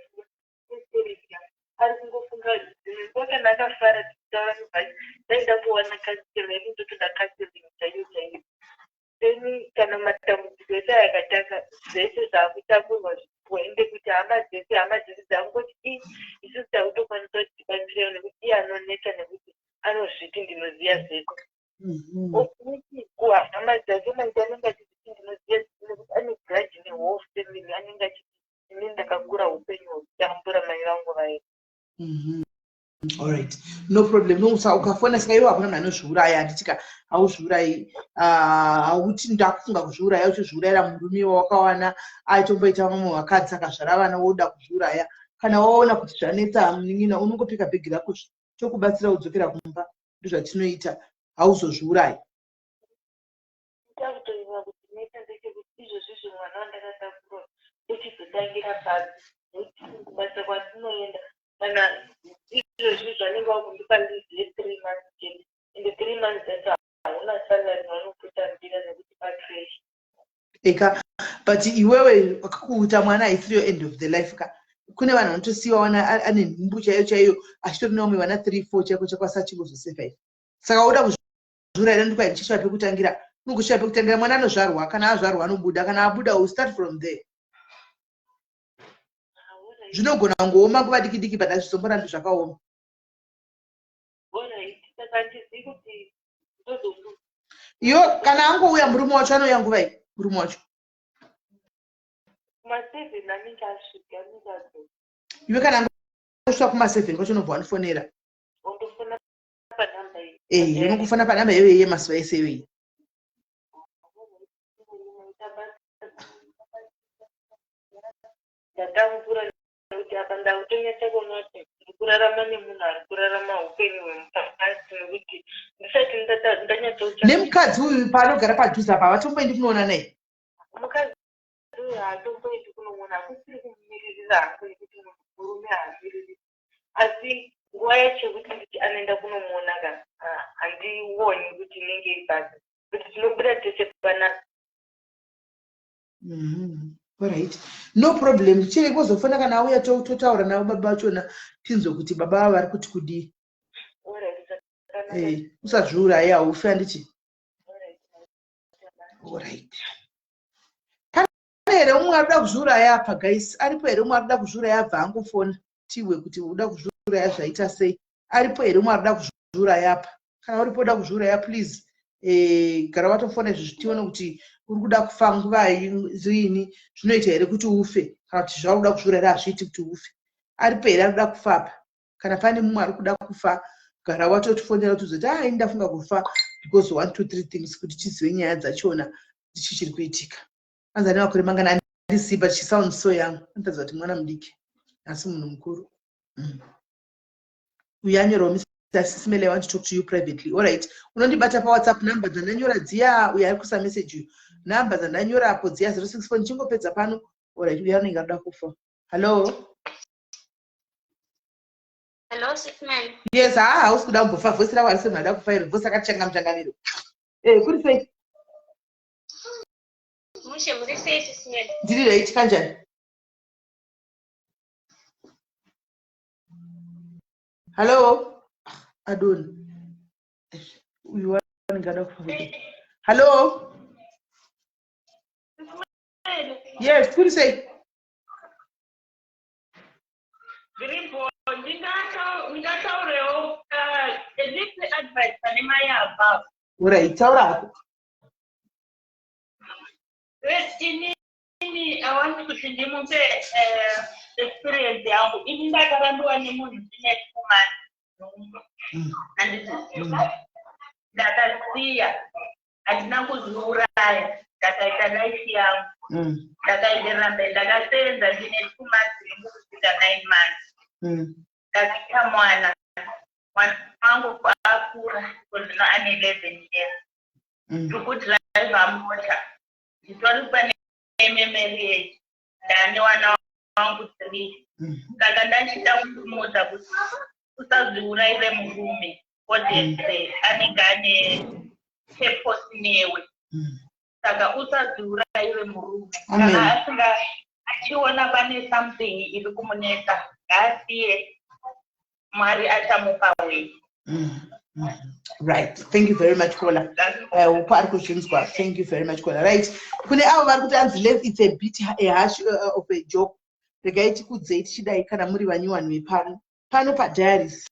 ari kungofunga dzimwe nguva. Kana akafara tichitaura nebhachi, dai ndambowana counselor yekuti ndotoda counseling chaiyo chaiyo. Then kana matambudziko ese akatanga, zvese zvakutakurwa zvipoende kuti hama dzese dzakungoti i isusu takutokwanisa kuti tibatsirewo, nekuti iye anonetsa, nekuti anozviti ndinoziva zvese. Okuti kuhama dzake manje anenge achizviti ndinoziva zvese, nekuti ane grudge newhole family. Anenge achiti ini ndakakura upenyu hwekutambura, mai vangu vai. Alright, no problem. No, ukafona, saka iwe hakuna munhu anozviuraya, handitika? Hauzviurayi. Hauti ndakufunga kuzviuraya, uchizviurayira murume wawakawana aitomboita vamwe vakadzi, akazvara vana, woda kuzviuraya. Kana waona kuti zvanetsa, munin'ina, unongopfeka bhegi rako, tokubatsira kudzokera kumba. Ndozvatinoita, hauzozviurayi. Chakutoiva kuti neta ndechekuti izvozvizvo mwana wandakatakura uchizotangira pasi, nekuti kubasa kwandinoenda kana izvozvi zvanenge vakundipa leave ye3 months chete, ende 3 months dzacho hauna salary vanokutambira nekuti pacreche. Eka, but iwewe kuita mwana haisiriyo end of the life ka. Kune vanhu vanotosiyiwa vana ane nhumbu chaiyo chaiyo, achitori nevamwe vana 3, 4 chaiko chaiko, asi achingozosurvive. Saka uda kuzviurayira ndikwa ndichisvika pekutangira, unongosvika pekutangira. Mwana anozvarwa, kana azvarwa anobuda, kana abuda will start from there. Zvinogona kungooma nguva diki diki, but hazvizomborambi zvakaoma. Alright, saka handizivi kuti ndozomu Iyo kana angouya murume wacho, anouya nguvai murume wacho? Kuma7 anenge asvika, anenge adzoka. Iwe kana angosvika kuma7 kwacho, unobva wandifonera. Ondofona panhamba iyi? Eh, unongofona panhamba iyoyo yemazuva ese iyoyi. Ndatambura nekuti apa ndakutonyatsa kuona kuti ndiri kurarama nemunhu ari kurarama upenyu hwemupasi, nekuti ndisati ndanyatsotsva. Nemukadzi uyu paanogara padhuze apa, havatomboendi kunoona naye? Mukadzi uyu haatomboendi kunomuona. Hakusiri kumumiririra hangu, nekuti munhu murume haamiriri, asi nguva yacho yekuti nditi anoenda kunomuona ka, handioni kuti inenge iri basa, kuti tinobuda tese panapa. Alright, no problem. Chiri kuzofona kana auya, totaura navo baba vachona, tinzwe kuti baba ava vari kuti kudii. Alright, zvakanaka. Usazviurayi, haufi, handiti? Alright. Alright, pane here umwe ari kuda kuzviuraya apa, guys? Aripo here umwe ari kuda kuzviuraya? Abva angofona tiwe kuti uda kuzviuraya, zvaita sei? Aripo here umwe ari kuda kuzviuraya apa? Kana uripo uda kuzviuraya, please, gara watofona izvozvi, tione kuti uri kuda kufa nguvai, riini, zvinoita here kuti ufe, kana kuti zvauri kuda kuzviurayira hazviiti kuti ufe. Aripo here ari kuda kufa apa? Kana pane mumwe ari kuda kufa, gara watotifonera kuti uzoti, "Ah, ini ndafunga kufa because one, two, three things," kuti tizive nyaya dzachona, kuti chii chiri kuitika. Anzi ane makore mangana? Handisiyi, but she sounds so young, anotaridza kuti mwana mudiki asi munhu mukuru. Uyu anyorawo, "Mr Sisimele, I want to talk to you privately." Alright, unondibata paWhatsApp, number dzandanyora dziya. Uyo ari kuisa message uyu, number dzandanyora apo dziya, 064. Ndichingopedza pano. Alright, uyu anenge arikuda kufa. Hallo? Hello, Sisman. Yes. Haa, hausi kuda kumbofa. Voice rako harisi munhu ada kufa iro, voice rakati changamuchangamiro. Kuri sei? Mushe, muri sei, Sisman? Ndiri right. Kanjani? Hallo? Adoni uyu anenge ada kufa. Hallo? Yes, kuri sei? Zviripo. Ndingataurewo a little advice pane mai above. Alright, taura hako. Yes, inini I want kuti ndimupe experience yangu. Ini ndakarambiwa nemunhu ndine 2 months, handiti? Ndakasiya, handina kuzviuraya, ndakaita life yangu. Ndakaenderera mberi, ndakasenza ndine 2 months rimwe kusvika 9 months. Ndakaita mwana, mwana wangu akura kuzvino ane 11 years. Ndiri kudhiraivha mota, nditori pane marriage. Ndane wana wangu three. Saka ndachida kumuudza kuti usazviurayire murume, odese anenge ane purpose newe. Saka usazviurayire murume. Amen. Kana asinga achiona pane something iri kumunetsa, ngaasiye, Mwari achamupa way. Right, thank you very much, caller. Upo ari kuzvinzwa. Thank you very much, caller. Right, kune avo vari kuti anzi it's a bit a harsh of a joke. Regai tikudzei tichidai, kana muri vanyuwani vepano pano padiaries,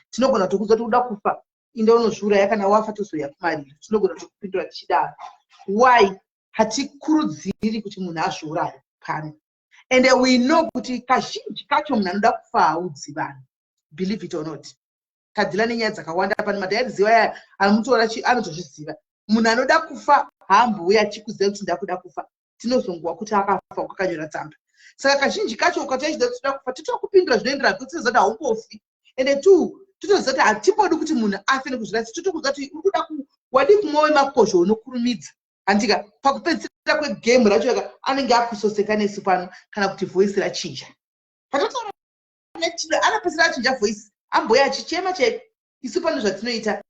tinogona kutokudza kuti uda kufa, inde unozviuraya, kana wafa tozoya kumariro. Tinogona kutokupindura tichidaro. Why? Hatikurudziri kuti munhu azviuraye pano, and we know kuti kazhinji kacho munhu anoda kufa haudzi vanhu, believe it or not. Tadeala nenyaya dzakawanda pano, madiaries aya anomutora anotozviziva. Munhu anoda kufa haambouya achikuziva kuti ndakuda kufa. Tinozongowa kuti akafa kwakanyora tsamba. Saka kazhinji kacho ukati achida kuti toda kufa, totokupindura zvinoenderana, kuti tinoziva kuti haumbofi, ende two, totoziva kuti hatimbodi kuti munhu afe nekuzvirasa. Totokudza kuti uri kuda wadi kumwa wemakozho unokurumidza, handika? Pakupedzisira kwegame racho yaka anenge akusoseka nesu pano, kana kuti voice rachinja. Patotaura anopedzisira achinja voice, amboya achichema chaiko. Isu pano zvatinoita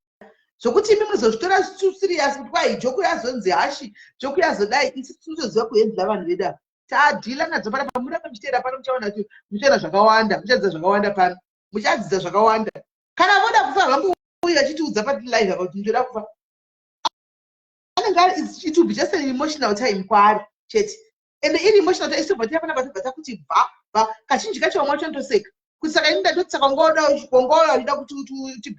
zvokuti imi munozozvitora serious kuti kwai joke yazonzi harsh, joke yazodai, isu tinotoziva kuhandle vanhu vedu ava. Tadeala nadzo panapa. Muramba muchiteera pano, muchaona kuti muchaona zvakawanda, muchadzidza zvakawanda pano, muchadzidza zvakawanda. Kana voda kufa, vambouya vachitiudza palive apa kuti ndoda kufa. Anenge it will be just an emotional time kwaari chete, ende iri emotional time isitobva tiya panapa, tobva takuti bva bva. Kazhinji kacho vamwe vacho vanotoseka kuti saka ini ndatoti saka wanga uchida kuti uti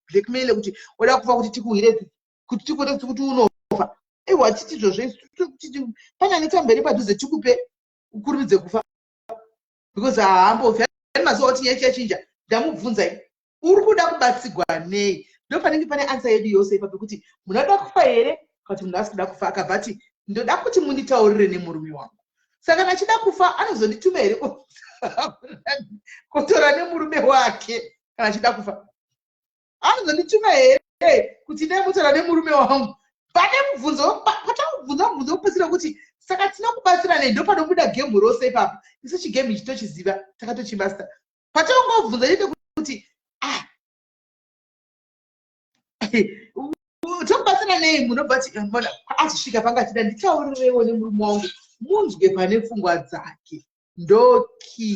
blackmail kuti oda kufa kuti tikuhwire, kuti tikuone kuti unofa. Aiwa, titi izvozvo panyane tsamba padhuze tikupe ukurumidze kufa, because haambofi ani mazuva kuti nyaya chachinja. Ndamubvunzai, uri kuda kubatsigwa nei? Ndo panenge pane answer yedu yose ipapo, kuti munhu anoda kufa here kana kuti munhu asi kuda kufa. Akabva ati, "Ndoda kuti munditaurire nemurume wangu." Saka kana achida kufa, anozondituma here kutora nemurume wake? Kana achida kufa, anozondituma here kuti ndaimutora nemurume wangu? Pane mubvunzo patakubvunza, mubvunzo wekupedzisira kuti saka tinokubatsira nei, ndo panobuda game rose ipapo. Isu chigame ichi tochiziva, takatochimaster. Patongobvunza chete kuti, ah, tokubatsira nei, munobva ti mona azosvika panga achida nditaurirewo nemurume wangu, munzwe pane pfungwa dzake. Ndo key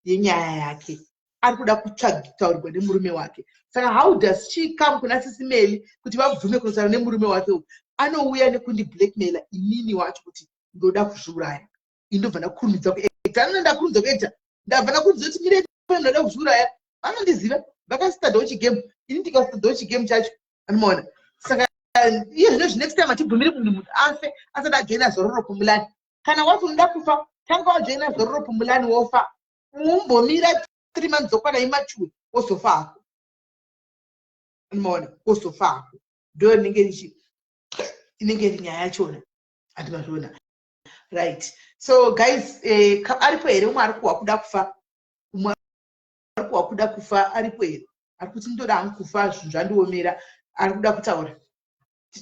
yenyaya yake, ari kuda kutaurirwa nemurume wake. Saka how does she come kuna Sisi Meli kuti vabvume kunotaura nemurume wake uyu? Anouya nekundi blackmaila inini wacho kuti ndoda kuzviuraya. Indobva ndakurumidza kuacta, anoda ndakurumidza kuacta, ndabva ndakurumidza kuti mire, ndoda kuzviuraya. Vanondiziva, vakastadawo chigame, ini ndikastadawo chigame chacho, anomaona. Saka iye zvino next time hatibvumiri munhu afe asati ajoina Zororo Pumulani. Kana wati unoda kufa, tanga wajoina Zororo Pumulani, wofa, umbomira 3 months dzokwana imature, wozofa hako, anomaona, wozofa hako. Ndo inenge inenge iri nyaya yachona, handimazviona? Right, so guys, aripo here umwe ari kuhwa kuda kufa? Umwe ari kuhwa kuda kufa aripo here, ari kuti ndoda hangu kufa, zvinhu zvandiomera, ari kuda kutaura?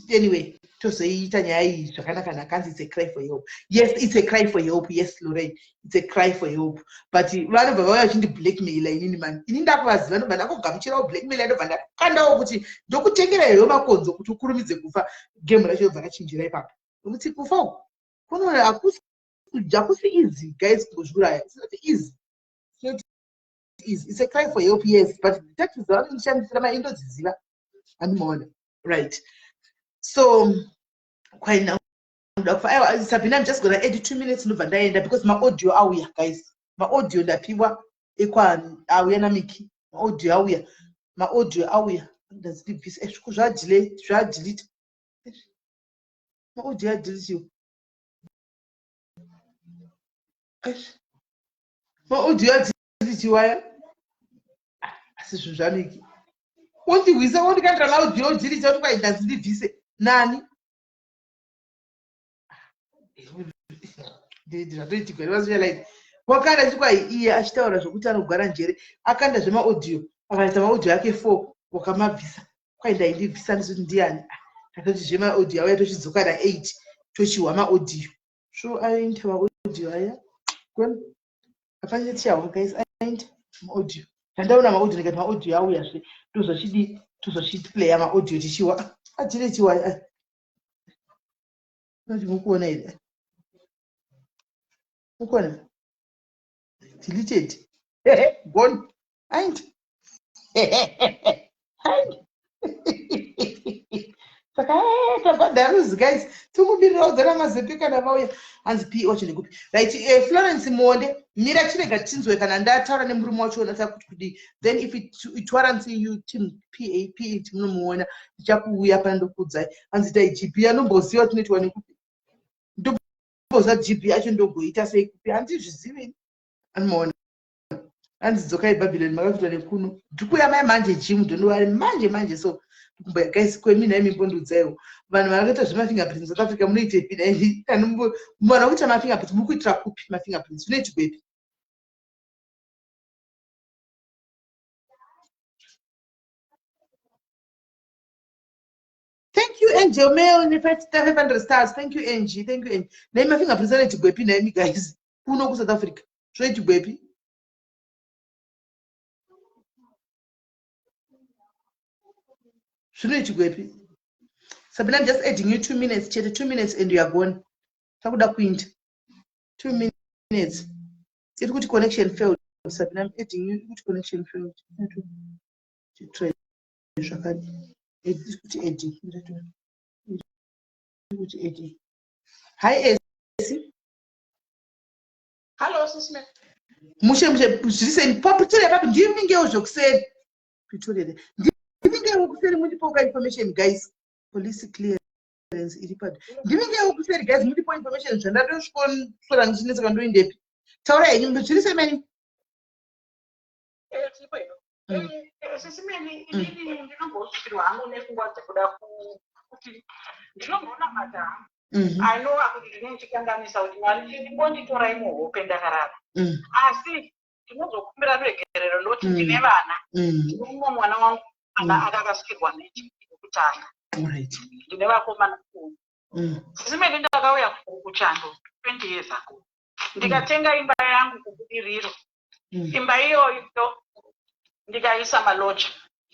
Anyway, tozoiita nyaya iyi zvakanaka naka. Hanzi it's a cry for help. Yes, it's a cry for help. Yes, Lorraine, it's a cry for help, but vanobva vauya vachindi blackmaila inini mani. Ini ndakuvaziva, ndobva ndakugamuchirawo blackmail, ndobva ndakandawo kuti ndokutengera heyo makonzo kuti ukurumidze kufa. Game racho yobva rachinjira ipapo, nokuti kufa uku kuno hakusi easy, guys. Kungozviuraya, it's not easy, it's not easy. It's a cry for help, yes, but tactics dzavanondishandisira maindodziziva, handimaona? Right, so kwaina kuda kufa. Aiwa, Sabina, I'm just gonna add 2 minutes, ndobva ndaenda, because maaudio auya, guys. Maaudio ndapiwa ekwa auya naMiki, maaudio auya, maaudio auya. Ndazindibvisa sviko zvadelete maaudio, adeletiwa maaudio, adeletiwa ya. Asi zvinhu zvaMiki, undihwisa, undikandira maaudio, odelete, kuti kwai ndazindibvise nani? Zvatoitika nevasocialite wakanda chikwai, iye achitaura zvokuti anogara njere, akanda zvemaaudio, akaita maaudio ake four, wakamabvisa. Kwai ndaindibvisa ndizoti ndiani? Takati zvemaaudio auya, tochidzoka na8, tochihwa maaudio. So aita maaudio. Maaudio aya gone. Hapana tichawa guys, aindi maaudio. Ndandaona maaudio ndikati maaudio auya zve. Tozochidi tozochiplaya maaudio tichiwa. Atire chiwa. Noti mukuona here? Mukuona? Deleted. Gone. Aindi. Aindi. Saka tabhadharuzi guys. Tikumbirira kudzana mazepe kana vauya. Hanzi P wacho ndekupi? Right, Florence Monde, mira chirega tinzwe kana ndataura nemurume wacho ona kuti kudii. Then if it warrants you team PAP munomuona ndichakuuya pana ndokuudzai. Hanzi tai GP anomboziva tinoitwa nekupi. Ndomboziva GP acho ndogoita sei kupi. Handizvizivi. Anomuona. Hanzi dzokai Babylon makafitwa nekuno. Ndikuuya mai manje gym ndondovari manje manje so. Kumba guys kwemi nhaimi mbondiudzaiwo. Vanhu vakaita zvemafingerprints South Africa munoitepi nhaimi? Vanhu vakuita mafingerprints muri kuitira kupi mafingerprints? Zvinoitirwepi? Thank you Angel Mail ne 500 stars. Thank you Angie. Thank you Angie. Nhaimi mafingerprints anoitirwepi nhaimi guys? Kuno ku South Africa. Zvinoitirwepi? Zvinoitirwepi? Sabina, I'm just adding you 2 minutes, chete 2 minutes and you are gone. Takuda kuinda. 2 minutes. Iri kuti connection failed. Sabina, I'm adding you kuti connection failed. Try zvakadi. Iri kuti adding. Iri kuti adding. Hi Esi. Hello, Sisme. Mushe mushe zviri sei paPretoria papi ndivingewo zvokuseri. Pretoria. Ndivingewo kuseri mundipoka information guys. Police clearance iri padi. Ndivingewo kuseri guys mundipo information zvandatosvikoswera ndichinetseka ndoindepi. Taura henyu zviri sei mani? Tiripo ino. Sisi Meli, inini ndinombosvikirwa hangu nepfungwa dzekuda kuti ndinombonamata hangu. I know kuti ndinenge ndichikanganisa kuti Mwari ndimbonditorai muhope ndakarara. Asi ndinozokumbira ruregerero ndoti ndine vana. Ndine mumwe mwana wangu akarasikirwa nechekutanga. Ndine vakomana 4. Sisi Meli ndakauya kuchando 20 years ago. Ndikatenga imba yangu kuBudiriro. Imba iyoyo ndikaisa maloja.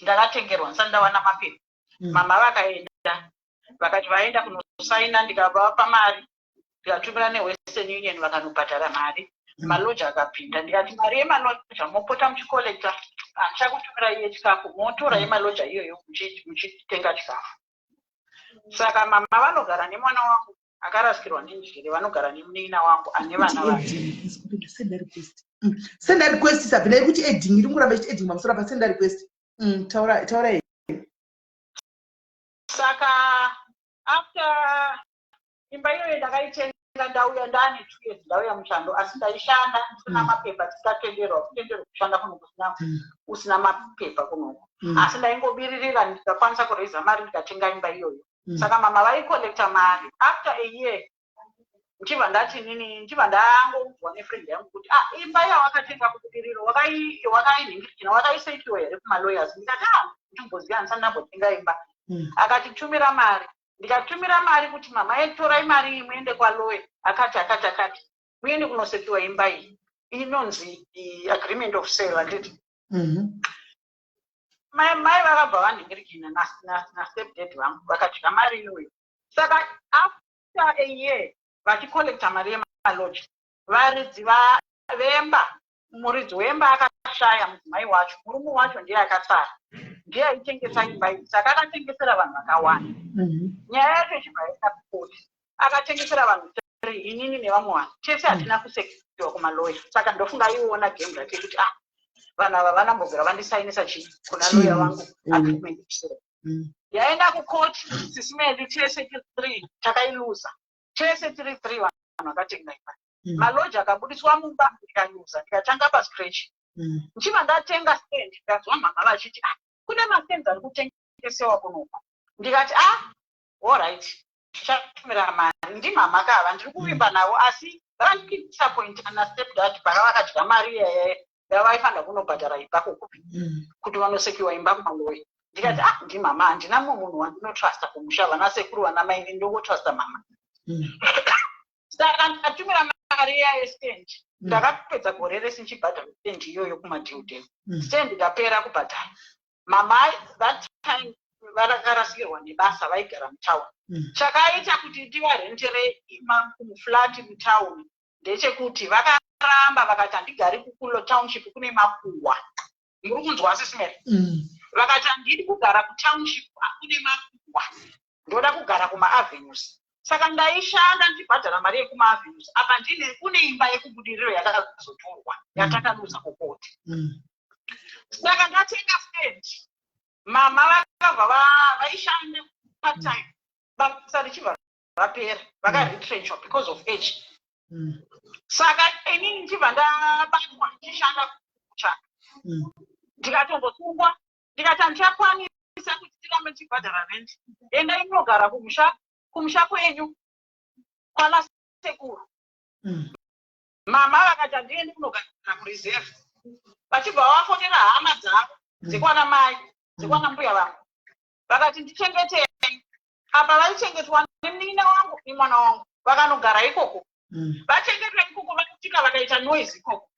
Ndakatengerwa ndisati ndawana mapepa. Mama vakaenda vakati vaenda kunosaina ndikavapa mari ndikatumira neWestern Union vakanobhadhara mari. Maloja akapinda ndikati mari yemaloja mopota muchikolekta handichakutumira iye chikafu motora yemaloja iyoyo muchitenga chikafu. Saka mama vanogara nemwana wangu akarasikirwa nenjere vanogara nemunin'ina wangu ane vana vaviri. Send a request Sabina iri kuti adding iri kuramba ichiti adding pamusoro apa send a request. Taura taura. Saka after imba iyoyo ndakaitenga ndauya ndaane 2 years ndauya muchando asi ndaishanda ndisina mapepa tisikatenderwa kutenderwa kushanda kuno kusina usina mapepa kunoku. Asi ndaingobiririra ndikakwanisa kuraiza mari ndikatenga imba iyoyo. Saka mama vaikolekta mari after a year ndichibva ndati nini ndichibva ndangoudzwa nefriend yangu kuti ah imba yawakatenga kuBudiriro wakainhingirikina wakaisekiwa here kumalawyers ndikati ah ndimboziva handisati ndambotenga imba. Akati tumira mari ndikatumira mari kuti mama torai mari iyi muende kwalawyer akati akati akati muende kunosekiwa imba iyi inonzi agreement of sale handiti. Mai vakabva vanhingirikina nastepdad vangu vakadya mari iyoyo. Saka after a year vachikolekta mari yemaloja varidzi vemba muridzi wemba akashaya mudzimai wacho murume wacho ndiye akasara ndiye aitengesa imba iyi saka akatengesera vanhu vakawanda. Nyaya yacho ichibva yaenda kukoti akatengesera vanhu 3 inini nevamwe vanhu tese hatina kusekiwa kumaloya. Saka ndofunga aiona game rake kuti ah vanhu ava vanambobvira vandisainisa chii kuna loya wangu agreement of sale. Yaenda kukoti sisi medu tese tiri 3 takailuza tese tiri 3 vanhu vakatenga imba. Maloja akabudiswa mumba ndikaluza ndikatanga pascratch. Ndichibva ndatenga stand ndanzwa mama vachiti ah kune mastands ari kutengesewa kunoku. Ndikati ah alright tichatumira mari ndimama kava ndiri kuvimba navo asi vakandidisappointa nastepdad paka vakadya mari iyaya yavaifanira kunobhadhara imba kukupi kuti vanosekiwa imba kumaloya. Ndikati ah ndimama handina mumwe munhu wandinotrusta kumusha vana sekuru vana mai ndinongotrusta mama. Saka ndatumira Mari iya yestand, ndakapedza gore rese ndichibhadhara stand iyoyo kumadhildem. Stand ndapera kubhadhara, mama that time vakarasikirwa nebasa, vaigara mutauni. Chakaita kuti ndivarentere muflat mutauni ndechekuti vakaramba, vakati, "Handigari kukulo township, kune makuhwa." Muri kunzwa, Sis Melly? Mm. Vakati, "Handidi kugara kutownship, kune makuhwa, ndoda kugara kumaavenues." Saka ndaishanda ndichibhadhara mari yekumaavenues. Apa ndine kune imba yekubudiriro yakazotorwa, yatakaluza kukoti. Saka ndatenga stand, mama vakabva vaishanda part time, basa richibva rapera, vakaretrenchwa because of age. Saka inini ndichibva ndabatwa ndichishanda kuchaka, ndikatombosungwa, ndikati handichakwanisa kuti ndirambe ndichibhadhara rent, endai munogara kumusha kwenyu kwana sekuru. Mama vakati, "Handiendi kunogara kureserve." Vachibva vafonera hama dzavo dzekwana mai, dzekwana mbuya vangu, vakati, "Ndichengetei." Apa vaichengetwa nemunin'ina wangu nemwana wangu, vakanogara ikoko. Vachengetwa ikoko, vakasvika vakaita noise ikoko.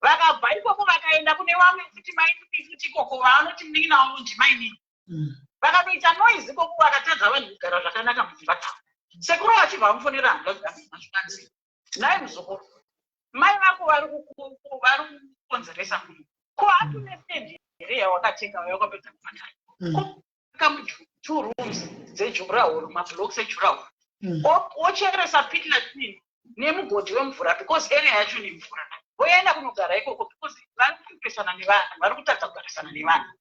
Vakabva ikoko vakaenda kune vamwe futi, mai futi ikoko, vaanoti munin'ina wangu ndimainini. Vakatoita noise ikoko, vakatadza vanhu kugara zvakanaka mudzimba dzavo. Sekuru vachibva vamufonera hanzvadzi, "Nhai muzukuru, mai vako vari kukonzeresa kuno. Ko hatune stand here yawakatenga, yawakapedza kubhadhara? Kamu two rooms dzedurawall, mablocks edurawall, wocheresa pit latrine nemugodhi wemvura, because area yacho nemvura. Voenda kunogara ikoko, because vari kupesana nevanhu, vari kutadza kugarisana nevanhu."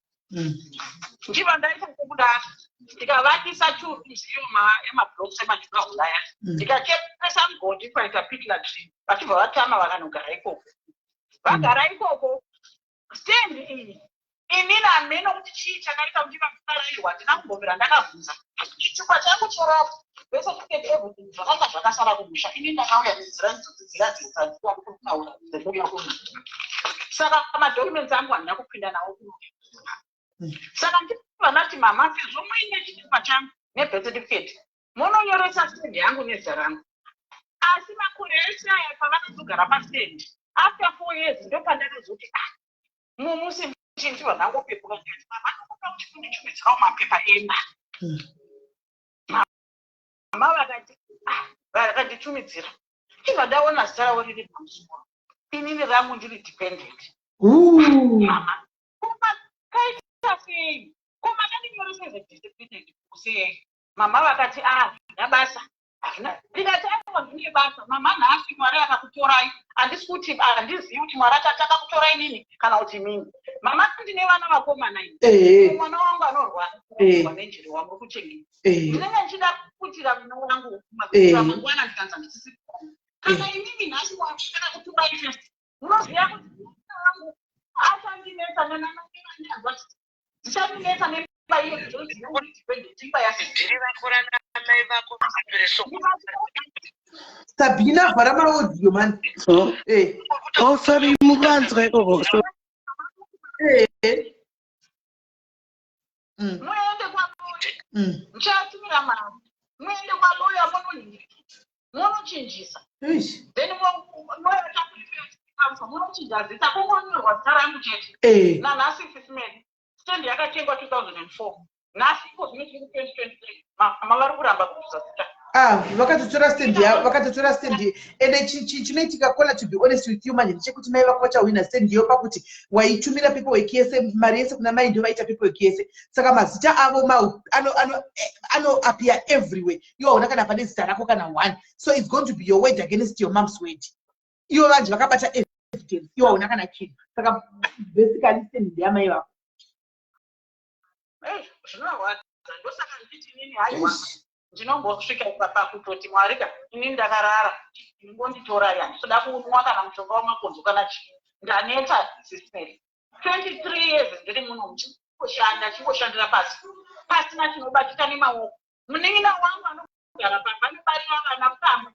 Ndibva ndaita sekudaro, ndikavakisa two rooms iyo emablocks emadurawall aya, ndikacheresa mugodhi kwaita pit latrine. Vachibva vatama, vakanogara ikoko. Vagara ikoko, stand iyi, inini hameno kuti chii chakaita kuti vasarairwa, handina kumbomira ndakabvunza. Chitupa changu cherapo, birth certificate, everything zvakanga zvakasara kumusha. Ini ndakauya nenzira idzodzi dziya dzedzandida kutaura dzekuuya kuno, saka madocuments angu handina kupinda nawo kuno. Saka ndibva ndati, "Mama, sezvo muine chitupa changu nebirth certificate, munonyoresa stand yangu nezita rangu." Asi makore ese aya pavakazogara pastand after 4 years, ndopandakazoti, ah, mumusi ndibva ndangopepuka ndikati, "Mama, ndokupa kuti kundichumidzirawo mapepa emba." Mama vakati, "Ah," vakandichumidzira, ndibva ndaona zita ravo riri pamusoro, inini rangu ndiri dependent. "Mama, kaita sei? Ko makandinyoresa dependent sei?" Mama vakati, "Ah, hazvina basa, hazvina." Ndikati, "Aiwa, zvine basa, mama. Nhasi Mwari akakutorai, handisi kuti handizivi kuti Mwari akati akakutorai nini kana kuti mini. Mama, ndine vana vakomana ini. Mwana wangu anorwara nenjere wamuri kuchengeta. Ndinenge ndichida kuitira mwana wangu mangwana ndikanza ndisisi. Kana inini nhasi Mwari akakutorai first, munoziva kuti mwana wangu achandinetsa nenananyanzwa dzichandinetsa nemba iyo imba." Dhiri vako ranamai vako pereso. Sabhina, vhara maaudio mani. Oh, oh sorry, mukanzwa ikoko. So, "Muende kwaloya, ndichatumira mari, muende kwaloya, munonhingirikisa, munochinjisa." Then loya takuiaa, munochinja zita, kungonyorwa zita rangu chete. Nanhasi, Sis Melly, stand yakatengwa 2004, nhasi iko zvino tiri ku2023, mama vari kuramba kubvisa zita. Ah, vakatotora stand yavo, vakatotora stand. Ende chinoitika kola, to be honest with you manje, ndechekuti mai vako vachahwina stand iyo, pakuti waitumira paperwork yese, mari yese kuna mai, ndo vaita paperwork yese. Saka mazita avo anoappear everywhere. Iwo hauna kana pane zita rako kana one. So it's going to be your word against your mom's word. Ivo vanji vakabata evidence, iwo hauna kana chinhu. Saka basically stand ndeyamai vako. Zvinorwadza. Ndosaka ndichiti inini haiwa, ndinombosvika pakutoti, "Mwari ka, inini ndakarara, ingonditorai, handitoda kunwa kana mushonga wamakonzo kana chii. Ndaneta, Sis Melly. 23 years ndiri muno muchingoshanda, chingoshandira pasi pasina chinobatika nemaoko. Munin'ina wangu anogara pamba anobarira vana pamba,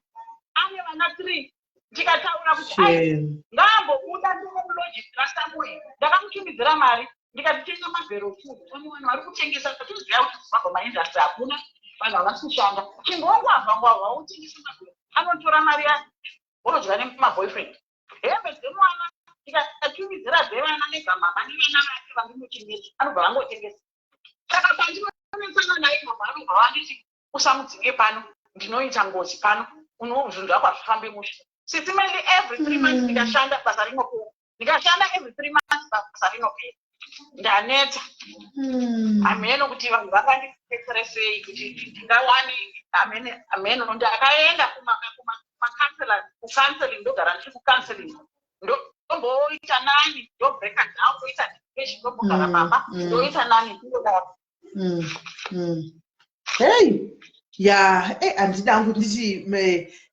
ane vana 3. Ndikataura kuti ai ngaambobuda ndomulogic raSamuel, ndakamutumidzira mari, ndikati tenga mabhero food. Vamwe vanhu vari kutengesa, toziva kuti Zimbabwe maindustry hakuna, vanhu havasi kushanda. Chingongwavha ngwavha utengesa mabhero, anotora mari yake." Unodya nemaboyfriend. Hembe dzemwana tikatumidzira dzevana nedzamama nevana vake vandinochengeta, anobva vangotengesa. Saka pandinonetsana naye, mama anobva vanditi, "Usamudzinge pano, ndinoita ngozi pano, zvinhu zvako hazvifambi mushe." Sisi Melly, every 3 months ndikashanda, basa rinopera. Ndikashanda every 3 months, basa rinopera. Ndaneta. Hameno kuti vanhu vakandibetsere sei kuti ndingawani. Hamene, hameno. Ndakaenda kucounseling, ndogara ndiri kucounseling, ndomboita nani, ndobreaka down, ndoita depression, ndombogara pamba, ndoita nani, ndinodaro. Hey, yeah, hey, handida hangu ndichi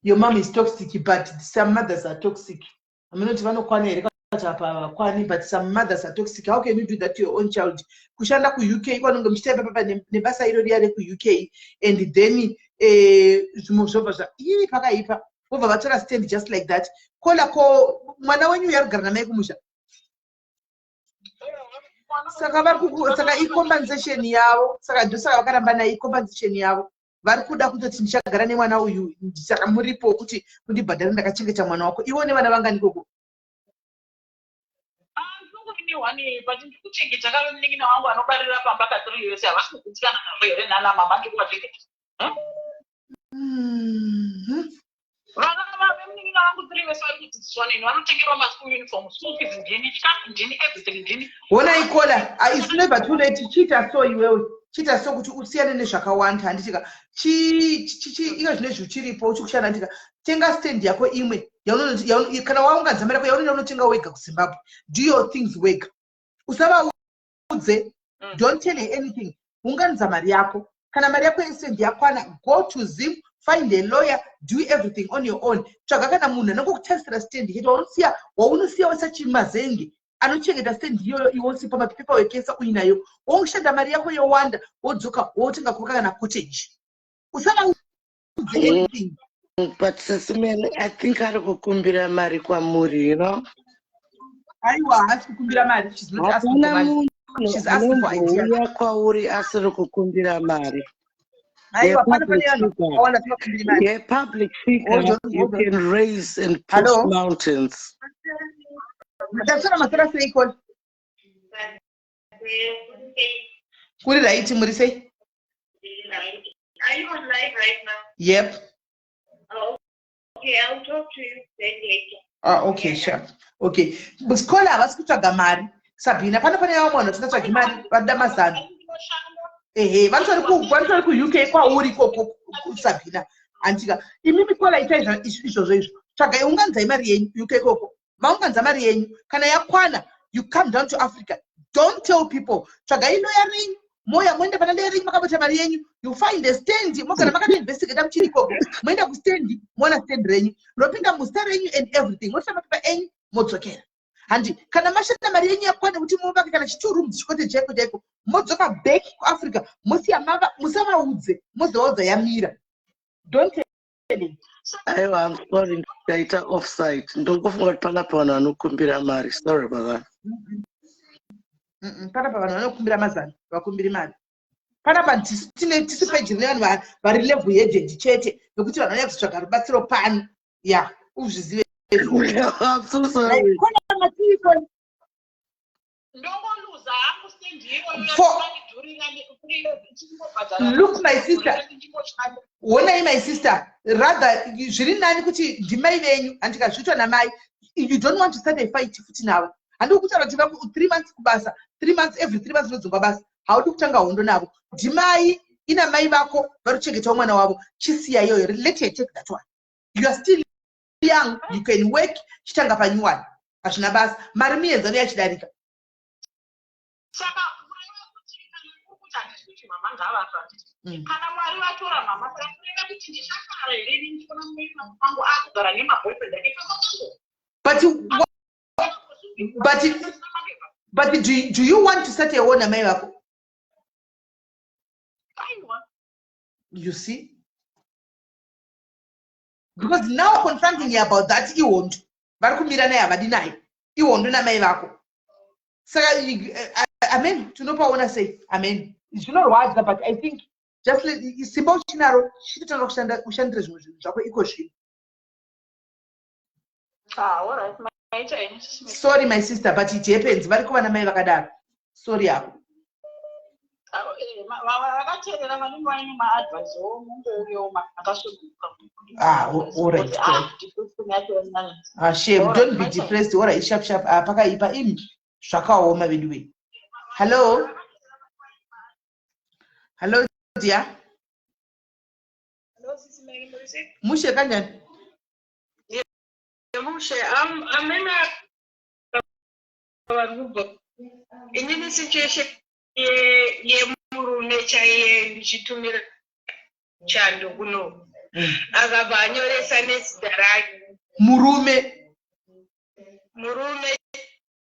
your mom is toxic, but some mothers are toxic. Hamunoti vanokwana here kuti apa havakwani, but some mothers are toxic. How can you do that to your own child? Kushanda kuUK kwanonge muchitaipa papa nebasa iro riya rekuUK, and then zvimwe zvobva zva ii pakaipa, vobva vatora stand just like that. Kola ko mwana wenyu uyu ari kugara namai kumusha, saka vari saka icompensation yavo, saka ndosaka vakaramba naye. Icompensation yavo, vari kuda kutoti ndichagara nemwana uyu, saka muripo wekuti undibhadhare, ndakachengeta mwana wako. Iwo nevana vangani koko? Ndongori one, but ndiri kuchengeta kave munin'ina wangu anobarira pamba ka3 yese. Havasi kugutsikana nazvo here nana mama? Ndiri kuvachengeta. Vana vemunin'ina vangu three vese vari kudzidziswa neni, vanotengerwa maschool uniform, school fees ndini, chikafu ndini, everything ndini. Honai kola, it's never too late. Chiita so iwewe, chiita so kuti usiyane nezvakawanda, handitika? Iko zvinezvi uchiripo, uchikushanda, handika? Tenga stand yako imwe kana waunganza mari yako yaunoenda unotenga wega kuZimbabwe. Do your things wega, usavaudze. Don't tell her anything. Unganidza mari yako. Kana mari yako yestand yakwana, go to Zim, find a lawyer, do everything on your own. Tsvaga kana munhu anongokutarisira stand chete, waunosiya wesa chimazenge anochengeta stand iyoyo. Iwe usipo, mapepa ese uinayo, woshanda, mari yako yowanda, wodzoka, wotenga kuka kana cottage. Usavaudze anything. But Sisi Melly, I think ari kukumbira mari kwamuri. Aiwa, haasi kukumbira mari. She's not asking for Hakuna money. munhu She's asking for ideas. anombouya kwauri asiri kukumbira mari. Aiwa, pano pane vanhu vakawanda vasingakumbiri mari. You're a public figure. Hold on, You hold on. can raise and push Hello? mountains. Ndasara masara sei, Kola? Kuri right, muri sei? Are you on live right now? Yep. Oh, okay, I'll talk to you then later. Ah, okay, sure. Okay. Kola, havasi kutsvaga mari. Sabhina, pano pane vamwe vanhu vasingatsvagi mari, vanoda mazano. Ehe, vanotori kuUK kwauri ikoko, Sabhina. Handika? Imimi Kola, itai izvozvo izvo. Tsvagai, unganidzai mari yenyu UK ikoko. Maunganidza mari yenyu, kana yakwana, you come down to Africa. Don't tell people. Tsvagai lawyer renyu, moya moenda pana lawyer renyu makabata mari yenyu. You find a stand, mogara makatoinvestigata muchiri ikoko. Moenda kustand, moona stand renyu, ropinda muzita renyu and everything. Motora mapepa enyu, modzokera. Handi kana mashanda, mari yenyu yakwana kuti muvake kana chi two rooms chikote chaiko chaiko, modzoka back kuAfrica, mosiya mava. Musavaudze, mozovaudza yamira. Don't tell him. Aiwa, I'm sorry, ndaita offside. Ndongofunga kuti panapa vanhu vanokumbira mari. Sorry about that. Panapa vanhu vanokumbira mazano, vakumbiri mari. Panapa tisu tisu peji rine vanhu vari level headed chete, nekuti vanhu vanouya kuzotsvaga rubatsiro pano. Ya, uzvizive. I'm so sorry. Kona matiko. Ndongoluza hangu stand iyoyo. Look, my sister. Honai, my sister, rather zviri nani kuti ndimai venyu, handikazviitwa namai. You don't want to start a fight futi navo. Handii kutaura kuti 3 months kubasa, 3 months, every 3 months unodzingwa basa. Haudi kutanga hondo navo. Ndimai, ina mai vako vari kuchengetawo mwana wavo. Chisiya iyoyo, let her take that one. You are still young, you can work. Chitanga panyuwani, hazvina basa. Mari mienzano yachidarika. Saka kureva kuti kana kuri kuti, handisi kuti mama ngavafa, handiti? Kana Mwari vatora mama, saka kureva kuti ndichafara here ini ndichiona munin'ina wangu akugara nemaboyfriend ake pamba pangu? But do you want to start a war namai vako? Aiwa. You see, because now confronting you about that, ihondo. Vari kumira naye, havadi naye, ihondo namai vako. Saka amen, tinopaona sei? Amen. Zvinorwadza, but I think just simba uchinaro, chitotanga kushandira zvimwe zvinhu zvako iko zvino. Ah, all right. Maita henyu sisi. Sorry my sister, but it happens. Variko vana mai vakadaro. Sorry yako. Ah, vakateerera vanenge vaine maadvice wo mungouyewo makasununguka. Ah, all right. Ah, depression yacho yanyanya. Ah, shame. All right, Don't be maita henyu. depressed. All right, sharp sharp. Ah, pakaipa imi. Zvakaoma veduwe. Hello. Hello dear. Hello, Sisi Mary, muri sei? Mushe kanjani? Mushe, amene vari kubva inini situation yemurume chaiye ndichitumira chando kuno akabva anyoresa nezita rake. Murume. Murume.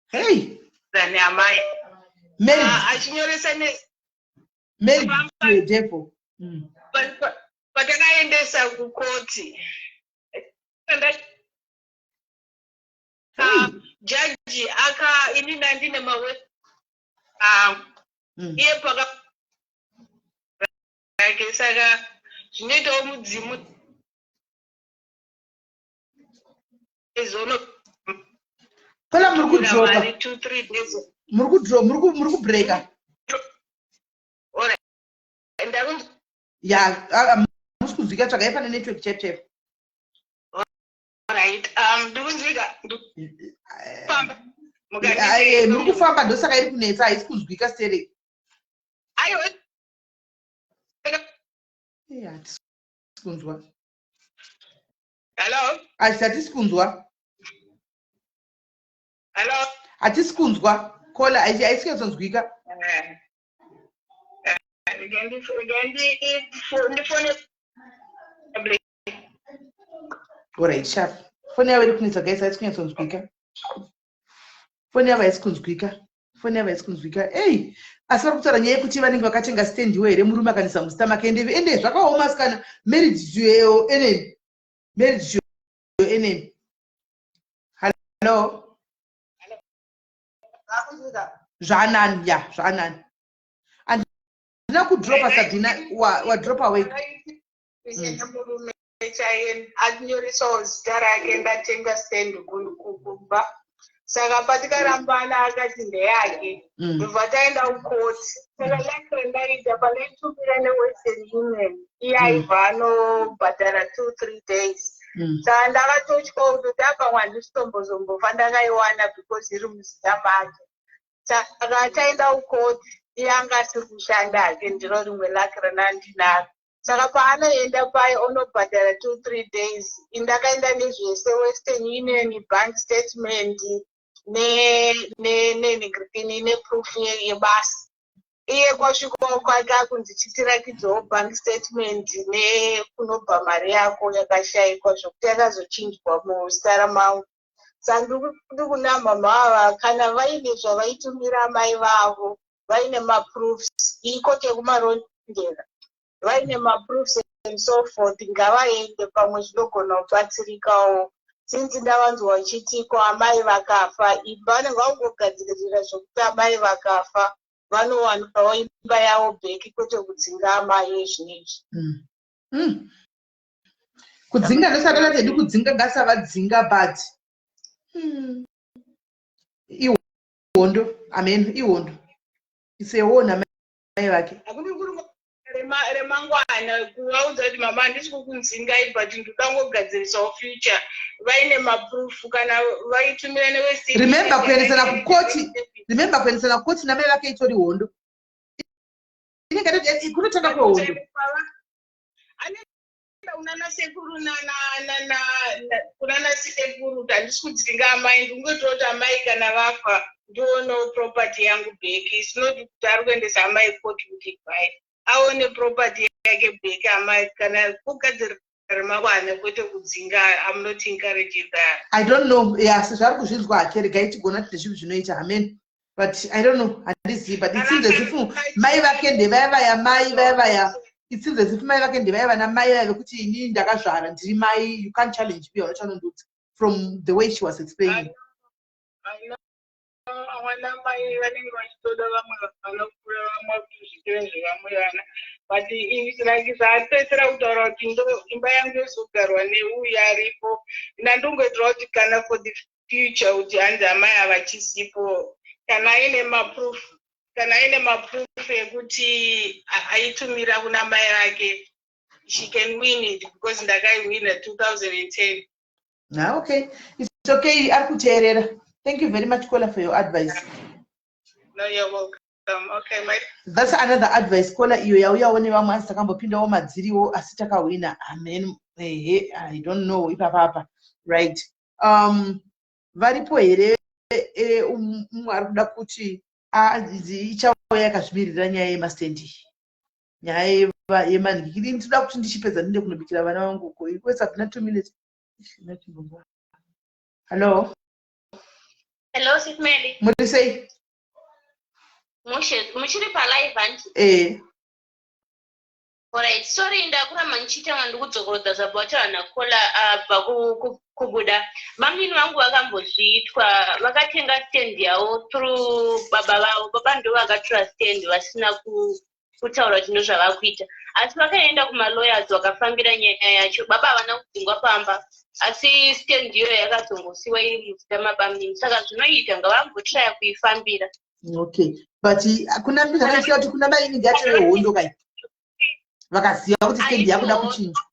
Hey. Neamai. Married. Ah, achinyoresa ne Married to a devil. Patakaendesa kukoti, jaji aka ini ndandine mawe angu iye paka ake, saka zvinoitawo mudzimu izono Kola muri kudropa. Mari 2-3 days. Muri kudro muri kubreka. Alright. Ndakunzi Ya, musi kunzwika, tsvagai pane network chep chep. Right, ndikunzwika, ndikufamba. Muri kufamba, ndosaka iri kunetsa, haisi kunzwika stereki. Aiwa. Hatisi kunzwa. Hello? Asi hatisi kunzwa. Hello? Hatisi kunzwa kola, haisi kunyatsonzwika. Ndifone. Alright, sharp. Foni yavo iri kunetsa guys, haisi kunyatsonzwika foni yavo, haisi kunzwika foni yavo, haisi kunzwika. Ei, asi vari kutaura nyaya yekuti vanenge vakatenga stand iwo here, murume akanisa muzita make. Ende zvakaoma sikana, married to your enemy, married to your enemy. Hello? Zvanani ya, zvanani, handina kudropa. Sabina, wadropa wega. Murume chaiye anyoresawo zita rake, ndatenga stand kumba, saka patikarambana akati ndeyake. Ndobva taenda kukoti, saka luck randaita, pandaitumira neWestern Union, iye aibva anobhadhara 2-3 days. Saka ndakatotyawo kuti apa handisitombozombofa ndakaiwana because iri muzita make. Saka taenda kukoti, iye anga asiri kushanda hake, ndiro rimwe luck randandinaro. Saka paanoenda pai onobhadhara 2-3 days, indakaenda nezvese, Western Union, bank statement, nenhingirikini, neproof yebasa. Iye kwasvikawo kwake akunzi chitirakidzawo bank statement nekunobva mari yako yakashayikwa, zvokuti yakazochinjwa muzita ramangu. Saka ndiri kuna mama ava, kana vaine zvavaitumira amai vavo, vaine maproofs, ikoti yekuMarondera, vaine maproofs and so forth, ngavaende, pamwe zvinogona kubatsirikawo. Sinzi ndavanzwa vachiti ko amai vakafa, imba vanenge vangogadzirira zvokuti amai vakafa vanowanikawo imba yavo back, kwete kudzinga amai ezvinezvi. Kudzinga ndosaka tedu kudzinga, ngasavadzinga, but ihondo, amen, ihondo, isewona mai vake. Remangwana kuvaudza kuti mama, handisi kukudzingai, but ndodangogadzirisawo future, vaine maproof kana vaitumira neWestern. Remember kuendesana kukoti, remember kuendesana kukoti namai vake itori hondo, inenge kunotanga kwehondo. Kunana sekuru, kunana sekuru kuti handisi kudzinga amai, ndingoitira kuti amai kana vafa ndionewo property yangu back. It's not kuti ari kuendesa amai koti kuti bai aone property yake back amai, kana kugadzirira remangwana, kwete kudzinga. I'm not encouraging that. I don't know, yeah, sezvo ari kuzvinzwa hake, regai tigona kuti zvinhu zvinoita, amen, but I don't know, handizivi, but it seems as if mai vake ndevaya vaya mai vaya vaya, it seems as if mai vake ndevaya vana mai vaya vekuti inini ndakazvara, ndiri mai, you can't challenge me, unochanondudza, from the way she was explaining. Vana mai vanenge vachitoda vamwe vanokura, vamwe kutozviitira zvevamwe vana. But like zvaatopedzisira kutaura kuti imba yangu yozogarwa neuyu aripo, ndandongoitira kuti kana for the future kuti hanzi amai havachisipo, kana aine maproof, kana aine maproof ekuti aitumira kuna mai vake, she can win it because ndakaiwina 2010. Ah, okay, it's okay, ari kuteerera. Thank you very much, caller, for your advice. No, you're welcome. Okay, my That's another advice, caller, iyo yauyawo nevamwe, asi takambopindawo madziriwo, asi takawina. Amen. Ehe, I don't know ipapapa. Right, varipo here umwe ari kuda kuti ichauya yakazvimirira nyaya yemastendi, nyaya yemanhikiri? Ndinoda kuti ndichipedza ndinde kunobikira vana vangu uko. Kwesabvina 2 minutes. Hallo. Hello, Sis Melly. Muri sei? Mushe, muchiri palive, hanti? Eh. Alright, sorry, ndakuramba ndichiita mandikudzokorodza zvabva wataura nacaller abva kubuda. Bamnini vangu vakambozviitwa, vakatenga stand yavo through baba vavo. Baba ndo vakatora stand vasina kutaura kuti ndozvavakuita, asi vakaenda kumalawyers, vakafambira nyaya yacho. Baba havana kudzingwa pamba, asi stand iyoyo yakazongosiwa iri muzita mabamnini. Saka zvinoita, ngavambotraya kuifambira. Okay, but kuna zvakaitika kuti kuna mai inenge yatove hondo kai, vakaziva kuti stand yakuda kuchinjwa.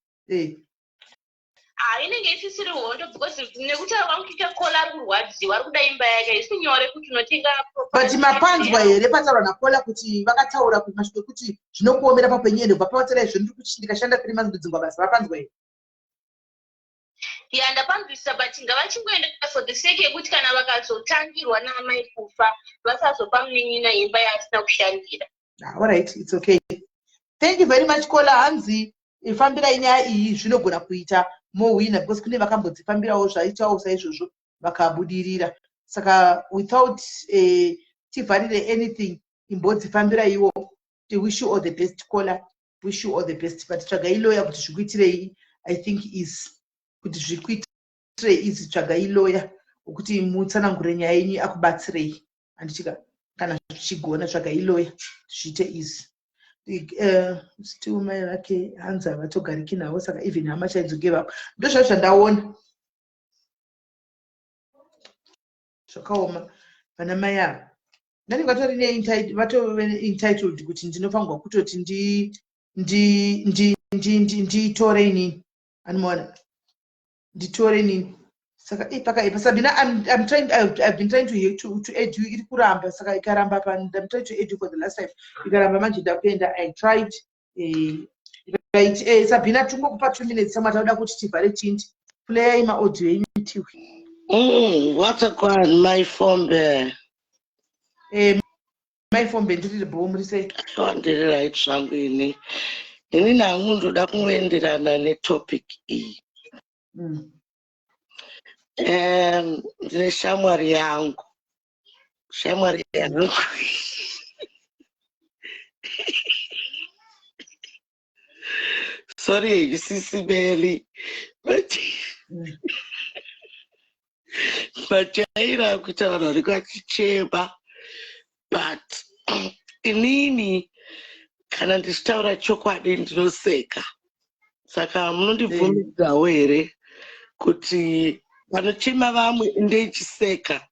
Ah, inenge isisiri hondo because nekutaura kwangu kuita caller ari kurwadziwa, ari kuda imba yake. Haisi nyore kuti unotenga. But mapanzwa here pataurwa nacaller kuti vakataura kuti masviko ekuti zvinokuomera papenyu ende kubva pavataura izvo, ndiri kuti ndikashanda 3 months ndodzingwa basa? Vapanzwa here? Ya, ndapanzwisisa, but ngavachingoenda for the sake yekuti kana vakazotangirwa naamai kufa, vasazopa munin'ina imba yaasina kushandira. Ah, alright, it's okay. Thank you very much, caller. Hanzi fambirai nyaya iyi, zvinogona kuita mowina because kune vakambodzifambirawo, zvaitawo saizvozvo, vakabudirira. Saka without tivharire anything, imbodzifambiraiwo. Wish you all the best, caller. Wish you all the best, but tsvagai lawyer kuti zvikuitirei. I think is kuti zvikuitirei izi, tsvagai lawyer wekuti mutsanangure nyaya yenyu, akubatsirei, handichika? Kana zvichigona, tsvagai lawyer zviite izi. Still mai vake hanzi havatogariki navo, saka even hama chaidzo gave up. Ndo zvazvo zvandaona, zvakaoma. Vana mai ava ndange vatori vatove entitled kuti ndinofanirwa kutoti nditore inini, anomaona, nditore inini. Saka pakaipa. Sabina, I'm trying, I've been trying to add you, iri kuramba. Saka ikaramba pa, I'm trying to add you for the last time, ikaramba manje ndakuenda. I tried. Right, Sabina, tingokupa 2 minutes samwe tauda kuti tivhare tindi. Playai maaudio enyu tiwe. Watakwani maifombe? Maifombe, ndiri bho, muri sei? Ndiri right zvangu ini. Ini nangu ndoda kungoenderana netopic iyi. Ndine shamwari yangu, shamwari yangu. Sorry, Sisi Melly, but vachaira kuita vanhu vari vachichema, but inini kana ndichitaura chokwadi ndinoseka. Saka munondibvumidzawo here kuti panochema vamwe ndechiseka?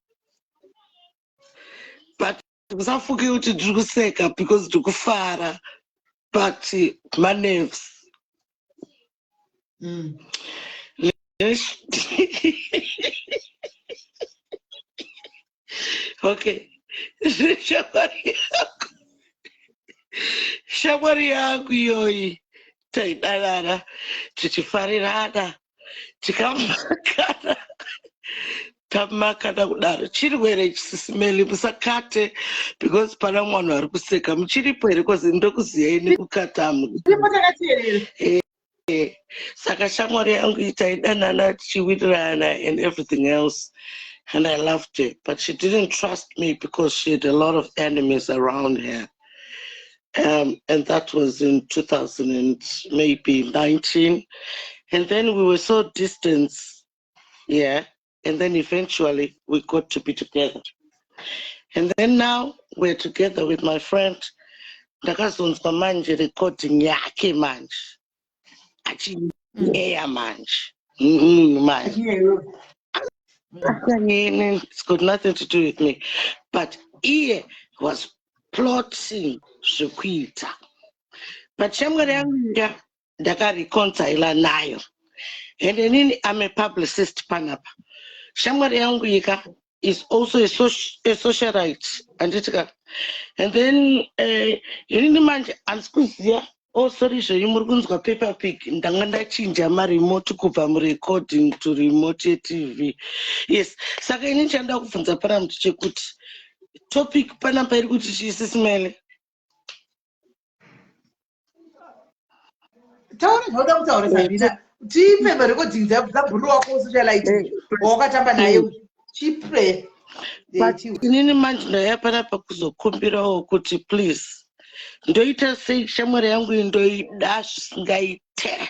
But musafunge kuti ndiri kuseka because ndiri kufara, but manerves. Okay, shamwari yangu, shamwari yangu iyoyi taidanana, tichifarirana, tikamakana, tamakana kudaro. Chirwere chiSisi Melly, musakate because pana mwana ari kuseka. Muchiripo here? 'Cause ndokuziyai nekukatamu. Tiripo, takateerera. Saka shamwari yangu iyi taidanana, tichiwirirana and everything else, and I loved her, but she didn't trust me because she had a lot of enemies around her, and that was in 2000 and maybe 19, and then we were so distant, yeah, and then eventually we got to be together, and then now we're together with my friend. Ndakazonzwa manje recording yake manje achinyeya manje munhu manje. Akanyene, it's got nothing to do with me, but iye was plotting zvekuita. But shamwari yangu iya ndakareconcila nayo, and inini I'm a publicist panapa. Shamwari yangu ika is also a socialite, handiti ka? And then inini manje handisi kuziva. Oh, sorry zvenyu, muri kunzwa Peppa Pig. Ndanga ndachinja maremote kubva murecording to remote yeTV. Yes, saka inini chandoda kubvunza panapa chekuti topic panapa iri kuti chii, Sis Melly? Taura zvauda kutaura, Sabina. Tipe marecording dzabhuru wako socialite wawakatamba naye. Chipe. But inini manje ndauya panapa kuzokumbirawo kuti please, ndoita sei? Shamwari yangu iyi ndoida zvisingaite,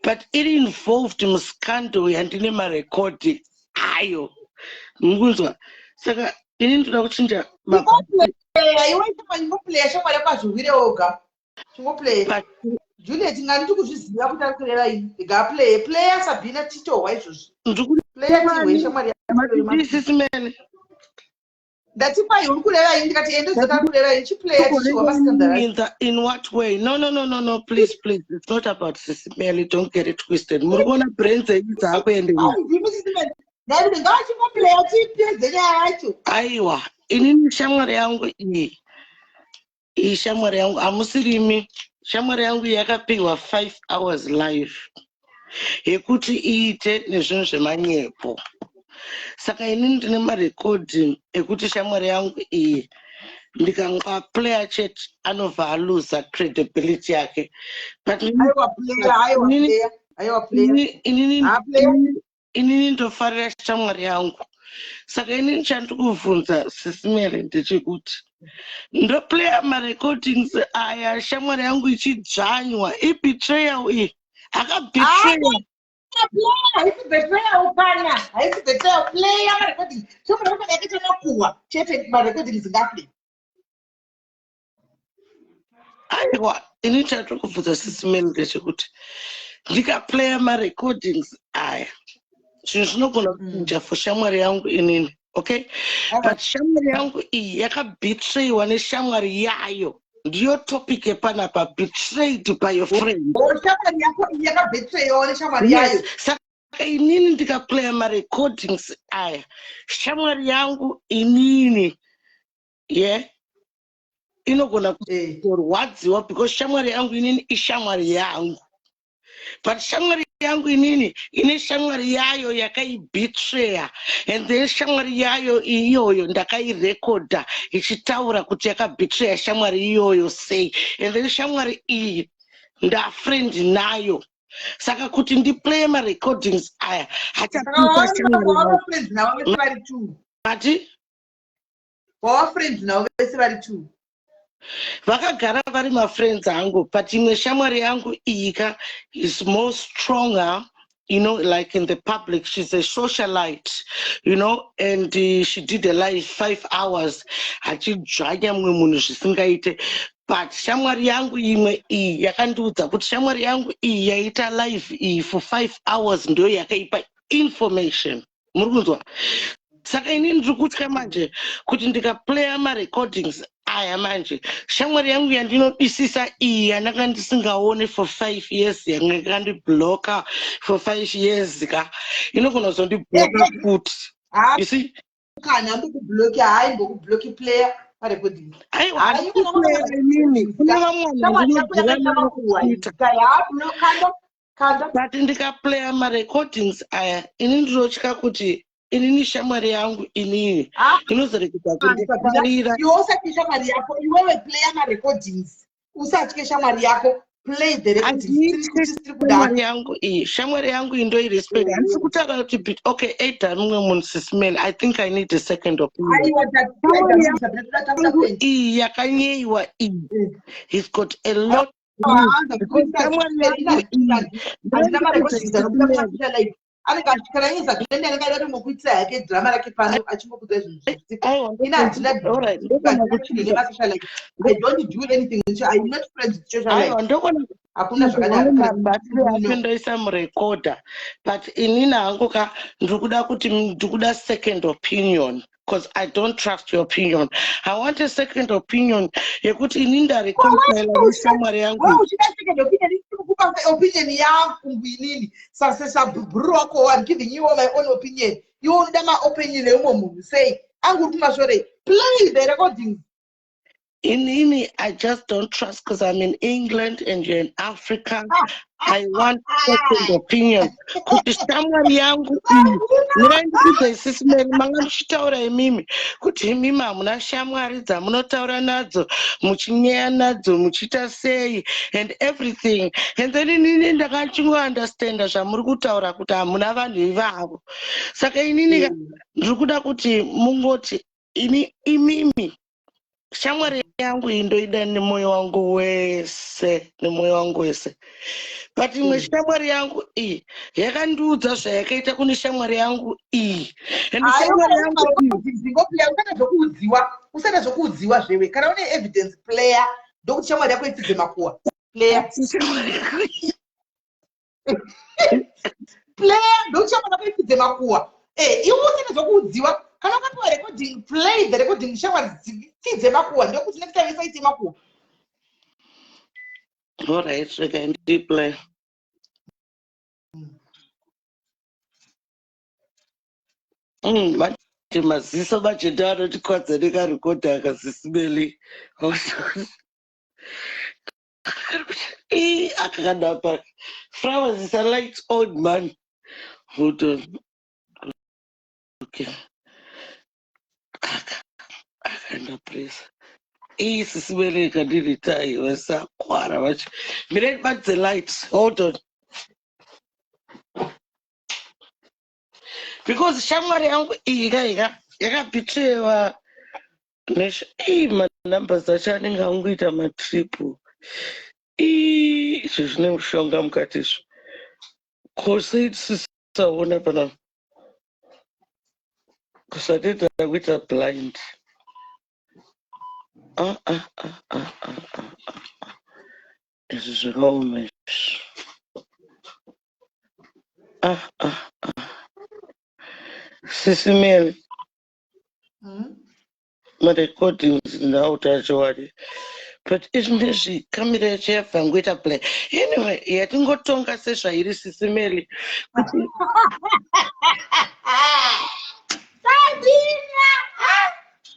but iri involved muscandal yandine marekodhi ayo, mukunzwa? Saka ini ndoda kuchinja. Iwe ingoplaya shamwari yako, azviwire oga. Chingoplaya, Juliet. Ngani ndiri kuzviziva kuti ari kureva ini. Rega aplaye. Playa, Sabina, titohwa izvozvi. Playa tihwe shamwari. Sis Melly. Ndati kwai uri kureva ini, ndikati ende zita ari kureva ini. Chiplaya tichihwa mascandal. In what way? No, no, no, no, no, please, please, it's not about Sis Melly. Don't get it twisted. Muri kuona brain dzenyu dzaakuenda. Ndati ngavachingoplaya tipedze nyaya yacho. Aiwa, inini shamwari yangu iyi, iyi shamwari yangu, hamusirimi, shamwari yangu iyi yakapiwa 5 hours live yekuti iite nezvinhu zvemanyepo. Saka inini ndine marecording ekuti shamwari yangu iyi ndikangoaplaya chete anobva aluza credibility yake, but Aiwa, playa. Aiwa, playa. Aiwa, playa. Ah, playa. Inini ndofarira shamwari yangu. Saka inini chandiri kubvunza, Sis Melly, ndechekuti ndoplaya marecordings aya shamwari yangu ichidzvanywa, ibetrayal iyi? Akabetraya. Haisi betrayal kana, haisi betrayal. Playa marecording. Shamwari yako yakaita makuhwa chete, marecordings ngaaplay. Aiwa, ini chandiri kubvunza, Sis Melly, ndechekuti ndikaplaya marecordings aya, zvinhu zvinogona kuchinja for shamwari yangu inini, okay? But shamwari yangu iyi yakabetrayiwa neshamwari yayo. Ndiyo topic yepanapa, betrayed by your friend. O, shamwari yako iyi yakabetrayiwa neshamwari yayo. Yes. Saka inini ndikaplaya marecordings aya, shamwari yangu inini ye inogona kurwadziwa, because shamwari yangu inini ishamwari yangu, but shamwari yangu inini ine shamwari yayo yakaibetraya, and then shamwari yayo iyoyo ndakairekodha ichitaura kuti yakabetraya shamwari iyoyo sei, and then shamwari iyi ndafriend nayo. Saka kuti ndiplaye marecordings aya hachapisa shamwari Wava yangu. Friends navo vese vari two? Ati? Wava friends navo vese vari two? Vakagara vari mafriends angu, but imwe shamwari yangu iyi ka is more stronger, like in the public. She's a socialite, and she did a live 5 hours achidzvanya mumwe munhu zvisingaite. But shamwari yangu imwe iyi yakandiudza kuti shamwari yangu iyi yaita live iyi for 5 hours ndo yakaipa information, muri kunzwa? Saka inini ndiri kutya manje kuti ndikaplaya marecordings aya manje, shamwari yangu yandinodisisa iyi, yandanga ndisingaone for 5 years, yanga yakandibloka for 5 years ka, inogona kuzondibloka futi, you see? Kana ambokubloki, haimbokubloki. Playa parecording. Aiwa, handikuplaya inini. Kune vamwe vanhu vandinobvira navo kuita. Kanda. But ndikaplaya marecordings aya, ini ndinotya kuti inini shamwari yangu inini inozoregedza kundifarira. Iwe usatye shamwari yako. Iwewe playa marecordings, usatye shamwari yako. Play the recordings. Tiri kuda. Shamwari yangu iyi, shamwari yangu iyi ndoirespect. Handisi kutaura kuti okay, eda mumwe munhu. Sis Melly, I think I need a second opinion. Aiwa. Shamwari yangu iyi yakanyeyiwa iyi, he's got a lot, because shamwari yangu iyi Handina marecordings anobuda kumasita live. Anenge achikana iye Zagileni anenge aida kutongokuitira hake drama rake pano achingokudza zvinhu zvisipo. Ini handina nemasocialite. I don't do anything. I'm not friends with socialite. Hakuna zvakadaro. Mabatire ake ndoisa murecorder but inini hangu ka ndiri kuda kuti ndiri kuda second opinion because I don't trust your opinion. I want a second opinion yekuti ini ndareconcile neshamwari yangu. Wewe uchida second opinion kukupa opinion yangu inini sasesabhuru wako I'm giving you my own opinion. Iwe unoda maopinion eumwe munhu sei? Angu uri kumasvorei? Play the recordings. Inini, I just don't trust because I'm in England and you're in Africa. I want second opinion. Kuti shamwari yangu iyi, mirai ndikuudze sisi Mary, manga muchitaura imimi kuti imimi hamuna shamwari dzamunotaura nadzo, muchinyeya nadzo, muchiita sei and everything. And then inini ndakachingounderstanda zvamuri kutaura kuti hamuna vanhu ivavo. Saka inini ndiri kuda kuti mungoti ini imimi shamwari yangu iyi ndoida nemwoyo wangu wese nemwoyo wangu wese but imwe mm. shamwari yangu iyi yakandiudza zvayakaita kune shamwari yangu iyi and shamwari yangu usada zvokuudziwa usada zvokuudziwa zvewe kana une evidence player ndokuti shamwari yako ipfidze makuwa player player ndokuti shamwari yako ipfidze makuwa eh, iwe usada zvokuudziwa kana ukapiwa recording play the recording shamwari dzipfidze makuwa ndokuti next time isaite makuwa Alright, rega ndiplay. Mm, manje maziso manje ndo anotikwadza nekarekodha akasisimeli. Ii, akakanapa. Flowers is a light old man. Hold on. Okay. Aka, akandapresa. Ii, sisimeleka ndiri tai vasakwara vacho. Mirai batse light. Hold on. Because shamwari yangu iyi ka ika yakabitrewa ii manumbers acho anenge angoita matriple. Ii, izvo zvine mushonga mukati izvo. Ko sei tisisaona panapa? Kusatenda kuita blind. Ah, ah, ah, ah, ah, ah, ah. Izvi zvakaoma izvi. Ah, ah, ah. Sisi Mary. Mm. Marecordings ndauta chokwadi. But izvi kamera yacho yabva ngoita play. Anyway, yatingotonga sezvairi Sisi Mary. Kuti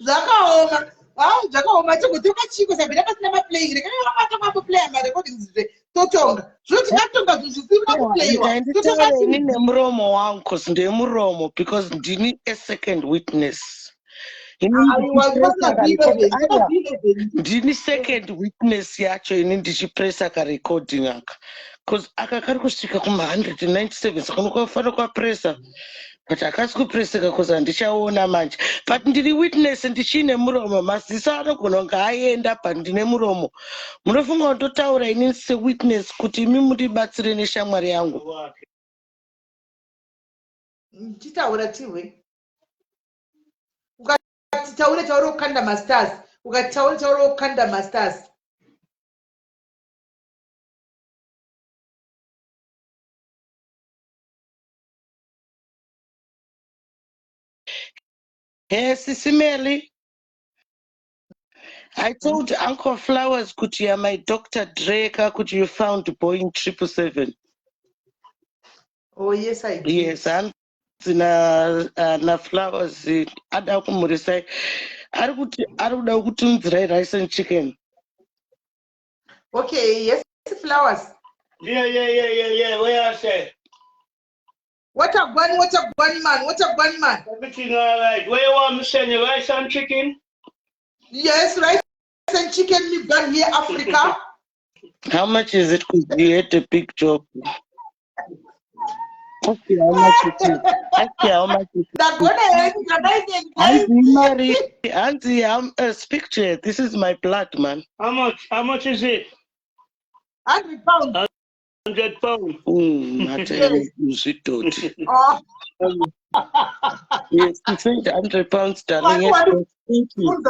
Zvakaoma. Wow, zvakaoma chogotonga chiko sabira pasina maplaying rekangamatanga kuplaya marecordings zve totonga zvino tingatonga zvinhu zvisina kuplayiwa totonga ini nemuromo wangu cause ndemuromo because ndini a second witness ndini second witness yacho ini ndichipresa karecording aka bcause aka kari kusvika kuma197 saka unofanira kuapresa but hakasi kupreseka bcause handichaona manje but ndiri witness ndichiine muromo maziso anogona kunge aenda but ndine muromo munofunga kundotaura ini sewitness kuti imi mundibatsire neshamwari yangu chitaura tihwe ukati taure taure ukanda mastars ukati taure taure ukanda mastars Hey, Sisi Mary. I told Uncle Flowers kuti you are my Dr. Drake, kuti you found Boeing 777. Oh, yes, I did. Yes, hanzi na, uh, na Flowers ada kumurisai. Ari kuti ari kuda kutunzirai rice and chicken. Okay, yes, Flowers. Yeah, yeah, yeah, yeah, yeah. Where I say? What a gwan, what a gwan man, what a gwan man. Everything all right. Where you want me send you rice and chicken? Yes, rice and chicken me gone here Africa. How much is it? Because you had a big job. Ask her how much it is. Ask her how much it is. Hanzi Mary, Hanzi, speak to her. This is my blood, man. How much? How much is it? 100 pounds. £100. Mata zvidhoti. Oh. Yes, you said £100, darling. Yes, thank you.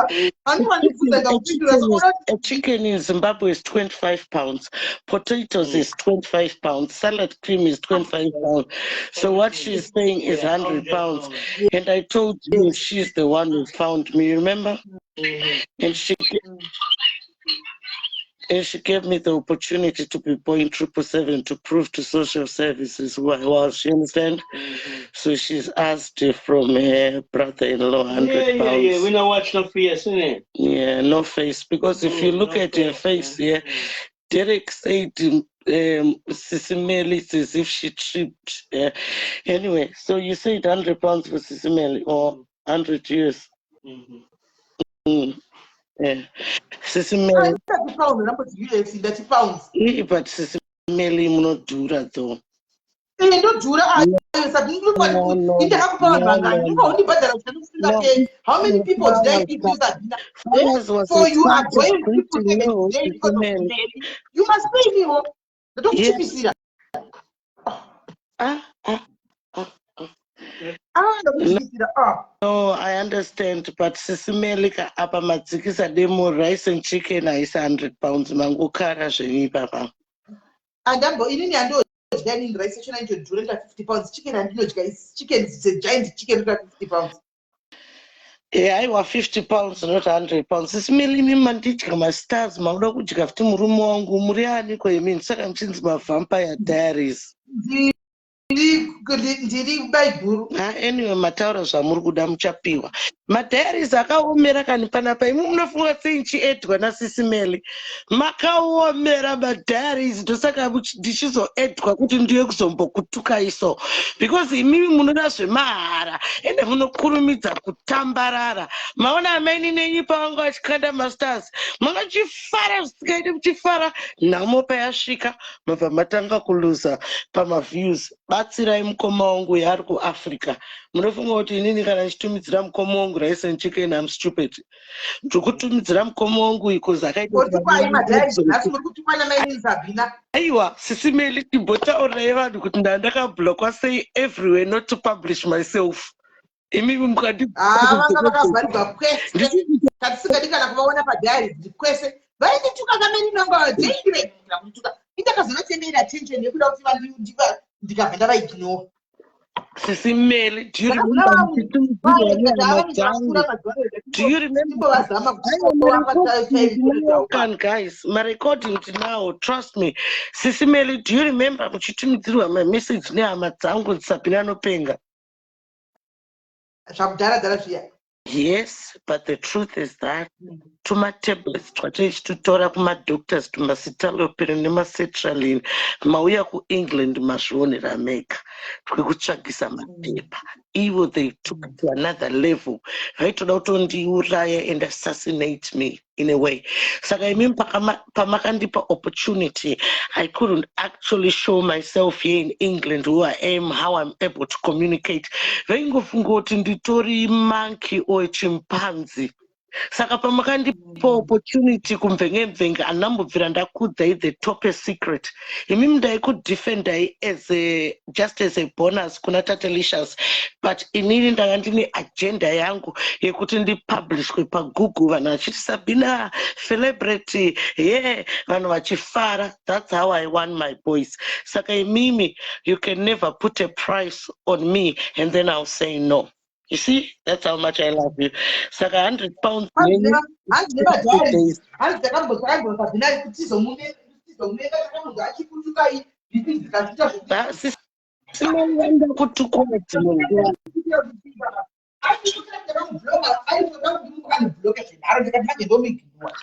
A chicken in Zimbabwe is £25. Potatoes is £25. Salad cream is £25. So what she's saying is £100. And I told you she's the one who found me, remember? And she gave me the opportunity to be born 777 to prove to social services who I was. You understand? So she's asked from her brother-in-law 100 pounds. Yeah. We not watch no face, innit? Yeah, no face. Because if you look no at her face, yeah, Derek said Sisi Meli, it's as if she tripped. Yeah. Anyway, so you said £100 for Sisi Meli or 100 years. Yeah. Sisi Meli. Ndati pound, ndamboti US, ndati pounds. Eh, but Sisi Meli munodhura though. Eh, ndodhura ayo, Sabina. No, no, Ndakakupa vanhu no, vangani? no, Ndikupa undibhadhara usingaperi. How many people did I give you, Sabina? Eh? Flowers was So you are excited going people greeting 7 you, today Sisi because of Meli. Meli. You must pay me, oh. Ndotokuchipisira. Ah, ah, ah. Ah, ndokuchipisira. Ah. No, I understand, but Sisi Meli ka apa madzikisa demo rice and chicken haisi £100, mangokara zvenyu ipapa. Andambo inini handodya inini rice yacho naitodhura nda £50. Chicken handinodya is chicken is a giant chicken nda £50. Eh, aiwa, £50, not £100. Sisi Meli, imi mandidya mastars, makuda kudya futi murume wangu. Muri aniko imini? Saka muchinzi maVampire Diaries. Ndiri baiguru. Ha, anyway, mataura zvamuri kuda, muchapiwa. Madiaries akaomera kani panapa. Imi munofunga sei nchiedwa naSisi Meli? Makaomera madiaries, ndosaka ndichizoedwa kuti ndiye kuzombokutukai so, because imimi munoda zvemahara ende munokurumidza kutambarara. Maona amaini nenyu pavanga vachikanda mastars, mangachifara zvisingaiti, muchifara. Nhamo payasvika, mabva matanga kuluza pamaviews. Batsirai mukoma wangu yaari kuAfrica. Munofunga kuti inini kana ndichitumidzira mukoma wangu rice and chicken, am stupid? Ndiri kutumidzira mukoma wangu because akaita Kotukwai madiaries nhasi, muri kutukwa namainini Sabina. Aiwa, Sisi Meli, timbotaurirai vanhu kuti ndaa ndakablockwa sei everywhere not to publish myself. Imimi mukandi Ah, vanga vakavharirwa kwese, katisingadi kana kuvaona padiaries kwese. Vaindituka kamainini vanga daily vaibvira kundituka. Indakazovatendera attention yekuda kuti ndikabva ndavaignore. Sisi Meli, do you remember muchitumidzirwa nehama dzangu? Do you remember? Vazama. Can guys, my recording now, trust me. Sisi Meli, do you remember muchitumidzirwa mamessage nehama dzangu, Sabina nopenga? Zvakudhara dhara zviya. Yes, but the truth is that tumatablets twataichitotora kumadoctors, tumacitalopram nemasertraline, mauya kuEngland mazvionera mega, twekutsvagisa mapepa. Ivo they took to another level, vaitoda kutondiuraya and assassinate me in a way. Saka imimi pamakandipa opportunity, I couldn't actually show myself here in England, who I am, how I'm able to communicate. Vaingofunga kuti nditori monkey or chimpanzee. Saka pamakandipa opportunity kumvenge-mvenge, handambobvira ndakudzai the top secret. Imimi ndaikudefendai as a, just as a bonus kuna Tatelicious, but inini ndanga ndine agenda yangu yekuti ndipublishwe paGoogle, vanhu vachiti Sabina celebrity, yeah, vanhu vachifara. That's how I won my boys. Saka imimi, you can never put a price on me and then I'll say no. You see, that's how much I love you. Saka £100 yenyu. Hanzi nemadiaries, hanzi takambosabhina tizomumenga, takambonzwa achikutukai zvipi zvikazviita. Simaenda kutukwa dzimwe nguva. Zvekunobloka zvedaro, ndikati manje ndomuignore,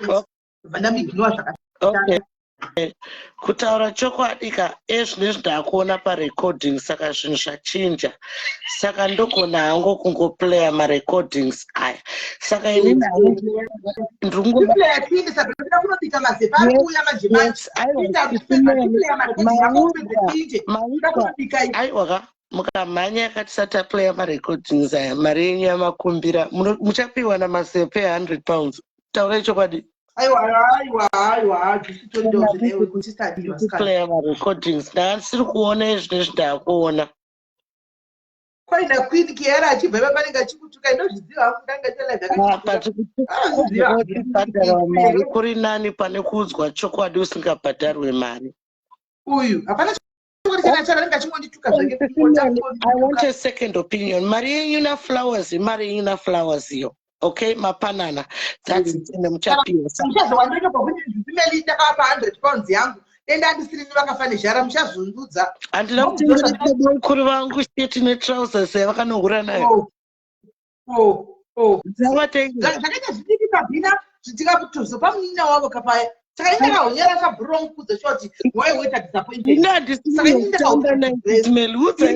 bva ndamuignore zvakashata. Okay, kutaura chokwadi ka, ezvinezvi ndakuona parecording, saka zvinhu zvachinja, saka ndogona hangu kungoplaya marecordings aya. Saka inini ndiri Tiplaya tiinde, Sabina, kunobika mazepa ari kuuya manje manje. Tiplaya marecordings ako upedze tiinde kunobika. Aiwa ka, mukamhanya yakatisati taplaya marecordings aya, mari yenyu yamakumbira muchapiwa namazepe £100. Taurai chokwadi. Aiwa, aiwa, aiwa, tisitoriwo zvinewe kuti tadiwa. Playa marecordings, ndasiri kuona izvinezvi, ndakuona. Kwaina Queen Kiara achibva ipa panenge achikutuka, indozviziva hangu, ndanga Bhadharwa mari kuri nani pane kuudzwa chokwadi usingabhadharwe mari. Uyu hapana chokwadi chakachara, anenge achingondituka zvake. I want a second opinion. Mari yenyu naflowers, imari yenyu naflowers iyo, okay, mapanana, that's it, ende muchapiwa. Muchazowandinopa kuti ndimeli ndakavapa £100 yangu, denda andisirini vakafa nezhara, muchazvundudza. Handina kutengera mukuru vangu sheti netrousers yavakanohura nayo. Oh. Dzavatenga. Zvakaita zvidiki kabhina zvitikatozopa munin'ina wavo kapaya. Saka ini ndakahonyera kabhuriro mukudza shoti why waita disappointed. Ini handisitamba naye, Meli, udzai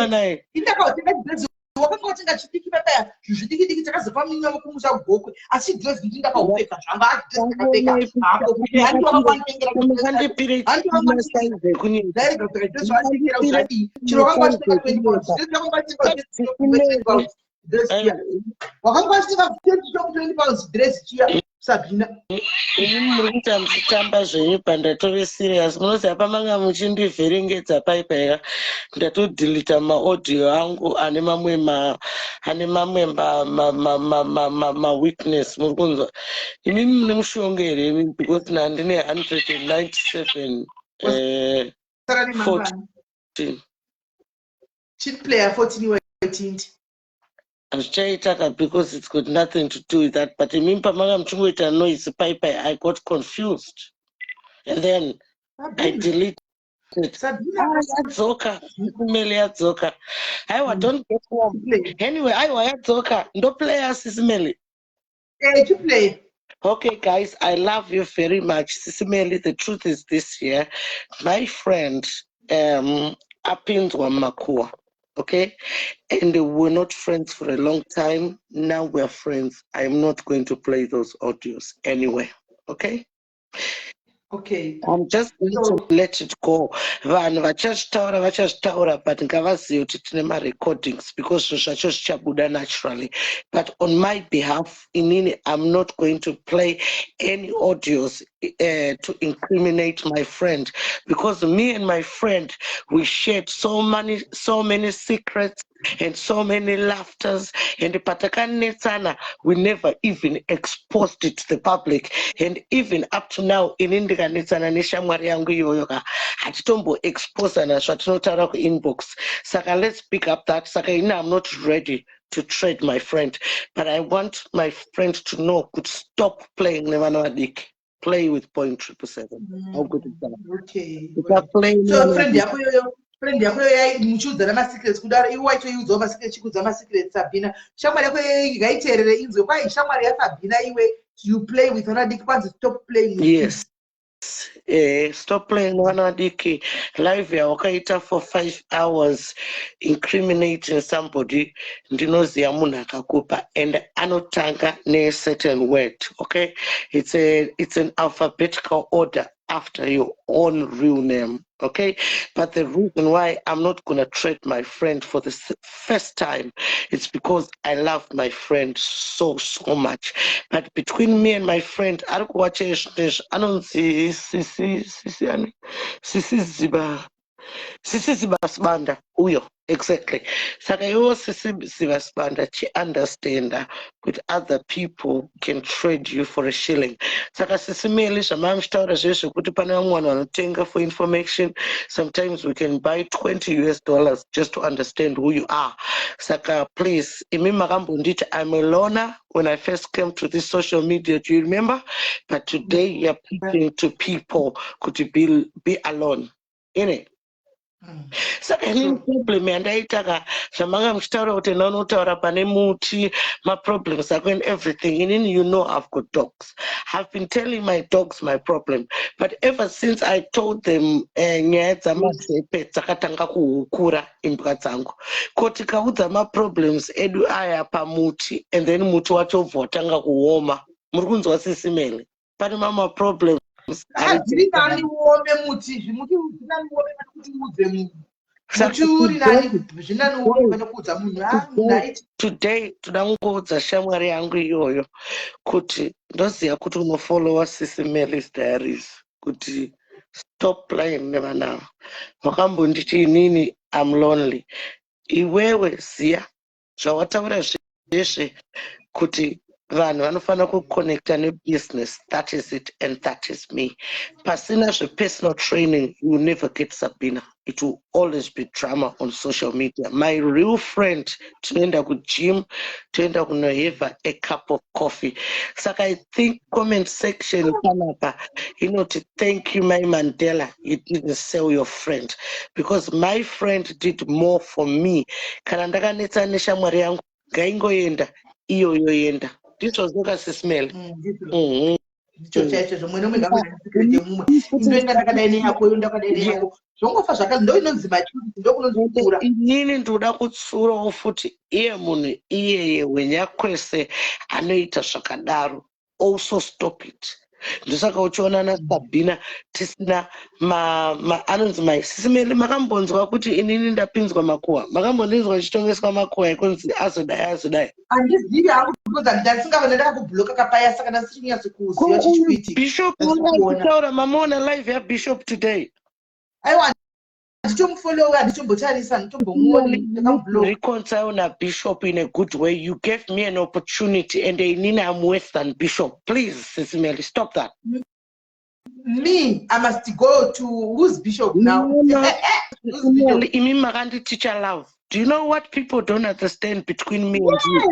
naye. Ini ndakautenga chidrezi, wakanga watenga chidiki papaya, zvinhu zvidiki diki, takazopa munin'ina wavo kumusha Gokwe, asi chidrezi ndini ndakaupfeka zvanga, adresi ndakapfeka hapo kuti handi wanga wanditengera. Makandipire masaizi ekunyika. Ndairega kupfeka chidrezi wanditengera zvadii, chero wakanga wachitenga £20 dresi, wakanga wachitenga £20 dress chiya, wakanga wachitenga £20 dress chiya, Sabhina. Imi muri kuita muchitamba zvenyu, pandatove serious, munoziva pamanga muchindivherengedza paipaika, ndatodhilita maaudio angu ane mamwe ma ane mamwe mawitness. Muri kunzwa imimi mune mushonga here imi? Because nandine 197 Sara nemangwana. 14. Chiplayer 14 wetindi. Hazvichaita ka, because it's got nothing to do with that, but imimi pamanga muchingoita noise paipai, I got confused and then I deleted. Sabhina. Ah, yadzoka Meli, yadzoka. Aiwa, don't get warm. Anyway, aiwa, yadzoka, ndoplaya, Sisi Meli. Eh, chiplay. Okay guys, I love you very much. Sisi Meli, the truth is this year my friend apinzwa mumakuwa, okay, and we're not friends for a long time. Now we're friends. I'm not going to play those audios anyway, okay? Okay. I'm just going to let it go. Vanhu vachazvitaura vachazvitaura, but ngavazive kuti tine marecordings, because zvinhu zvacho zvichabuda naturally. But on my behalf, inini I'm not going to play any audios to incriminate my friend, because me and my friend, we shared so many, so many secrets and so many laughters, and patakanetsana we never even exposed it to the public. And even up to now, ini ndikanetsana neshamwari yangu iyoyo ka, hatitomboexposana zvatinotaura kuinbox. Saka let's pick up that. Saka ini I'm not ready to trade my friend, but I want my friend to know kuti stop playing nevana vadiki, play with 0.777. How good is that? Okay. Ukaplay So nevana friend vadiki. yako iyoyo, friend yako iyoyo muchiudzana masecrets kudaro, iwe waitoiudzawo masecrets, chikuudza masecrets, Sabhina, shamwari yako iyoyo ngaiteerere inzwe kwai shamwari yaSabhina iwe, you play with vana vadiki, kwanzi stop playing with. Yes. Stop playing nevana vadiki. Live yawakaita for 5 hours incriminating somebody, ndinoziva munhu akakupa, and anotanga necertain word, okay? It's an alphabetical order after your own real name, okay? But the reason why I'm not gonna trade my friend for the first time, it's because I love my friend so, so much. But between me and my friend ari kuwacha izvinezvi, anonzi Sisi, Sisi ani, Sisi Ziba, Sisi Ziba Sibanda uyo, exactly. Saka iwo Sisi Ziba Sibanda, chiunderstanda kuti other people can trade you for a shilling. Saka Sisi Meli, zvamava muchitaura zvezvo zvekuti pane vamwe vanhu vanotenga for information, sometimes we can buy US$20 just to understand who you are. Saka please, imi makambonditi I'm a loner when I first came to this social media, do you remember? But today you're preaching to people kuti be alone innit? Saka inini problem yandaita ka, zvamanga muchitaura kuti enda unotaura pane muti maproblems ako and everything, inini, you know I've got dogs. I've been telling my dogs my problem, but ever since I told them, nyaya dzamazepe dzakatanga kuhukura imbwa dzangu. Ko tikaudza maproblems edu aya pamuti, and then muti wacho ubva watanga kuoma. Muri kunzwa, Sisi Meli? Pane mamwe maproblems Zviri nani uome muti, zvimuti zviri nani uome pane kuti uudze munhu. Muti uri nani, zvinani pane kuudza munhu, ah, ndaiti. Today toda kungoudza shamwari yangu iyoyo kuti ndoziva kuti unofollowa Sisi Mary's Diaries, kuti stop playing nevana ava. Wakambonditi inini am lonely. Iwewe ziya zvawataura zveshe kuti vanhu vanofanira kuconnecta nebusiness. That is it and that is me. Pasina zvepersonal training, you will never get Sabina. It will always be drama on social media. My real friend, tinoenda kugym, toenda kunoheva a cup of coffee. Saka I think comment section panapa inoti, "Thank you, my Mandela, you didn't sell your friend," because my friend did more for me. Kana ndakanetsa neshamwari yangu, ngaingoenda iyo yoenda. Ndizvo zvoka, Sis Melly. Ndicho chaizvo, mwene umwe ngakuita mumwe, indoenda ndakadai neyako, iyo ndakadai neyako, zvongofa zvaka ndo inonzi maturity, ndo kunonzi kukura. Inini ndoda kutsurawo futi iye munhu iyeye wenyakwese anoita zvakadaro, also stop it. Ndosaka uchiona naSabhina tisina anonzi mai Sis Melly. Makambonzwa kuti inini ndapinzwa makuhwa? Makambondinzwa ndichitongeswa makuhwa ekunzi azodai, azodai? Handizivi hangu, because ndasingava ndakakubloka kapaya, saka ndasiri kunyatsokuziva chichikuitika. Bishop kutaura, mamuona live yabishop today? Aiwa, handitomufolowa, handitombotarisa, handitombomuoni, ndakamubloka. Reconcile nabishop in a good way. You gave me an opportunity and inini I'm worse than Bishop. Please, Sis Melly, stop that. Me, I must go to who's Bishop now? No, no. Who's Bishop? Imi makanditeacha love. Do you know what people don't understand between me and you? Yes.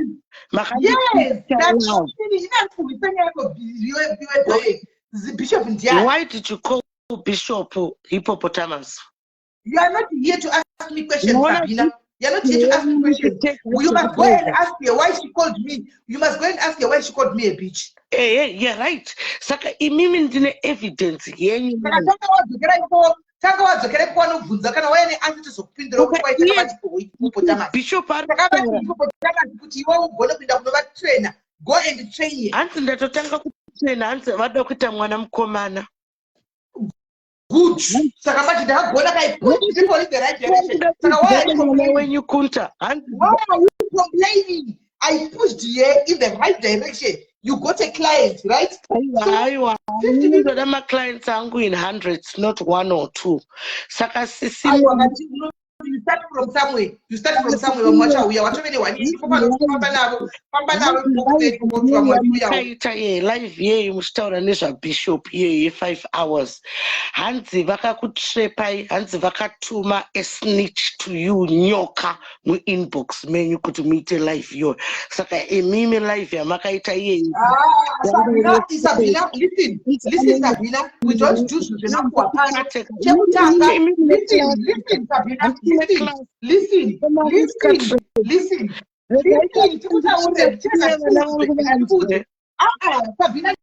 Makanditeacha love. Bishop ndiani? Why did you call Bishop hippopotamus? You are not here to ask me questions, You wanna- Sabina. You are not here to ask me questions. You must go and ask her why she called me. You must go and ask her why she called me a bitch. Ehe, you're right. Saka imimi ndine evidence yenyu. Saka tanga wadzokera iko, tanga wadzokera iko, wanobvunza kana waya neanswer, tozokupindura kuti why takavati hippopotamus. Bishop ari Takavati hippopotamus kuti iwe ugone kuenda kunovatrainer. Go and train her. Hanzi ndatotanga kutraina, hanzi vada kuita mwana mukomana. Good. Saka manje ndakagona kai put people in the right direction. Saka why are you Mwana complaining? wenyu kunta, hanzi Why are you complaining? I pushed here in the right direction. You got a client, right? Aiwa, aiwa, ndoda maclients angu in hundreds, not one or two. Saka sisi Aiwa, but you start from somewhere. You start from somewhere. Vamwe vachauya, watove nehwani iko pano, famba navo, famba navo kuti vamwe vachiuyawo. Makaita ye live yeyi muchitaura nezvabishop iye ye5 hours, hanzi vakakutrepai, hanzi vakatuma a snitch to you, nyoka muinbox menyu kuti muite live iyoyo. Saka imimi live yamakaita iyeyi Ah, Sabina, Sabina, listen, listen, Sabina, we don't do zvinhu zvemakuhwa pano. Chekutanga, listen, listen, Sabina, listen, listen, listen, listen, listen, tikutaure, ndikuudze. Ah, Sabina,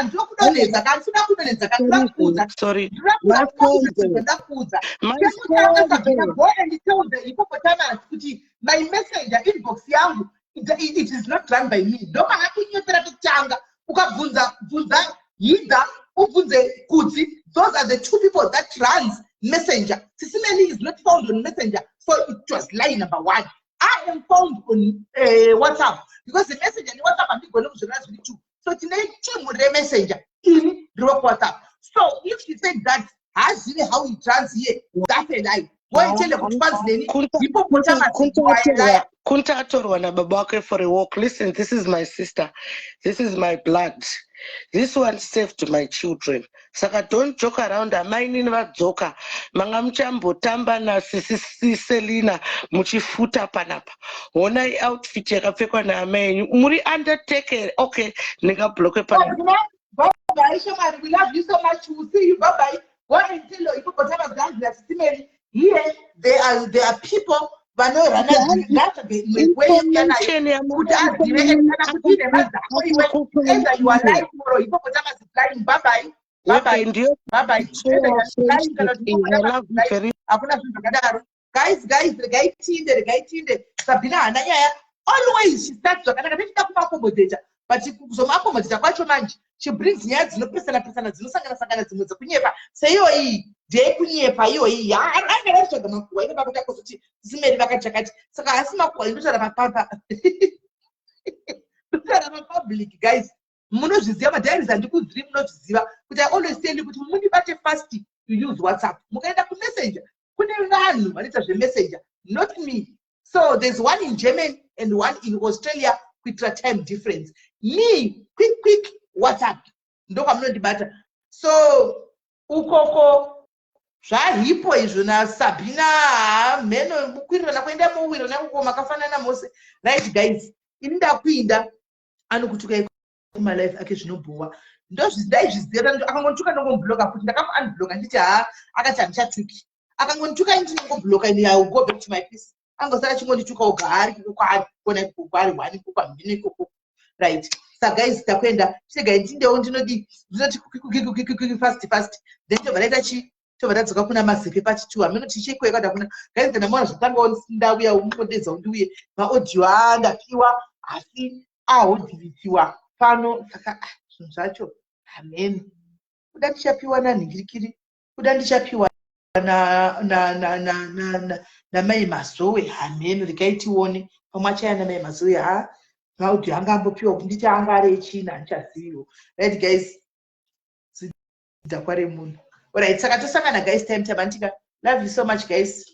ndokudonhedza kana ndinoda kudonhedza kana ndoda kuudza. Sorry. Ndoda kuudza. Chekutanga, Sabina, go and tell the hippopotamus kuti my messenger inbox yangu, it is not run by me. Ndomakakunyepera kutanga. Ukabvunza, bvunza Hidha, ubvunze Kudzi. Those are the two people that runs Messenger. Sis Melly is not found on Messenger, so it was lie number one. I am found on WhatsApp, because the Messenger neWhatsApp handigoni kuzvirana zviri two. So tine timu reMessenger, ini ndiri wekuWhatsApp. So if she said that haazivi how it runs here, that's a lie. Go and tell her kuti kwanzi neni hippopotamus. Kunta atorwa nababa wake for a walk. Listen, this is my sister, this is my blood, this one saved my children. Saka don't joke around. Amainini vadzoka, manga muchambotamba nasisi Selina muchifuta panapa. Honai outfit yakapfekwa naamai enyu, muri undertaker. Okay, ndingabloke panapa. Bye bye, Shamari. We love you so much. We'll see you. Bye bye. Go and tell your hippopotamus guys that Sis Melly here there are people vanorana ngatsvage imwe way yekuya nayo kuti azive kana kuti nhema dzako iwe. Either you are lying or hippopotamus is lying. Bye bye. Bye bye. Ndiyo. Bye bye. Either you are lying kana kuti hippopotamus is lying. Hakuna zvinhu zvakadaro. Guys, guys, regai tiinde, regai tiinde. Sabina haana nyaya. Always she starts zvakanaka, tichida kumaaccommodata, but kuzomuaccommodata kwacho manje she brings nyaya dzinopesana pesana, dzinosangana sangana, dzimwe dzekunyepa seiyo iyi. Ndeyekunyepa iyoyi. Anga vatsvaga makuhwa inoda kuti akozoti simeri vakachakati. Saka hasi makuhwa, inotaura papapa, ndotaura papublic. Guys, munozviziva madiaries andikudziri, munozviziva kuti I always tell you kuti mundibate fast, you use WhatsApp. Mukaenda kuMessenger, kune vanhu vanoita zveMessenger, not me. So there's one in Germany and one in Australia, kuitira time difference. Me, quick quick, WhatsApp ndokwamunondibata. So ukoko zvahipo izvo naSabhina, mheno mukwirirana kuenda muwirana ikoko, makafanana mose. Right guys, ini ndakuinda. Anokutukai kumalife ake zvinobhowa, ndaizviziva. Akangonituka ndongomubloka futi. Ndakamuunbloka nditi ha, akati handichatuki. Akangondituka ini ndinongobloka. Ini I will go back to my peace. Angosara achingondituka oga ari ikoko kwaari kona ikoko kwaari one ikoko, hamhino ikoko. Right, sa guys, takuenda. Chiregai ndindewo, ndinodi ndinoti quick, fast fast, then tobva taita chi, tobva tadzoka kuna Mazepe part 2. Hameno tichekwe kada kuna guys. Kana maona zvatangawo ndauya, mungondedza undiuye. Maaudio aandapiwa asi ahodhiritiwa pano. Saka ah, zvinhu zvacho hameno kuda ndichapiwa nanhingirikiri, kuda ndichapiwa namai Mazowe, hameno. Regai tione, pamwe achaya namai Mazowe. Ha, maaudio anga ambopiwa kuti nditi anga ari echina, handichaziviwo. Right guys, zidhakwa remunhu. Alright, saka tosangana guys, time time antika. Love you so much, guys.